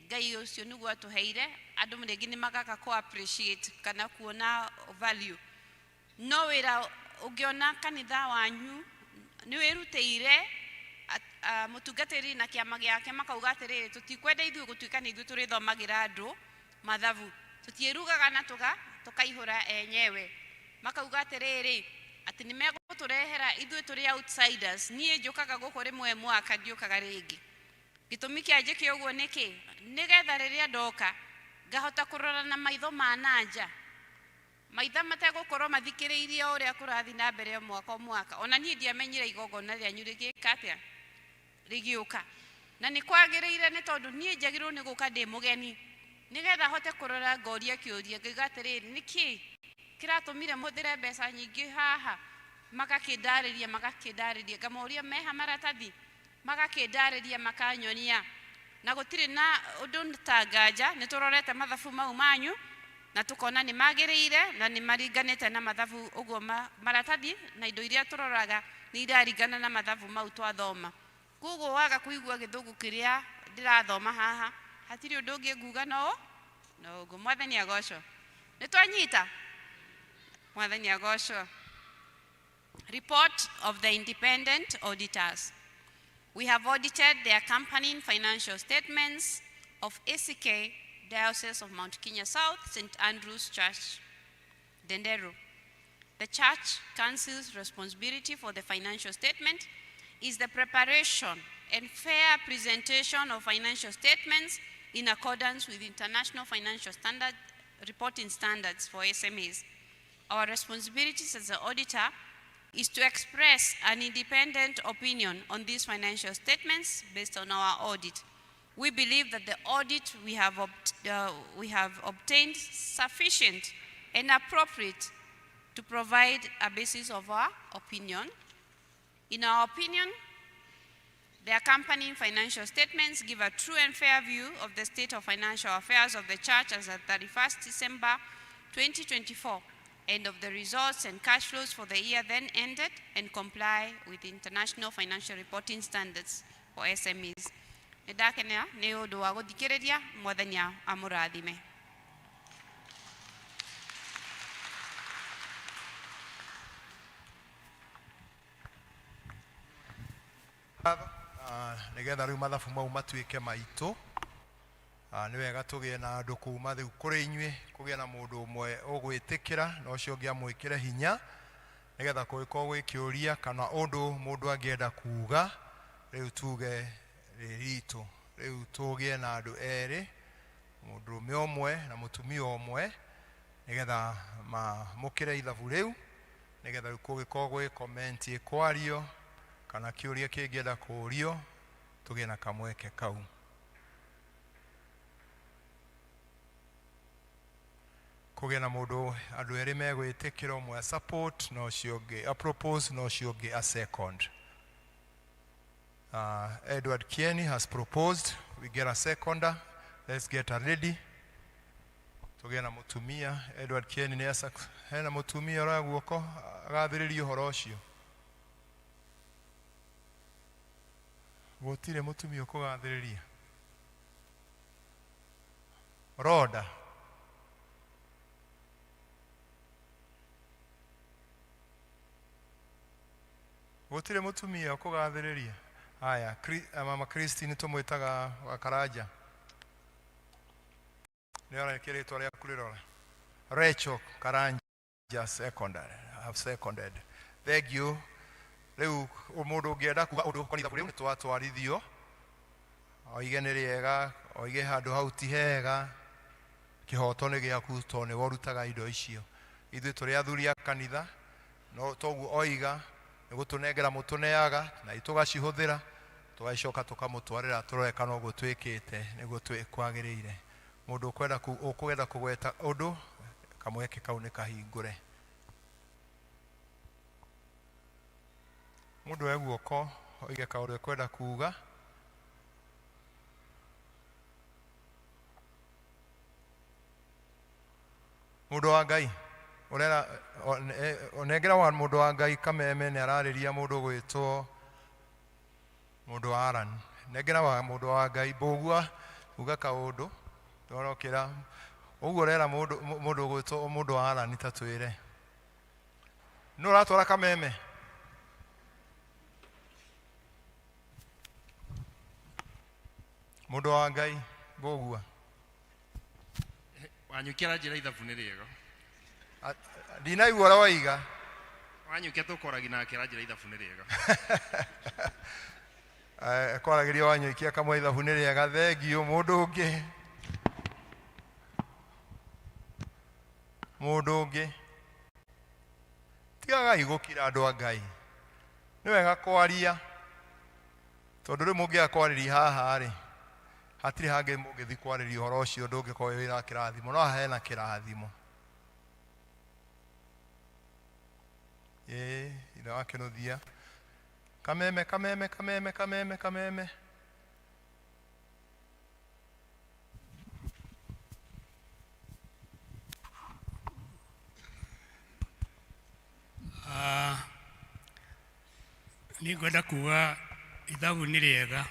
Ngai ũcio nĩguo atũheire. Andũ rĩngĩ nĩ magaga kũ appreciate kana kuona value, no wĩra ũngĩona kanitha wanyu nĩ wĩrutĩire, mũtungatĩri na kĩama gĩake makauga atĩrĩrĩ, tũtikwenda ithuĩ gũtuĩka nĩ ithuĩ tũrĩthomagĩra andũ mathabu, tũtiĩrugaga na tũkaihũra enyewe. Makauga atĩrĩrĩ, atĩ nĩ megũtũrehera ithuĩ tũrĩ outsiders. Niĩ njũkaga gũkũ rĩmwe mwaka, ndiũkaga rĩngĩ. Gĩtũmi kĩa njĩke ũguo nĩkĩ? Nĩgetha rĩrĩa ndoka ngahota kũrora na maitho ma nanja, maitha mategũkorwo mathikĩrĩirie o ũrĩa kũrathiĩ na mbere o mwaka o mwaka. Ona niĩ ndiamenyire igongona rĩanyu rĩgĩka atĩa, rĩgĩũka, na nĩ kwagĩrĩire, nĩ tondũ niĩ njagĩrĩirwo nĩ gũka ndĩ mũgeni nĩgetha hote kũrora, ngoria kĩũria, ngaiga atĩrĩrĩ, nĩkĩ kĩratũmire mũhũthĩre mbeca nyingĩ haha? Magakĩndarĩria, magakĩndarĩria, ngamoria meha maratathi, magakĩndarĩria, makanyonia, na gũtirĩ na ũndũ ta nganja. Nĩ tũrorete mathabu mau manyu na tũkona nĩ magĩrĩire na nĩ maringanĩte na mathabu ũguo maratathi na indo iria tũroraga nĩ iraringana na mathabu mau twathoma. Koguo waga kũigua gĩthũngũ kĩrĩa ndĩrathoma haha, hatirĩ ũndũ ũngĩ nguga no no ũguo. Mwathani agocwo. Nĩ twanyita. Mwathani agocwo. Report of the independent auditors. We have audited the accompanying financial statements of ACK Diocese of Mount Kenya South, St. Andrew's Church, Ndenderu. The Church Council's responsibility for the financial statement is the preparation and fair presentation of financial statements in accordance with International Financial Standard Reporting Standards for SMEs. Our responsibilities as an auditor is to express an independent opinion on these financial statements based on our audit. We believe that the audit we have obtained sufficient and appropriate to provide a basis of our opinion. In our opinion, the accompanying financial statements give a true and fair view of the state of financial affairs of the church as at 31st December 2024 and of the results and cash flows for the year then ended, and comply with International Financial Reporting Standards for SMEs. Nĩ ndakena nĩ ũndũ wa gũthikĩrĩria. Mwathani amũrathime. Nĩgetha rĩu mathabu mau matuĩke maitũ, nĩ wega tũgĩe na andũ kuma rĩu kũrĩ inyuĩ, kũgĩe na mũndũ ũmwe ũgwĩtĩkĩra na ũcio ũngĩ amwĩkĩre hinya, nĩgetha kũngĩkorwo gwĩ kĩũria kana ũndũ mũndũ angĩenda kuga, rĩu tuge rĩ ritũ. Rĩu tũgĩe na andũ erĩ, mũndũrũme ũmwe na mũtumia ũmwe, nĩgetha mamũkĩre ithabu rĩu, nĩgetha rĩu kũngĩkorwo gwĩ comment ĩkwario kana kĩũria kĩngĩenda kũũrio, tũgĩe na kamweke kau. Kũgĩe na mũndũ, andũ erĩ megwĩtĩkĩra, ũmwe a support na ũcio ũngĩ a propose na ũcio ũngĩ a second. Edward Kieni has proposed. We get a seconder. Let's get a lady. Tũgĩe na mũtumia. Edward Kieni nĩ hena mũtumia ũroya guoko agathĩrĩria ũhoro ũcio. Gũtirĩ mũtumia ũkũgathĩrĩria. Roda. Gũtirĩ mũtumia ũkũgathĩrĩria. Haya, Mama Christine tũmwĩtaga wa Karanja. Nĩ ũrekĩ rĩtwa rĩaku rĩrora. Rachel Karanja. Just seconded. Have seconded. Thank you. Rĩu mũndũ ũngĩenda kuga ũndũ ũkoniĩ ithabu rĩu nĩ twatwarithio oige nĩ rĩega oige handũ hau ti hega kĩhoto nĩ gĩaku tondũ nĩwe ũrutaga indo icio ithuĩ tũrĩ athuri a kanitha no toguo oiga nĩ gũtũnengera mũtũneaga na ithuĩ tũgacihũthĩra tũgacoka tũkamũtwarĩra tũrore kana ũguo twĩkĩte nĩguo kwagĩrĩire mũndũ ũkwenda ũkwenda kũgweta ũndũ kamweke kau nĩ kahingũre mũndũ e guoko oige kaũndũ ekwenda kuga mũndũ wa ngai ũrera onengera wa mũndũ wa ngai kameme nĩ ararĩria mũndũ ũgwĩtwo mũndũ wa Aran nengera wa mũndũ wa ngai mbũgua uga kaũndũ ndorokĩra ũguo ũrera mũndũ mũndũ ũgwĩtwo mũndũ wa Aran ta twĩre nũ ũratwara kameme mũndũ wa ngai mbũgua Wanyukia aranjĩra ithabu nĩ rĩega. Ndinaigua ũrĩa waiga. Wanyukia tũkwaragi nake aranjĩra ithabu nĩ rĩega. Kwaragĩria wanyuikia kamwe ithabu nĩ rĩega thengiũ mũndũ ũngĩ mũndũ ũngĩ tigagai gũkira andũ a ngai nĩ wega kwaria tondũ rĩu mũngĩaga kwarĩria haha rĩ hatirĩ hangĩ mũngĩthiĩ kwarĩria ũhoro ũcio ndũngĩkorwo wĩ wĩra wa kĩrathimo no haha hena kĩrathimo ĩĩ ithe wa kĩnũthia kameme kameme kameme kameme kameme Niĩ ngwenda kuga ithabu nĩ rĩega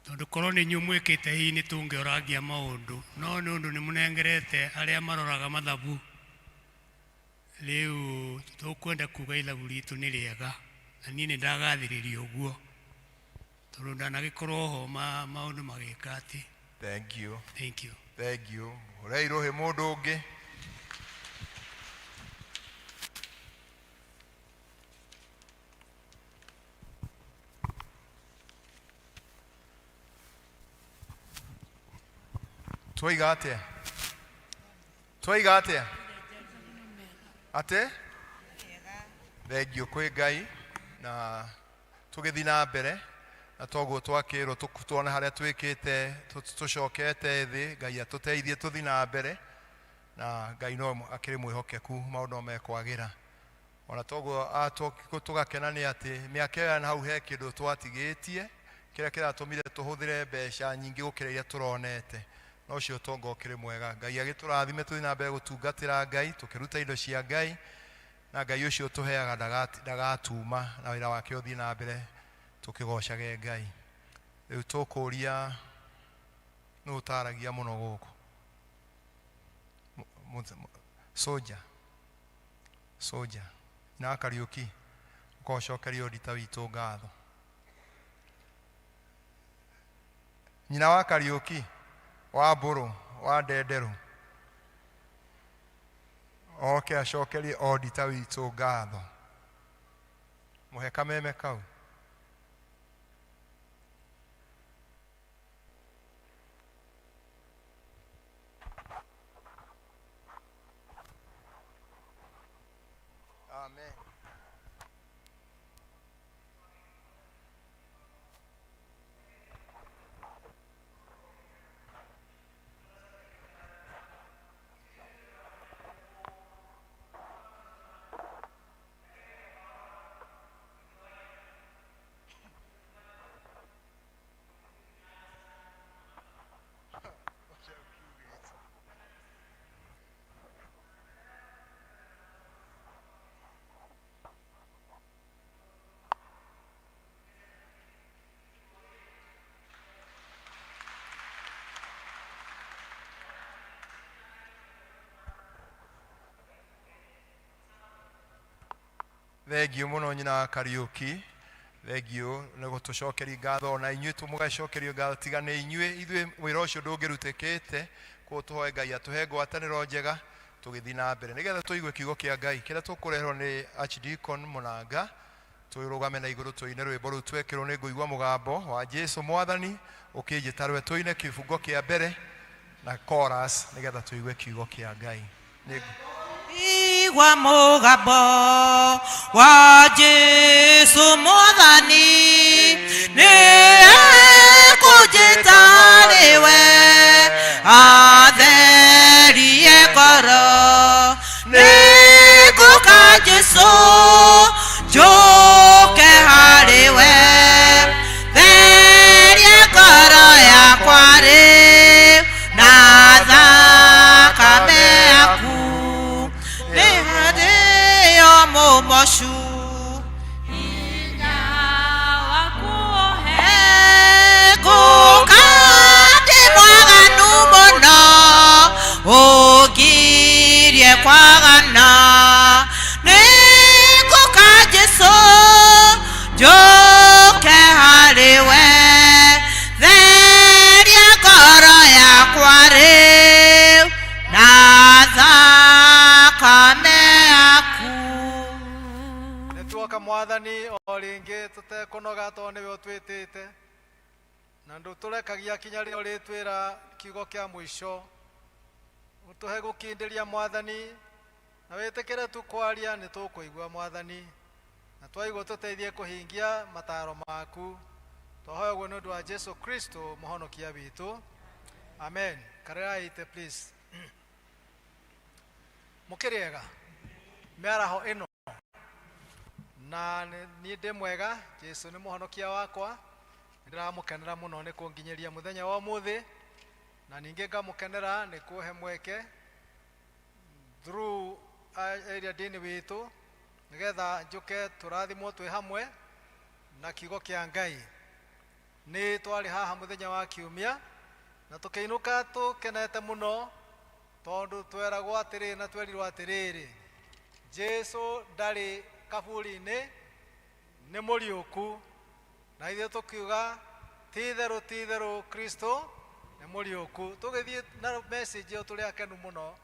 tondũ korwo nĩ inyuĩ mwĩkĩte hihi nĩ tũngĩorangia maũndũ no nĩ ũndũ nĩ mũnengerete arĩa maroraga mathabu rĩu tũkwenda kuga ithabu ritũ nĩ rĩega na niĩ nĩ ndagathĩrĩria ũguo tondũ ndanagĩkorwo ho maũndũ magĩka atĩ. Thank you. Thank you. Thank you. Ũrei rũhĩ mũndũ ũngĩ. Twaiga atĩa? Twaiga atĩa? Atĩ? Thengiũ kwĩ Ngai na tũgĩthiĩ na mbere na toguo twakĩrwo tuone harĩa twĩkĩte tũcokete thĩ Ngai atũteithie tũthiĩ na mbere na Ngai no akĩrĩ mwĩhokeku maũndũ no mekwagĩra ona toguo tũgakena nĩ atĩ mĩaka ĩyo na hau he kĩndũ twatigĩtie kĩrĩa kĩratũmire tũhũthĩre mbeca nyingĩ gũkĩra iria tũronete no ũcio ũtonga ũkĩrĩ mwega Ngai agĩtũrathime tũthiĩ na mbere gũtungatĩra Ngai tũkĩruta indo cia Ngai na Ngai ũcio ũtũheaga ndagatuma na wĩra wake ũthiĩ na mbere tũkĩgocage Ngai rĩu tũkũria nũ ũtaragia mũno gũkũ soja soja na Kariũki ũkocokeria ũndita witũ ngatho nyina wa Kariũki wa Mbũrũ wa Ndenderũ oke acokerie odita witũ ngatho mũhe kameme kau Amen. Thengiũ mũno nyina wa Kariũki thengiũ nĩ gũtũcokeria ngatho ona inyuĩ tũmũgacokerio ngatho tiga nĩ inyuĩ ithuĩ wĩra ũcio ndũngĩrutĩkĩte koguo tũhoe Ngai atũhe ngwatanĩro njega Tũgĩthiĩ na mbere nĩgetha tũigue kiugo kĩa Ngai kĩrĩa tũkũreherwo nĩ Archdeacon Mũnanga. Tũrũgame na igũrũ tũine rwĩmbo rũu twekĩrwo nĩ ngũigua mũgambo wa Jesu Mwathani ũkĩnjĩta rwe. Tũine kĩbungo kĩa mbere na chorus nĩgetha tũigue kiugo kĩa Ngai. Nĩ Igua mũgambo wa Jesu Mwathani, nĩ ekũnjĩta harĩ we, atherie ngoro. Nĩ ngũka Jesu, njũke harĩ we, therie ngoro yakwa rĩu na thakame yaku, nĩ harĩo mũmocu. Ngũka ndĩ mwaganu mũno, ũngirie kwagana. Nĩ ngũka Jesu, njũke harĩ we, theria ngoro yakwa rĩu na thakame yaku. Nĩ tuoka Mwathani o rĩngĩ tũtekũnoga, tondũ nĩwe ũtwĩtĩte na ndũtũrekagia kinya rĩrĩa ũrĩtwĩra kiugo kĩa mũico. Ũtũhe gũkindĩria Mwathani, na wĩtĩkĩre tu kwaria nĩ tũkũigua Mwathani, na twaigua tũteithie kũhingia mataro maku. Twahoya ũguo nĩ ũndũ wa Jesu Kristo mũhonokia witũ, amen. Karĩrai itĩ please. Mũkĩrĩega mĩaraho ĩno? Na niĩ ndĩ mwega. Jesu nĩ mũhonokia wakwa. Nĩ ndĩramũkenera mũno nĩ kũnginyĩria mũthenya wa ũmũthĩ, na ningĩ ngamũkenera nĩ kũhe mweke through area dini witũ nĩgetha njũke tũrathimwo twĩ hamwe na kiugo kĩa Ngai. Nĩ twarĩ haha mũthenya wa kiumia na tũkĩinũka tũkenete mũno, tondũ tweragwo atĩrĩ na twerirwo atĩrĩrĩ, Jesu ndarĩ kaburi-inĩ, nĩ mũriũku. Na ithuĩ tũkiuga ti itherũ, ti itherũ, Kristo nĩ mũriũku. Tũgĩthiĩ na message ĩyo tũrĩ akenu mũno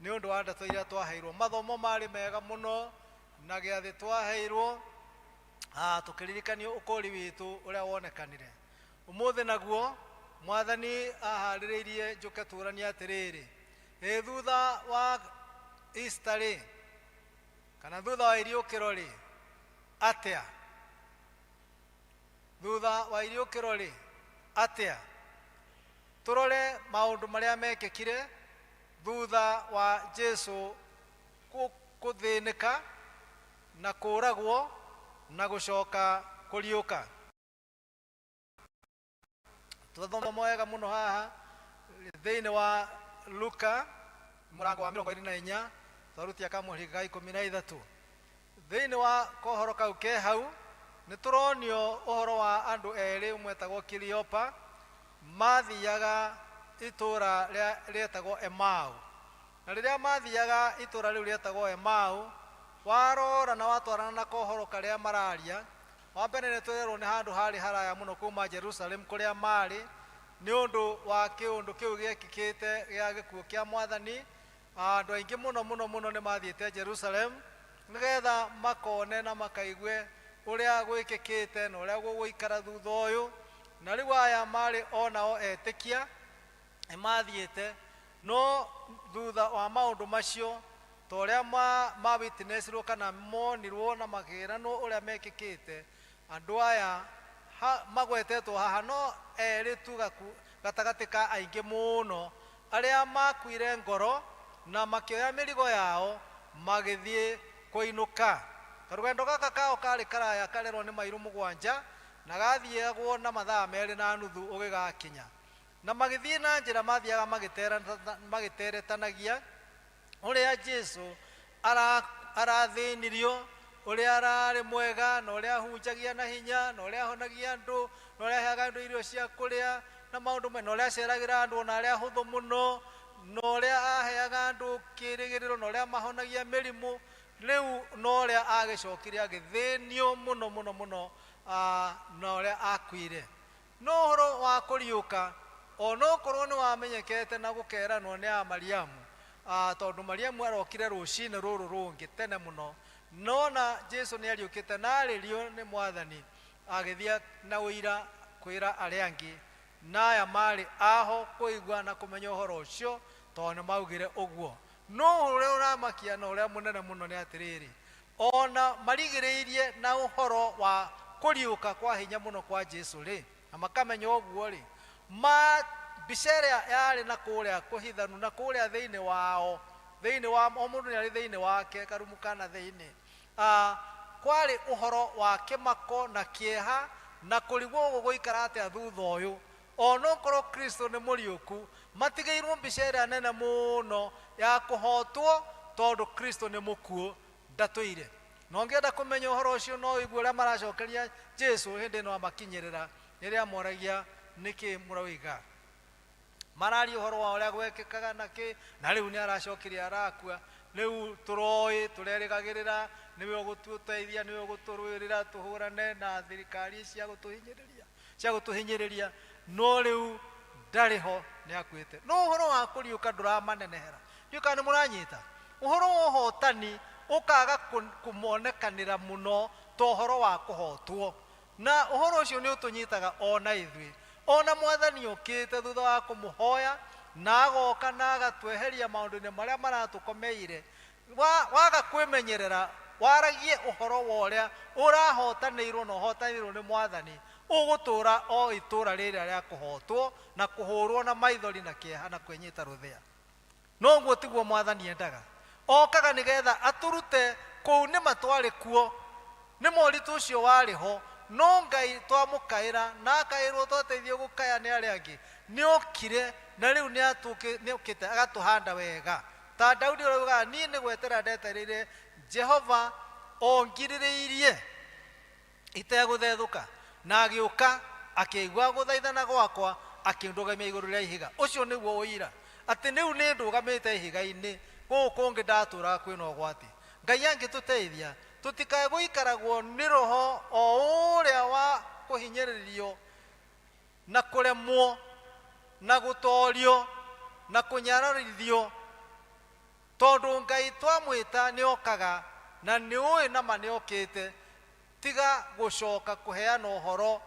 nĩ ũndũ wa ndeto iria twaheirwo. Mathomo marĩ mega mũno na gĩathĩ twaheirwo, tũkĩririkanio ũkũri witũ ũrĩa wonekanire. Ũmũthĩ naguo Mwathani aharĩrĩirie njũke tũranie atĩrĩrĩ, ĩ thutha wa Easter rĩ, kana thutha wa iriũkĩro rĩ, atĩa? Thutha wa iriũkĩro rĩ, atĩa? Tũrore maũndũ marĩa mekĩkire thutha wa Jesu kũthĩnĩka na kũragwo na gũcoka kũriũka. Twathoma wega mũno haha thĩinĩ wa Luka mũrango wa 24, twarutia kamũhĩrĩga ga 13. Thĩinĩ wa kohoro kau ke hau nĩ tũronio ũhoro wa andũ erĩ, ũmwe etagwo Kiliopa, mathiaga itũra rĩetagwo Emau. Na rĩrĩa mathiaga itũra rĩu rĩetagwo Emau, warora na watwarana na kohoro karĩa mararia, wa mbere nĩ twerwo nĩ handũ harĩ haraya mũno kuma Jerusalem kũrĩa marĩ, nĩ ũndũ wa kĩũndũ kĩu gĩekĩkĩte gĩa gĩkuũ kĩa Mwathani. Andũ aingĩ mũno mũno mũno nĩ mathiĩte Jerusalem nĩgetha makone na makaigue ũrĩa gwĩkĩkĩte na ũrĩa gũgũikara thutha ũyũ. Na rĩu aya marĩ onao etĩkia nĩ mathiĩte, no thutha wa maũndũ macio, ta ũrĩa ma witnessirwo kana monirwo na makĩranwo ũrĩa mekĩkĩte, andũ aya magwetetwo haha no erĩ tu gatagatĩ ka aingĩ mũno arĩa makuire ngoro na makĩoya mĩrigo yao magĩthiĩ kũinũka. Karũgendo gaka kao karĩ karaya, karerwo nĩ mairũ 7, na gathiagwo na mathaa 2.5 ũgĩgakinya. Na magĩthiĩ na njĩra mathiaga magĩteretanagia ũrĩa Jesu arathĩnirio, ũrĩa ararĩ mwega, na ũrĩa ahunjagia na hinya, na ũrĩa ahonagia andũ, na ũrĩa aheaga andũ irio cia kũrĩa, na maũndũ na ũrĩa aceragĩra andũ ona arĩa ahũthũ mũno, na ũrĩa aheaga andũ kĩĩrĩgĩrĩro, na ũrĩa mahonagia mĩrimũ. Rĩu na ũrĩa agĩcokire agĩthĩnio mũno mũno mũno, na ũrĩa akuire. No ũhoro wa kũriũka onokorwo nĩ wamenyekete na gũkeranwo nĩ a Mariamu, Tondũ Mariamu arokire rũcinĩ rũrũ rũngĩ tene mũno, nona Jesu nĩ ariũkĩte na arĩrio nĩ Mwathani, agĩthiĩ na ũira kwĩra arĩa angĩ, na aya marĩ aho kũigua na kũmenya ũhoro ũcio tondũ nĩ maugire ũguo. No ũrĩa ũramakia na ũrĩa mũnene mũno nĩ atĩrĩrĩ, ona marigĩrĩirie na ũhoro wa kũriũka kwa hinya mũno kwa Jesu rĩ, na makamenya ũguo rĩ, ma mbica ĩrĩa yarĩ na kũrĩa kũhithanu na kũrĩa thĩinĩ wao, thĩinĩ wa o mũndũ nĩ arĩ thĩinĩ wake karumu kana thĩinĩ, kwarĩ ũhoro wa kĩmako na kĩeha na kũrigwo gũgũikara atĩa thutha ũyũ. Onokorwo Kristo nĩ mũriũku, matigĩirwo mbica ĩrĩa nene mũno ya kũhotwo tondũ Kristo nĩ mũkuũ ndatũire. Na ũngĩenda kũmenya ũhoro ũcio no ũigue ũrĩa maracokeria Jesu hĩndĩ ĩno amakinyĩrĩra, rĩrĩa moragia nĩkĩ mũroiga. Mararia ũhoro wa ũrĩa gwekĩkaga na kĩ, na rĩu nĩ aracokirie arakua, rĩu tũroĩ tũrerĩgagĩrĩra nĩwe ũgũtũteithia, nĩwe ũgũtũrũĩrĩra tũhũrane na thirikari cia gũtũhinyĩrĩria, cia gũtũhinyĩrĩria, no rĩu ndarĩ ho, nĩ akuĩte. No ũhoro wa kũriũka ndũramanenehera. Ndiũĩ kana nĩ mũranyita. Ũhoro wa ũhotani ũkaga kũmonekanĩra mũno ta ũhoro wa kũhotwo. Na ũhoro ũcio nĩ ũtũnyitaga ona ithuĩ. Ona Mwathani okĩte thutha wa kũmũhoya na agoka na agatweheria maũndũ-inĩ marĩa maratũkomeire, waga kwĩmenyerera waragie ũhoro wa ũrĩa ũrahotanĩirwo na ũhotanĩirwo nĩ Mwathani, ũgũtũra o itũra rĩrĩa rĩa kũhotwo na kũhũrwo na maithori na kĩeha na kwĩnyita rũthĩa. No ũguo tiguo Mwathani endaga. Okaga nĩgetha atũrute kũu nĩ matwarĩ kuo, nĩ moritũ ũcio warĩ ho, no Ngai twamũkaĩra na akaĩrwo twateithio gũkaya nĩ arĩa angĩ, nĩ okire na rĩu nĩ okĩte agatũhanda wega. Ta Daudi ũrĩa ugaga, niĩ nĩ gwetera ndetereire Jehova ongirĩrĩirie itegũthethũka, na agĩũka akĩigua gũthaithana gwakwa, akĩndũgamia igũrũ rĩa ihiga. Ũcio nĩguo ũira atĩ rĩu nĩ ndũgamĩte ihiga-inĩ, gũkũ kũngĩ ndatũraga kwĩna ũgwati. Ngai angĩtũteithia tũtikae gũikaragwo nĩ roho o ũrĩa wa kũhinyĩrĩrio na kũremwo na gũtorio na kũnyararithio, tondũ Ngai twamwĩta nĩ okaga na nĩ ũĩ nama nĩ okĩte. Tiga gũcoka kũheana ũhoro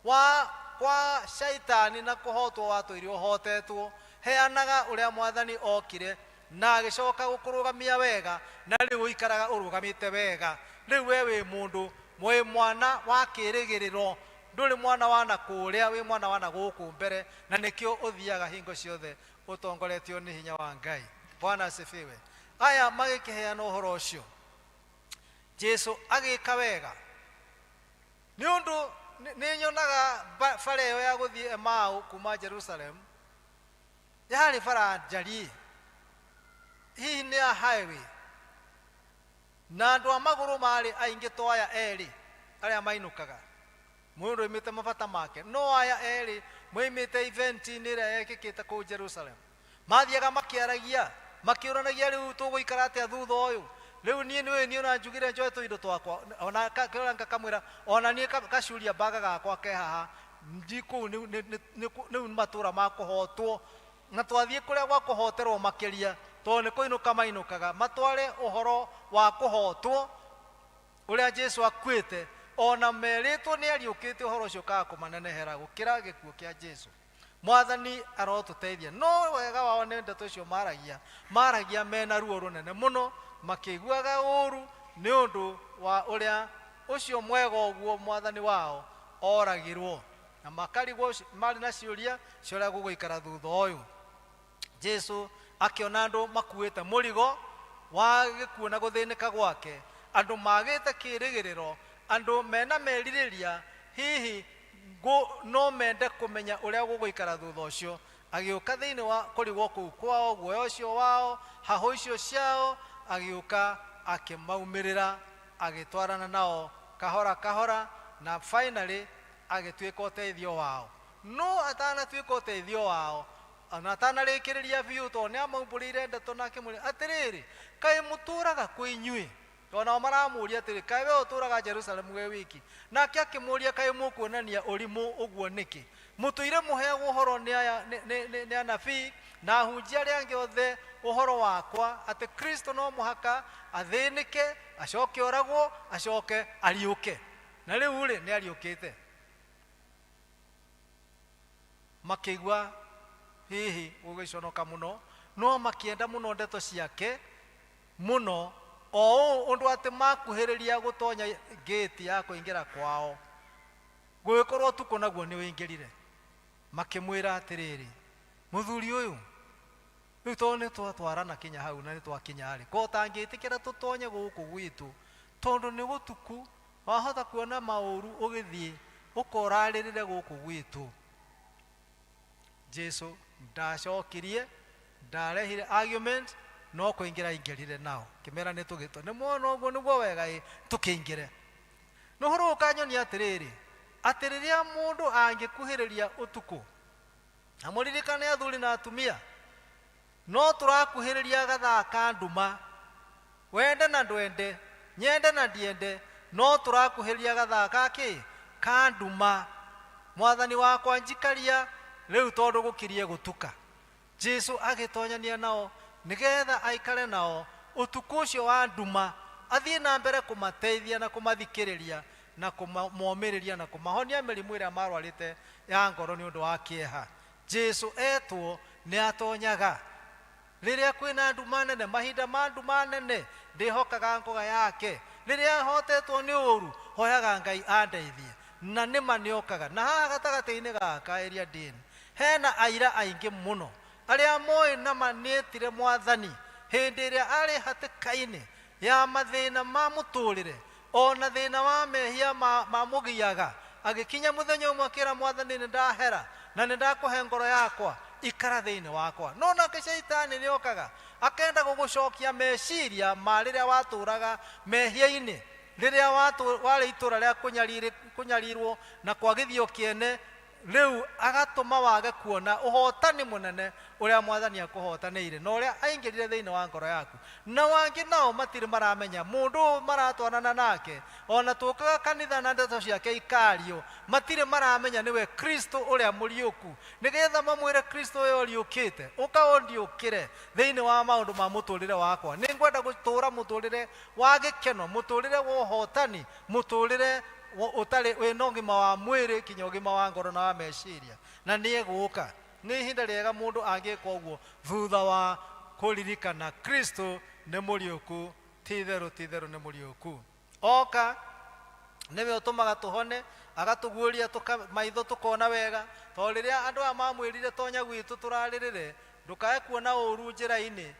wa kwa shaitani na kũhotwo watũire ũhotetwo. Heanaga ũrĩa Mwathani okire na agĩcoka gũkũrũgamia wega, na rĩu ũikaraga ũrũgamĩte wega. Rĩu we wĩ mũndũ, wĩ mwana wa kĩĩrĩgĩrĩro, ndũrĩ mwana wa na kũrĩa, wĩ mwana wa na gũkũ mbere, na nĩkĩo ũthiaga hingo ciothe ũtongoretio nĩ hinya wa Ngai. Bwana asifiwe. Aya magĩkĩheana ũhoro ũcio, Jesu agĩka wega. Nĩ ũndũ nĩ nyonaga bara ĩyo ya gũthiĩ Emau kuma Jerusalem yarĩ bara njariĩ, hihi nĩ ya highway, na andũ a magũrũ marĩ aingĩ to aya erĩ arĩa mainũkaga. Mũndũ oimĩte mabata make, no aya erĩ moimĩte event-inĩ ĩrĩa yekĩkĩte kũu Jerusalem. Mathiaga makĩaragia, makĩũranagia rĩu tũgũikara atĩa thutha ũyũ. Rĩu niĩ nĩũĩ niĩ ona njugire njoe tũindo twakwa, ona kĩrora ngakamwĩra, ona niĩ kacuria mbaga gakwa ke haha, ndi kũu nĩu nĩ matũra ma kũhotwo, na twathiĩ kũrĩa gwa kũhoterwo makĩria, tondũ nĩ kũinũka mainũkaga, matware ũhoro wa kũhotwo ũrĩa Jesu akuĩte, ona merĩtwo nĩ ariũkĩte, ũhoro ũcio ũkaga kũmanenehera gũkĩra gĩkuũ kĩa Jesu. Mwathani arotũteithia. No wega wao nĩ ndeto icio maragia, maragia mena ruo rũnene mũno, makĩiguaga ũru nĩ ũndũ wa ũrĩa ũcio mwega ũguo Mwathani wao oragirwo, na makarigwo marĩ na ciũria cia ũrĩa gũgũikara thutha ũyũ. Jesu akĩona andũ makuĩte mũrigo wa gĩkuũ na gũthĩnĩka gwake, andũ magĩte kĩĩrĩgĩrĩro, andũ mena merirĩria, hihi no mende kũmenya ũrĩa gũgũikara thutha ũcio. Agĩũka thĩinĩ wa kũrigwo kũu kwao, guoya ũcio wao, hahũ icio ciao, agĩũka akĩmaumĩrĩra, agĩtwarana nao kahora kahora, na finally agĩtuĩka ũteithio wao. No atanatuĩka ũteithio wao, ona atanarĩkĩrĩria biũ, tondũ nĩ amaumbũrĩire ndeto na akĩmwĩra atĩrĩrĩ, kaĩ mũtũraga kwĩ inyuĩ? Tondũ nao maramũria atĩrĩ, kaĩ we ũtũraga Jerusalemu wĩ wiki? Nake akĩmũria, kaĩ mũkuonania ũrimũ ũguo nĩkĩ? Mũtũire mũheagwo ũhoro nĩ aya nĩ anabii na ahunjia arĩa angĩ othe ũhoro wakwa atĩ Kristo no mũhaka athĩnĩke, acoke oragwo, acoke ariũke. Na rĩu rĩ, nĩ ariũkĩte. Makĩigua hihi gũgĩconoka mũno, no makĩenda mũno ndeto ciake mũno, o ũũ ũndũ atĩ makuhĩrĩria gũtonya ngĩti ya kũingĩra kwao, gũgĩkorwo ũtukũ naguo nĩ ũingĩrire. Makĩmwĩra atĩrĩrĩ, mũthuri ũyũ, rĩu tondũ nĩ twatwarana kinya hau na nĩ twakinya rĩ, ko ũtangĩtĩkĩra tũtonye gũkũ gwitũ, tondũ nĩ gũtuku, wahota kuona maũru ũgĩthiĩ ũkorarĩrĩre gũkũ gwitũ. Jesu ndacokirie, ndarehire argument, no kũingĩra aingĩrire nao, kĩmera nĩ tũgĩtwo nĩ mwona ũguo nĩguo wega ĩ, tũkĩingĩre. Na ũhoro ũkanyonia atĩrĩrĩ, atĩ rĩrĩa mũndũ angĩkuhĩrĩria ũtukũ, na mũririkane athuri na atumia, no tũrakuhĩrĩria gathaa ka nduma, wende na ndwende, nyende na ndiende, no tũrakuhĩrĩria gathaa ka kĩ? Ka nduma. Mwathani wakwa njikaria rĩu tondũ gũkirie gũtuka. Jesu agĩtonyania nao nĩgetha aikare nao ũtukũ ũcio wa nduma, athiĩ na mbere kũmateithia na kũmathikĩrĩria na kũmomĩrĩria na kũmahonia mĩrimũ ĩrĩa marwarĩte ya ngoro nĩ ũndũ wa kĩeha. Jesu etwo nĩ atonyaga rĩrĩa kwĩna nduma nene, mahinda ma nduma nene, ndĩhokaga ngoga yake. Rĩrĩa hotetwo nĩ ũru, hoyaga Ngai andeithie, na nĩma nĩokaga. Na haha gatagatĩ-inĩ gaka area ndĩni, hena aira aingĩ mũno arĩa moĩ na manĩtire Mwathani hĩndĩ ĩrĩa arĩ hatĩka-inĩ ya mathĩna ma mũtũrĩre, ona thĩna wa mehia mamũgiaga. Agĩkinya mũthenya ũmwe akĩra Mwathani, nĩ ndahera na nĩ ndakũhe ngoro yakwa, ikara thĩinĩ wakwa. No nake shaitani nĩokaga akenda gũgũcokia meciria ma rĩrĩa watũraga mehia-inĩ, rĩrĩa warĩ itũra rĩa kũnyarirwo na kwagithio kĩene, rĩu agatũma wage kuona ũhotani mũnene ũrĩa Mwathani akũhotanĩire na ũrĩa aingĩrire thĩinĩ wa ngoro yaku. Na wangĩ nao matirĩ maramenya mũndũ ũyũ maratwarana nake, ona tũkaga kanitha na ndeto ciake ikario, matirĩ maramenya nĩwe Kristo ũrĩa mũriũku, nĩgetha mamwĩre Kristo ũyũ ũriũkĩte, ũka ũndiũkĩre thĩinĩ wa maũndũ ma mũtũrĩre wakwa. Nĩngwenda gũtũra mũtũrĩre wa gĩkeno, mũtũrĩre wa ũhotani, mũtũrĩre ũtarĩ wĩna ũgima wa mwĩrĩ kinya ũgima wa ngoro na wa meciria. Na nĩegũka. Nĩ ihinda rĩega mũndũ angĩka ũguo thutha wa kũririkana Kristo nĩ mũriũku, ti-itherũ ti-itherũ nĩ mũriũku. Oka nĩwe ũtũmaga tũhone, agatũguũria maitho tũkona wega. Tondũ rĩrĩa andũ aya mamwĩrire tonya gwitũ tũrarĩrĩre, ndũkae kuona ũru njĩra-inĩ,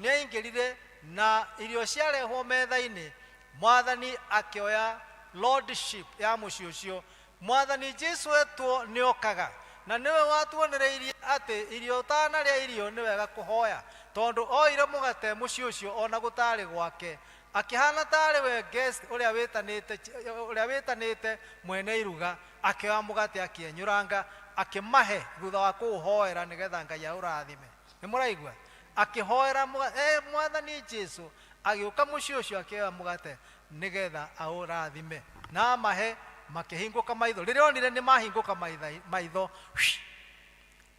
nĩaingĩrire na irio ciarehwo metha-inĩ, Mwathani akĩoya lordship ya mũciĩ ũcio. Mwathani Jesu etwo nĩokaga, na nĩwe watuonereirie atĩ irio ũtanarĩa irio nĩ wega kũhoya, tondũ oire mũgate mũciĩ ũcio ona gũtarĩ gwake, akĩhana tarĩ we guest ũrĩa wĩtanĩte mwene iruga, akĩoya mũgate akĩenyũranga akĩmahe thutha wa kũũhoera nĩgetha Ngai aũrathime. Nĩ mũraigua? Akĩhoera Mwathani Jesu agĩũka mũciĩ ũcio akĩoya mũgate nĩgetha aũrathime na amahe, makĩhingũka maitho. Rĩrĩa onire nĩ mahingũka maitho,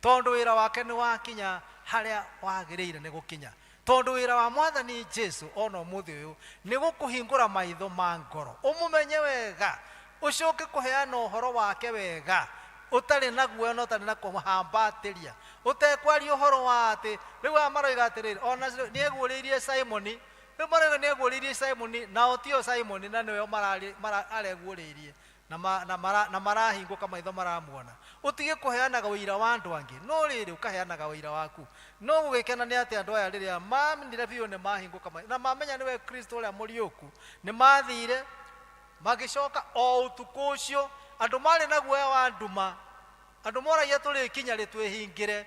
tondũ wĩra wake nĩ wakinya harĩa wagĩrĩire nĩ gũkinya. Tondũ wĩra wa Mwathani Jesu ona ũmũthĩ ũyũ nĩ gũkũhingũra maitho ma ngoro, ũmũmenye wega, ũcoke kũheana ũhoro wake wega, ũtarĩ na guoya na ũtarĩ na kũhambatĩria, ũtekwaria ũhoro wa atĩ rĩu aya maroiga atĩrĩrĩ, ona nĩeguũrĩirie Simoni, rĩu maroiga nĩeguũrĩirie Simoni, nao tio Simoni na nĩwe areguũrĩirie, na marahingũka maitho maramuona. Ũtige kũheanaga ũira wa andũ angĩ, no rĩrĩ ũkaheanaga ũira waku. No gũgĩkena nĩ atĩ andũ aya rĩrĩa mamenire biũ nĩ mahingũka maitho na mamenya nĩwe Kristo ũrĩa mũriũku, nĩ mathire magĩcoka o ũtukũ ũcio. Andũ marĩ na guoya wa nduma, andũ moragia tũrĩkinya rĩ twĩhingĩre,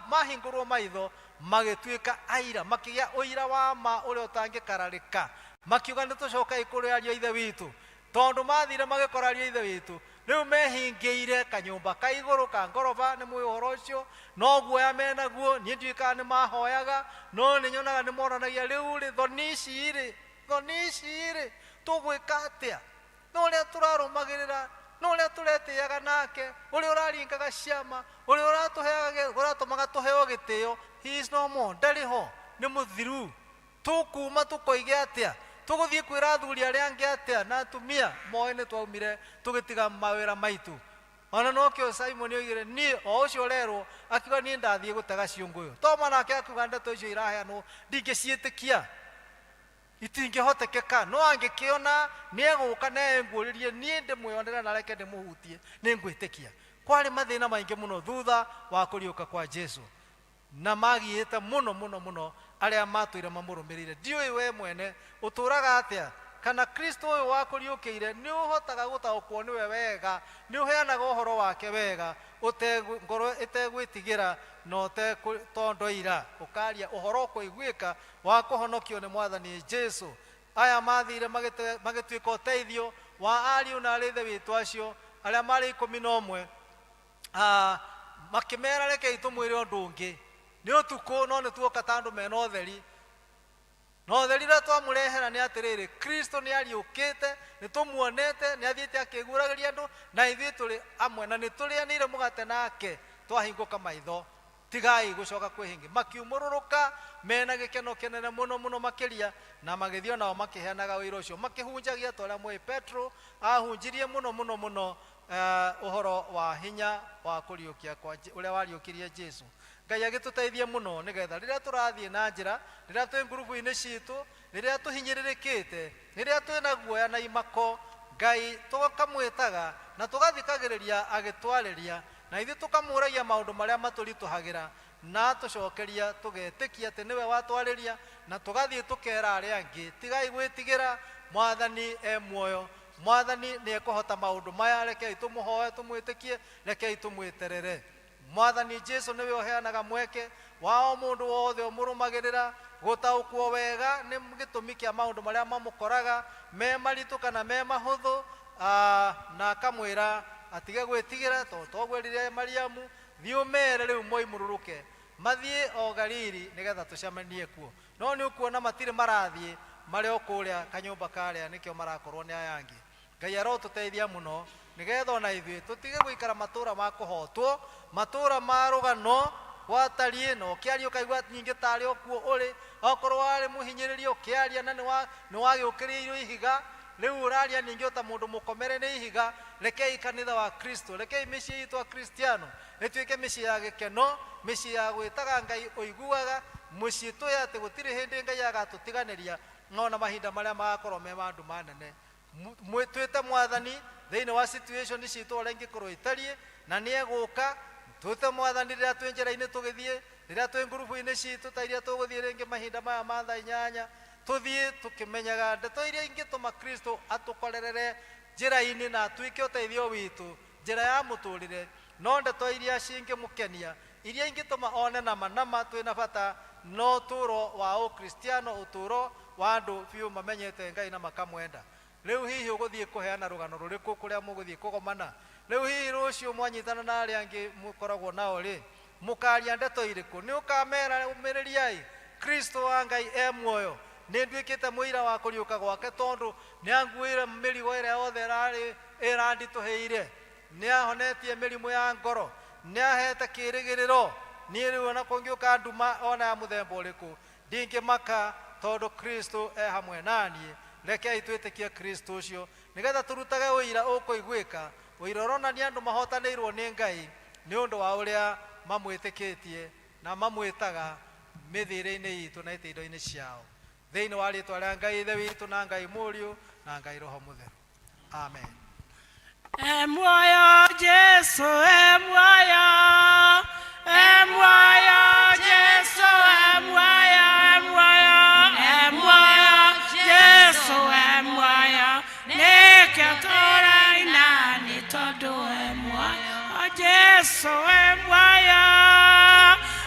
mahingũrwo maitho magĩtuĩka aira, makĩgĩa ũira wa ma ũrĩa ũtangĩkararĩka, makiuga nĩ tũcoke kũrĩ ariũ a Ithe witũ. Tondũ mathire magĩkora ariũ a Ithe witũ, rĩu mehingĩire kanyũmba ka igũrũ ka ngoroba, nĩ mũĩ ũhoro ũcio, no guoya menaguo. Niĩ ndiũĩ kana nĩ mahoyaga, no nĩ nyonaga nĩ monanagia rĩu rĩ, thoni ici rĩ, thoni ici rĩ, tũgwĩka atĩa? No ũrĩa tũrarũmagĩrĩra Na ũrĩa tũretĩaga nake, ũrĩa ũraringaga ciama, ũrĩa ũratũheaga, ũratũmaga tũheo gĩtĩo, he is no more, ndarĩ ho, nĩ mũthiru. Tũkuma tũkoige atĩa? Tũgũthiĩ kwĩra athuri arĩa angĩ atĩa na atumia moĩ nĩ twaumire tũgĩtiga mawĩra maitũ? Ona nokĩo Simon oigire, niĩ o ũcio ũrerwo, akiuga niĩ ndathiĩ gũtega ciũngũyũ. Toma nake akiuga ndeto icio iraheanwo ndingĩciĩtĩkia, itingĩhotekeka, no angĩkĩona nĩegũka na enguũrĩrie, niĩ ndĩmwĩonere na reke ndĩmũhutie, nĩngwĩtĩkia. Kwarĩ mathĩna maingĩ mũno thutha wa kũriũka kwa Jesu, na magiĩte mũno mũno mũno arĩa matũire mamũrũmĩrĩire. Ndiũĩ we mwene ũtũraga atĩa, kana Kristo ũyũ wakũriũkĩire nĩ ũhotaga gũtaũkwo nĩwe wega, nĩ ũheanaga ũhoro wake wega, ngoro ĩtegwĩtigĩra na ũtegũtondoira, ũkaria ũhoro ũkũiguĩka wa kũhonokio nĩ Mwathani Jesu. Aya mathire magĩtuĩka ũteithio wa ariũ na arĩ ithe witũ acio arĩa marĩ 11, makĩmera rekei tũmwĩre ũndũ ũngĩ. Nĩ ũtukũ no nĩ tuoka ta andũ mena ũtheri, na ũtheri ũrĩa twamũrehera nĩ atĩrĩrĩ, Kristo nĩ ariũkĩte, nĩ tũmuonete, nĩ athiĩte akĩguũragĩria andũ, na ithuĩ tũrĩ amwe, na nĩ tũrĩanĩire mũgate nake twahingũka maitho. Tigai gũcoka kwĩhingi. Makiumũrũrũka mena gĩkeno kĩnene mũno mũno makĩria, na magĩthiĩ onao makĩheanaga ũira ũcio, makĩhunjagia ta ũrĩa mũĩ Petro ahunjirie mũno mũno mũno, ũhoro wa hinya wa kũriũkia kwa ũrĩa wariũkirie Jesu. Ngai agĩtũteithie mũno nĩgetha rĩrĩa tũrathiĩ na njĩra, rĩrĩa twĩ ngurubu-inĩ citũ, rĩrĩa tũhinyĩrĩrĩkĩte, rĩrĩa twĩna guoya na imako, Ngai tũkamwĩtaga na tũgathikagĩrĩria agĩtwarĩria, na ithuĩ tũkamũragia maũndũ marĩa matũritũhagĩra, na tũcokeria tũgetĩkia atĩ nĩwe watwarĩria, na tũgathiĩ tũkera arĩa angĩ, tigai gwĩtigĩra, Mwathani e muoyo, Mwathani nĩ ekũhota maũndũ maya, rekei tũmũhoe, tũmwĩtĩkie, rekei tũmwĩterere. Mwathani Jesu nĩwe ũheanaga mweke wa o mũndũ wothe ũmũrũmagĩrĩra gũtaũkwo wega nĩ gĩtũmi kĩa maũndũ marĩa mamũkoraga me maritũ kana me mahũthũ, na akamwĩra atige gwĩtigĩra, tondũ togwĩrire Mariamu, thiĩ ũmere rĩu moimũrũrũke mathiĩ o Galili nĩgetha tũcemanie kuo. No nĩ ũkuona matirĩ marathiĩ, marĩ o kũrĩa kanyũmba karĩa, nĩkĩo marakorwo nĩ aya angĩ. Ngai arotũteithia mũno nĩgetha ona ithuĩ tũtige gũikara matũra ma kũhotwo, matũra ma rũgano gwatariĩ, na ũkĩaria ũkaigua nyingĩ tarĩ o kuo ũrĩ, okorwo warĩ mũhinyĩrĩrie ũkĩaria na nĩ wagĩũkĩrĩirwo ihiga, rĩu ũraria ningĩ o ta mũndũ mũkomere nĩ ihiga. Rekei kanitha wa Kristo, rekei mĩciĩ itũ a Kristiano ĩtuĩke mĩciĩ ya gĩkeno, mĩciĩ ya gwĩtaga Ngai ũiguaga, mũciĩ tũĩ atĩ gũtirĩ hĩndĩ Ngai agatũtiganĩria, no na mahinda marĩa magakorwo me ma nduma nene. Twĩte Mwathani thĩinĩ wa situation citũ ũrĩa ingĩkorwo itariĩ, na nĩ egũka. Twĩte Mwathani rĩrĩa twĩ njĩra-inĩ tũgĩthiĩ, rĩrĩa twĩ ngurubu-inĩ citũ ta iria tũgũthiĩ rĩngĩ mahinda maya ma thaa 8, tũthiĩ tũkĩmenyaga ndeto iria ingĩtũma Kristo atũkorerere njĩra-inĩ na atuĩke ũteithio witũ njĩra ya mũtũrĩre, no ndeto iria cingĩmũkenia, iria ingĩtũma one nama nama twĩna bata no ũtũũro wa ũkristiano, ũtũũro wa andũ biũ mamenyete Ngai na makamwenda. Rĩu hihi ũgũthiĩ kũheana rũgano rũrĩkũ kũrĩa mũgũthiĩ kũgomana? Rĩu hihi rũciũ mwanyitana na arĩa angĩ mũkoragwo nao rĩ, mũkaria ndeto irĩkũ? Nĩ ũkamera ũmĩrĩriai, Kristo wa Ngai e muoyo, nĩ nduĩkĩte mũira wa kũriũka gwake, tondũ nĩ anguĩire mĩrigo ĩrĩa yothe ĩranditũhĩire, nĩ ahonetie mĩrimũ ya ngoro, nĩ ahete kĩĩrĩgĩrĩro. Niĩ rĩu ona kũngĩũka nduma ona ya mũthemba ũrĩkũ, ndingĩmaka, tondũ Kristo e hamwe naniĩ. Rekei twĩtĩkie Kristo ũcio nĩgetha tũrutage ũira ũkũiguĩka, ũira ũronania andũ mahotanĩirwo nĩ Ngai nĩ ũndũ wa ũrĩa mamwĩtĩkĩtie na mamwĩtaga mĩthiĩre-inĩ itũ na itĩindo-inĩ ciao. Thĩinĩ wa rĩtwa rĩa Ngai Ithe witũ na Ngai Mũriũ na Ngai Roho Mũtheru, amen. E muoyo Jesu, e muoyo, e muoyo Jesu, e muoyo, e muoyo, e muoyo Jesu, e muoyo, nĩkĩo tũraina nĩ tondũ e muoyo Jesu, e muoyo,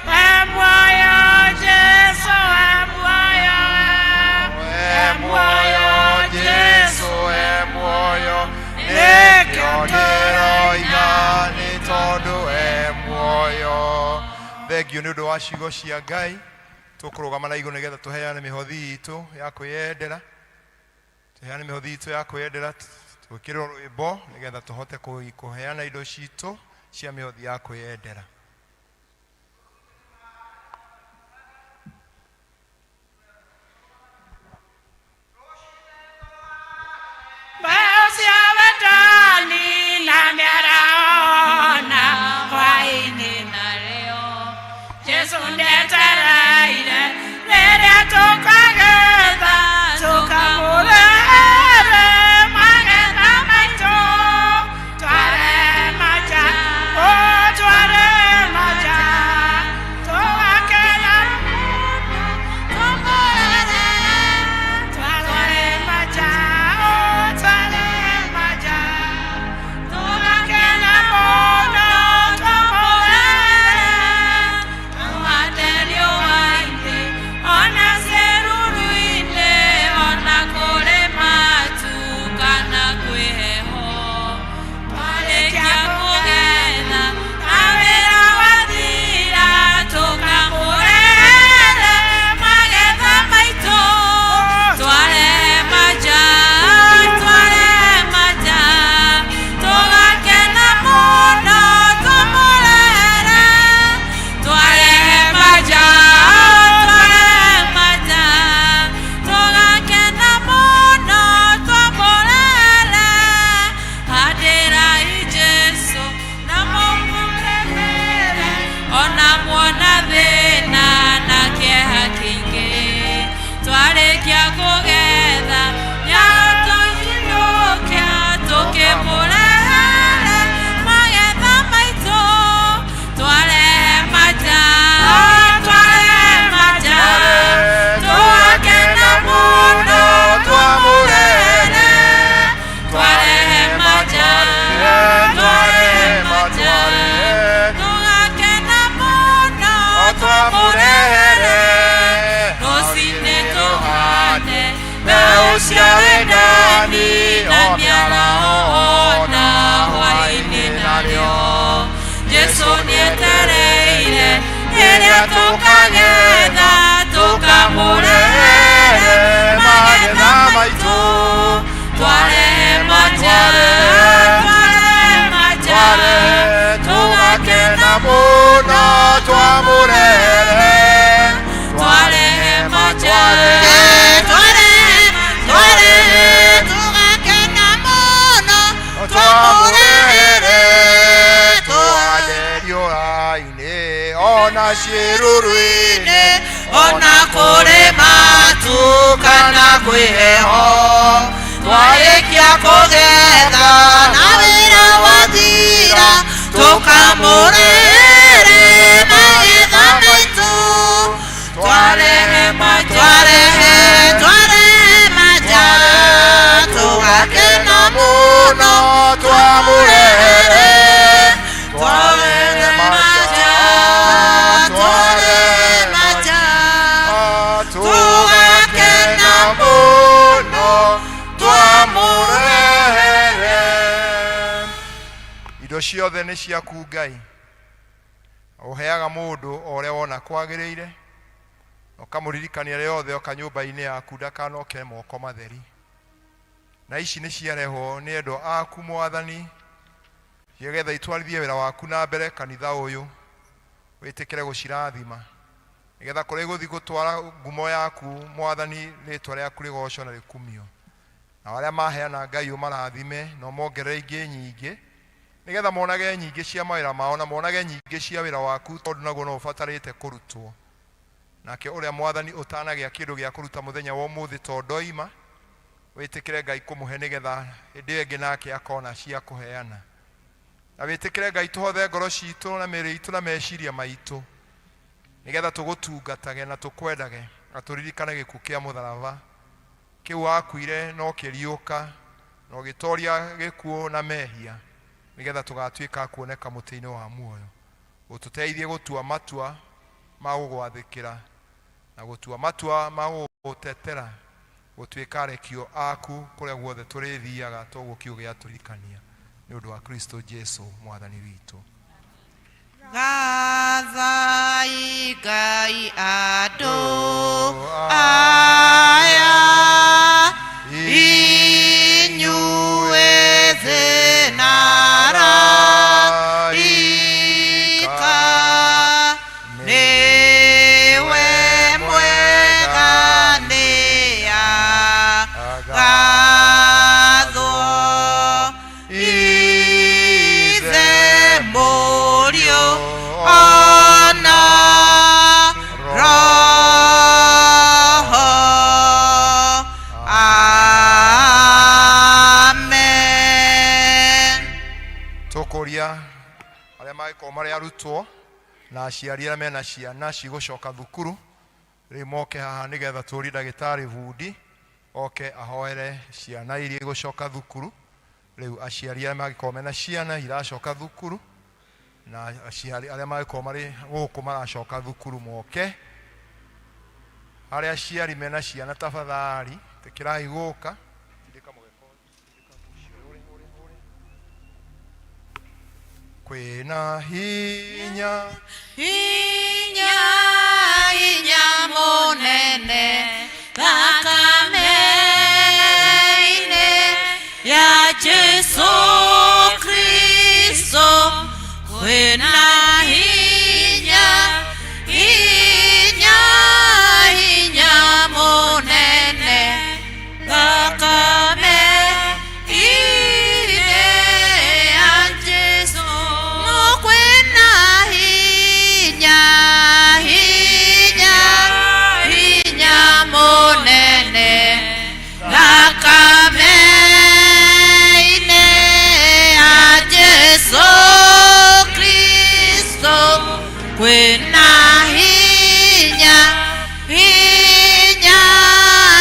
e muoyo Jesu, e muoyo, e muoyo Jesu, e muoyo, nĩkĩo ndĩroiga nĩ tondũ e muoyo. Thengio nĩ ũndũ wa ciugo cia Ngai. Tũkũrũgama na igũrũ nĩgetha tũheane mĩhothi itũ ya kwĩyendera, tũheane mĩhothi itũ ya kwĩyendera. Twĩkĩrwo rwĩmbo nĩgetha tũhote kũheana indo citũ cia mĩhothi ya kwĩyendera. Mbeũ cia wendani na mĩaraona hwaĩ-inĩ narĩo Jesũ nĩetereire rĩrĩa tũkagetha tũkamũrehere magetha maitũ tware maja o tware maja tũgakena tũmũrehere tware maja o tware maja tũgakena mũno tũmũrehere tũhande riũa-inĩ ona ciĩruru-inĩ ona kũrĩ matu kana kwĩ heho twarĩkia kũgetha na wĩra wathira tũkamũrehere magetha maitũ twarehe maja twarehe maja tũgakena mũno tũmũrehere twarehe maja twarehe maja tũgakena mũno tũmũrehere handĩrai Jesũ na mũmũrehere ona muona thĩna na kĩeha kĩingĩ twarĩkia kũgetha nĩatũinũkia tũkĩmũrehere magetha maitũ twarehe maja twarehe maja tũgakena mũno twamũrehere twarehe maja twarehe maja tũgakena mũno twamũrehere rũcinĩ tũhande mbeũ cia wendani na mĩaraho ona hwaĩ-inĩ narĩo Jesũ nĩetereire rĩrĩa tũkagetha tũkamũrehere magetha maitũ twarehe maja twarehe maja tũgakena mũno twamũrehere twarehe maja twarehe twarehe tũgakena mũno twamũrehere tũhande riũa-inĩ ona ciĩruru-inĩ ona kũrĩ matu kana kwĩ heho twarĩkia kũgetha na wĩra wathira tũkamũrehere magetha maitũ twarehe maja twarehe twarehe maja tũgakena mũno twamũrehere twarehe maja twarehe maja tũgakena mũno twamũrehere. Indo ciothe nĩ ciaku Ngai, ũheaga mũndũ o ũrĩa wona kwagĩrĩire, na ũkamũririkania arĩa othe oka nyũmba-inĩ yaku ndakanoke moko matheri. Na ici nĩ ciarehwo nĩ endwa aku Mwathani, nĩgetha itwarithie wĩra waku na mbere kanitha ũyũ, wĩtĩkĩre gũcirathima nĩgetha kũrĩa igũthiĩ gũtwara ngumo yaku Mwathani, rĩtwa rĩaku rĩgocwo na rĩkumio. Na arĩa maheana Ngai ũmarathime na ũmongerere ingĩ nyingĩ, nĩgetha monage nyingĩ cia mawĩra mao na monage nyingĩ cia wĩra waku, tondũ naguo no ũbatarĩte kũrutwo. Nake ũrĩa Mwathani ũtanagĩa kĩndũ gĩa kũruta mũthenya wa ũmũthĩ tondũ ndoima, wĩtĩkĩre Ngai kũmũhe nĩgetha hĩndĩ ĩyo ĩngĩ nake akona cia kũheana. Na wĩtĩkĩre Ngai tũhothe ngoro citũ na mĩĩrĩ itũ na meciria maitũ, nĩgetha tũgũtungatage na tũkwendage na tũririkane gĩkuũ kĩa mũtharaba kĩu wakuire na ũkĩriũka na ũgĩtoria gĩkuũ na mehia, nĩgetha tũgatuĩka a kuoneka mũtĩ-inĩ wa muoyo. Ũtũteithie gũtua matua ma gũgwathĩkĩra na gũtua matua ma gũgũtetera, gũtuĩka arekio aku kũrĩa guothe tũrĩthiaga, toguo kiugo gĩatũririkania nĩ ũndũ wa Kristo Jesu Mwathani witũ. Gathai Ngai andũ aya inyuĩ Tũkũria arĩa mangĩkorwo marĩ arutwo na aciari arĩa mena ciana cigũcoka thukuru rĩu moke haha nĩgetha tũrie ndagĩtarĩ bundi oke ahoere ciana iria igũcoka thukuru. Rĩu aciari arĩa mangĩkorwo mena ciana iracoka thukuru na aciari arĩa mangĩkorwo marĩ gũkũ maracoka thukuru moke. Arĩa aciari mena ciana tafadhali tĩkĩrai gũka. Kwĩna hinya Hinya, hinya mũnene thakame-inĩ ya Jesu Kristo, kwĩna hinya, hinya, hinya mũnene thakame-inĩ ya Jesu. Kwĩna hinya, hinya, hinya mũnene thakame-inĩ ya Jesu Kristo, kwĩna hinya, hinya,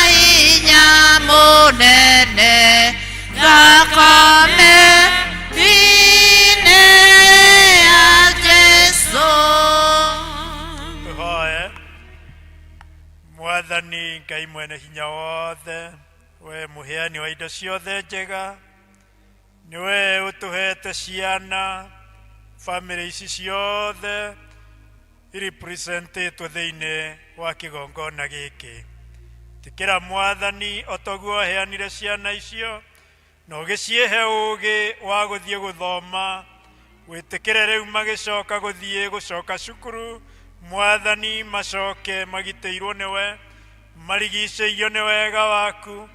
hinya mũnene thakame-inĩ ya Jesu. Tũhoe. Mwathani Ngai mwene hinya wothe, we mũheani wa indo ciothe njega, nĩwe ũtũhete ciana, bamĩrĩ ici ciothe irepresentĩtwo thĩinĩ wa kĩgongona gĩkĩ. Tĩkĩra Mwathani o toguo waheanire ciana icio, na ũgĩcihe ũũgĩ wa gũthiĩ gũthoma, wĩtĩkĩre rĩu magĩcoka gũthiĩ gũcoka cukuru, Mwathani macoke magitĩirwo nĩwe, marigicĩirio nĩ wega waku,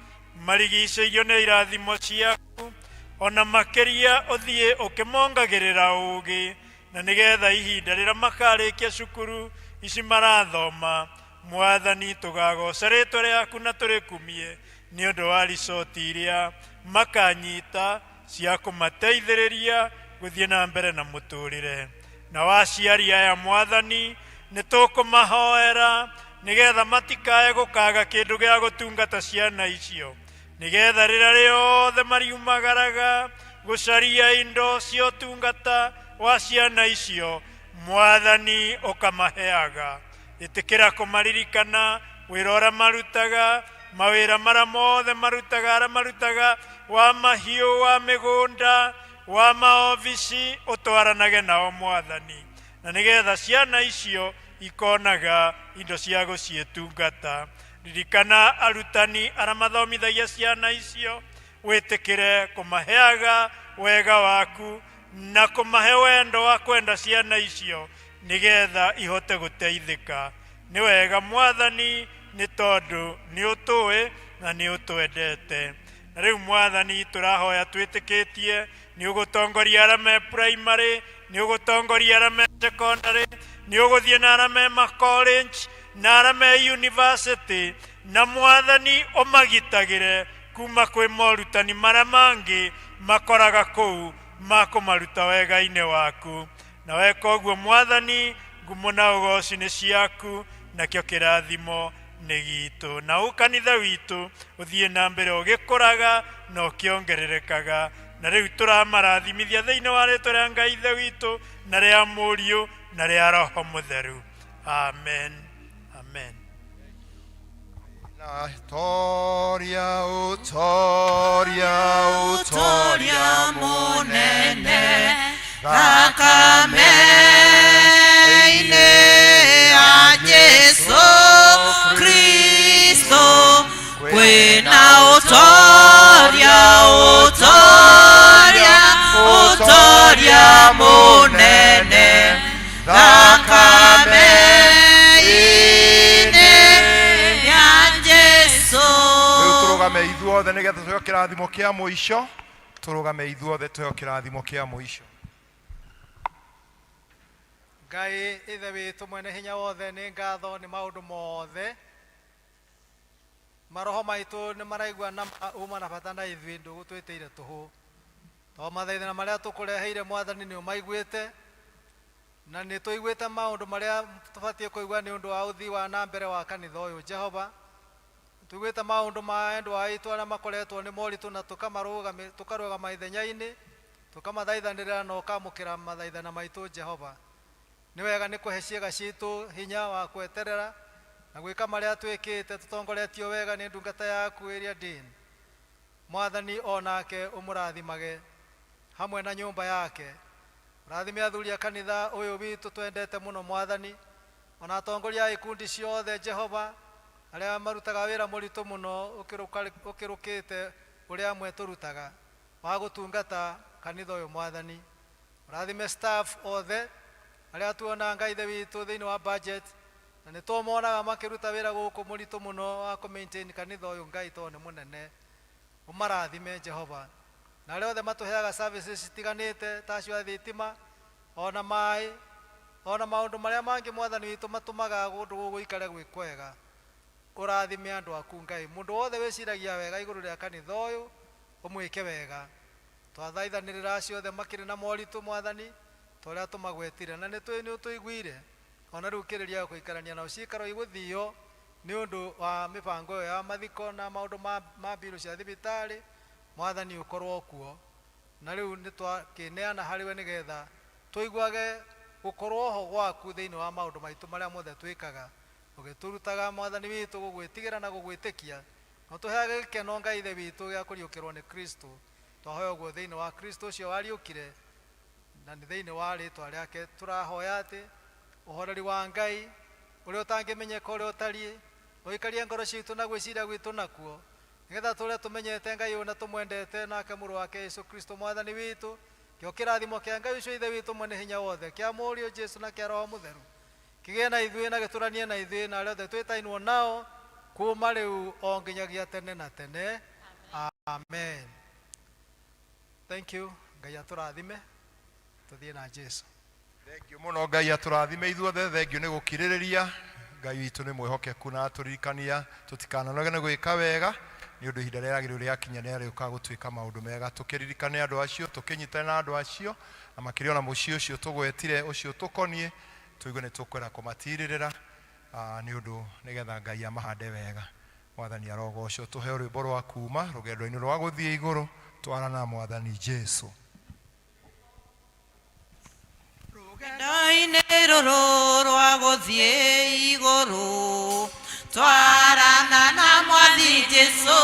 marigicĩirio nĩ irathimo ciaku, ona makĩria ũthiĩ ũkĩmongagĩrĩra ũũgĩ, na nĩgetha ihinda rĩrĩa makarĩkia cukuru ici marathoma, Mwathani tũgagoca rĩtwa rĩaku na tũrĩkumie nĩ ũndũ wa ricoti iria makanyita cia kũmateithĩrĩria gũthiĩ na mbere na mũtũrĩre. Na waciari aya Mwathani nĩ tũkũmahoera nĩgetha matikae gũkaga kĩndũ gĩa gũtungata ciana icio, nĩgetha rĩrĩa rĩothe mariumagaraga gũcaria indo cia ũtungata wa ciana icio, Mwathani ũkamaheaga. Ĩtĩkĩra kũmaririkana wĩra ũrĩa marutaga, mawĩra marĩa mothe marutaga, arĩa marutaga wa mahiũ, wa mĩgũnda, wa maobici, ũtwaranage nao Mwathani, na nĩgetha ciana icio ikonaga indo cia gũciĩtungata. Ririkana arutani arĩa mathomithagia ciana icio, wĩtĩkĩre kũmaheaga wega waku na kũmahe wendo wa kwenda ciana icio nĩgetha ihote gũteithĩka. Nĩ wega Mwathani, nĩ tondũ nĩ ũtũĩ na nĩ ũtwendete. Na rĩu Mwathani tũrahoya twĩtĩkĩtie nĩ ũgũtongoria arĩa me primary, nĩ ũgũtongoria arĩa me secondary, nĩ ũgũthiĩ na arĩa me ma college na arĩa me university, na Mwathani ũmagitagĩre kuma kwĩ morutani marĩa mangĩ makoraga kũu ma kũmaruta wega-inĩ waku. Na weka ũguo Mwathani, ngumo na ũgoci nĩ ciaku, nakĩo kĩrathimo nĩ gitũ. Na ũ kanitha witũ ũthiĩ na mbere ũgĩkũraga na ũkĩongererekaga. Na rĩu tũramarathimithia thĩinĩ wa rĩtwa rĩa Ngai Ithe witũ na rĩa Mũriũ na rĩa Roho Mũtheru. Amen. Amen. Na toria, utoria, utoria munene thakame-inĩ ya Jesu Kristo, kwĩna ũtoria, ũtoria, ũtoria mũnene thakame-inĩ ya Jesu. Rĩu tũrũgame ithuothe nĩgetha tũheo kĩrathimo kĩa mũico. Tũrũgame ithuothe tũheo kĩrathimo kĩa mũico. Ngai Ithe witũ mwene hinya wothe, nĩ ngatho nĩ maũndũ mothe. Maroho maitũ nĩ maraigua na uma na bata na ithuĩ ndũgũtwĩtĩire tũhũ. To mathaithana marĩa tũkũreheire Mwathani nĩ ũmaiguĩte, na nĩ tũiguĩte maũndũ marĩa tũbatiĩ kũigua nĩ ũndũ wa ũthii wa na mbere wa kanitha ũyũ. Jehova, tũiguĩte maũndũ ma endwa aitũ arĩa makoretwo nĩ moritũ, na tũkarũgama ithenya-inĩ, tũkamathaithanĩrĩra na ũkamũkĩra mathaithana maitũ. Jehova, nĩ wega nĩ kũhe ciĩga citũ hinya wa kweterera na gwĩka marĩa twĩkĩte, tũtongoretio wega nĩ ndungata yaku ĩrĩa Dean. Mwathani, onake ũmũrathimage hamwe na nyũmba yake. Ũrathime athuri a kanitha ũyũ witũ twendete mũno, Mwathani, ona atongoria a ikundi ciothe, Jehova, arĩa marutaga wĩra mũritũ mũno ũkĩrũkĩte ũrĩa amwe tũrutaga wa gũtungata kanitha ũyũ. Mwathani, ũrathime staff othe arĩa tuona, Ngai Ithe witũ, thĩinĩ wa budget, na nĩ tũmonaga makĩruta wĩra gũkũ mũritũ mũno wa kũ maintain kanitha ũyũ. Ngai, tondũ nĩ mũnene, ũmarathime, Jehova, na arĩa othe matũheaga services citiganĩte ta acio a thitima ona maĩ ona maũndũ marĩa mangĩ, Mwathani witũ, matũmaga kũndũ gũkũ gũikare gwĩ kwega. Ũrathime andũ aku, Ngai. Mũndũ wothe wĩciragia wega igũrũ rĩa kanitha ũyũ, ũmwĩke wega. Twathaithanĩrĩra acio othe makĩrĩ na moritũ, Mwathani, ta ũrĩa tũmagwetire, na nĩ tũiguire ona rĩu kĩrĩria gũikarania nao cikaro igũthio nĩ ũndũ wa mĩbango ĩyo ya mathiko na maũndũ ma mbirũ cia thibitarĩ. Mwathani, ũkorwo kuo, na rĩu nĩ twakĩneana harĩ we nĩgetha tũiguage gũkorwo ho gwaku thĩinĩ wa maũndũ maitũ marĩa mothe twĩkaga, ũgĩtũrutaga, Mwathani witũ, gũgwĩtigĩra na gũgwĩtĩkia, na ũtũheage gĩkeno, Ngai Ithe witũ, gĩa kũriũkĩrwo nĩ Kristo. Twahoya ũguo thĩinĩ wa Kristo ũcio wariũkire, na nĩ thĩinĩ wa rĩtwa rĩake tũrahoya atĩ ũhoreri wa Ngai ũrĩa ũtangĩmenyeka ũrĩa ũtariĩ ũikarie ngoro citũ na gwĩciria gwitũ nakuo, nĩgetha tũrĩa tũmenyete Ngai ũyũ na tũmwendete, nake mũrũ wake Yesu Kristo Mwathani witũ, kĩo kĩrathimo kĩa Ngai ũcio Ithe witũ mwene hinya wothe, kĩa Mũriũ Jesu, na kĩa Roho Mũtheru kĩgĩe na ithuĩ na gĩtũranie na ithuĩ na arĩa othe twĩtainwo nao kuma rĩu o nginyagia tene na tene. Amen. Thank you. Ngai atũrathime, tũthiĩ na Jesu. Thengiũ mũno. Ngai atũrathime ithuothe. Thengiũ nĩ gũkirĩrĩria. Ngai witũ nĩ mwĩhokeku na atũririkania tũtikananoge nĩ gwĩka wega, nĩ ũndũ ihinda rĩrĩa rĩagĩrĩirwo rĩakinya nĩ arĩũka gũtuĩka maũndũ mega. Tũkĩririkane andũ acio, tũkĩnyitane na andũ acio, na makĩria ona mũciĩ ũcio tũgwetire, ũcio tũkoniĩ, tũigue nĩ tũkwenda kũmatirĩrĩra nĩ ũndũ nĩgetha Ngai amahande wega. Mwathani arogocwo. Tũheo rwĩmbo rwa kuma rũgendo-inĩ rwa gũthiĩ igũrũ, twarana Mwathani Jesu. Rũgendo-inĩ rũrũ rwa gũthiĩ igũrũ, twarana na Mwathi Jesu,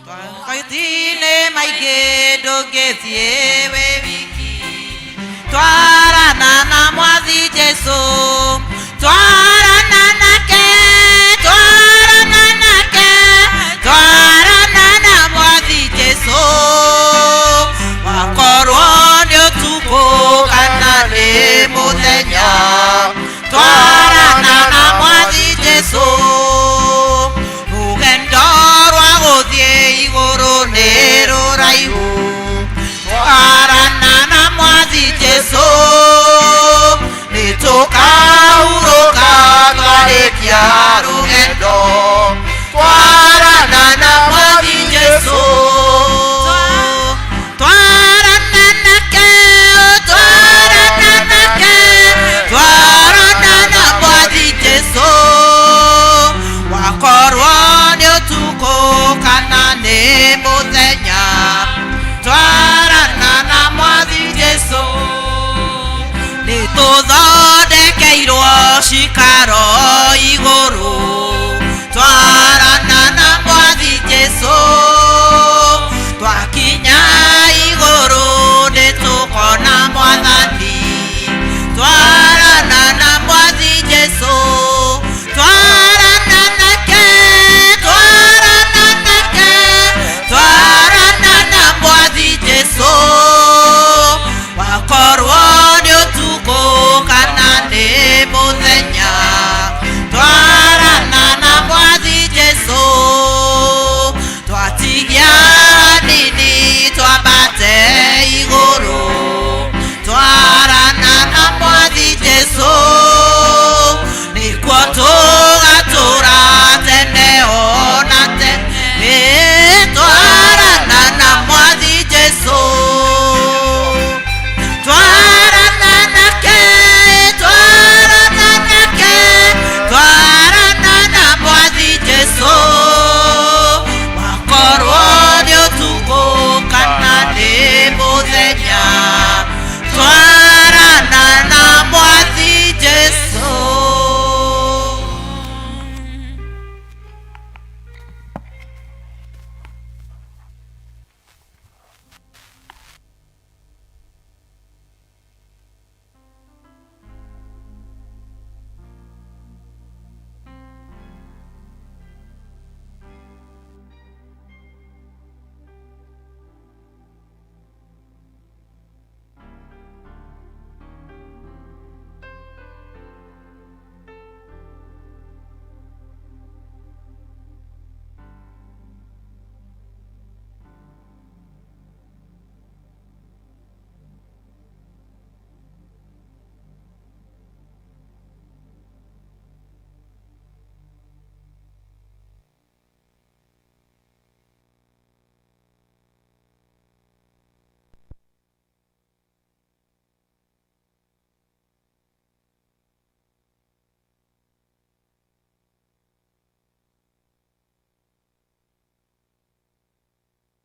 twagati-inĩ maingĩ ndũngĩthiĩ wĩ wiki. Twarana na Mwathi Jesu, twarana nake, twarana nake, twarana na Mwathi Jesu, wakorwo nĩ ũtukũ kana nĩ mũthenya, twarana na Mwathi Jesu. Rũgendo rwa gũthiĩ igũrũ nĩ rũraihu, twarana na Mwathi Jesu, nĩ tũkahurũka twarĩkia rũgendo, twarana na Mwathi Jesu. Twarana nake, twarana nake, twarana na Mwathi Jesu, wakorwo nĩ ũtukũ kana nĩ mũthenya, twarana na Mwathi Jesu. Nĩ tũthondekeirwo cikaro igũrũ, twarana na Mwathi Jesu, twakinya igũrũ nĩ tũkona Mwathani, twarana na Mwathi Jesu. Twarana nake, twarana nake, twarana na Mwathi Jesu, wakorwo nĩ ũtukũ kana nĩ mũthenya, twarana na Mwathi Jesu. Twatigia nini twambate igũrũ, twarana na Mwathi Jesu.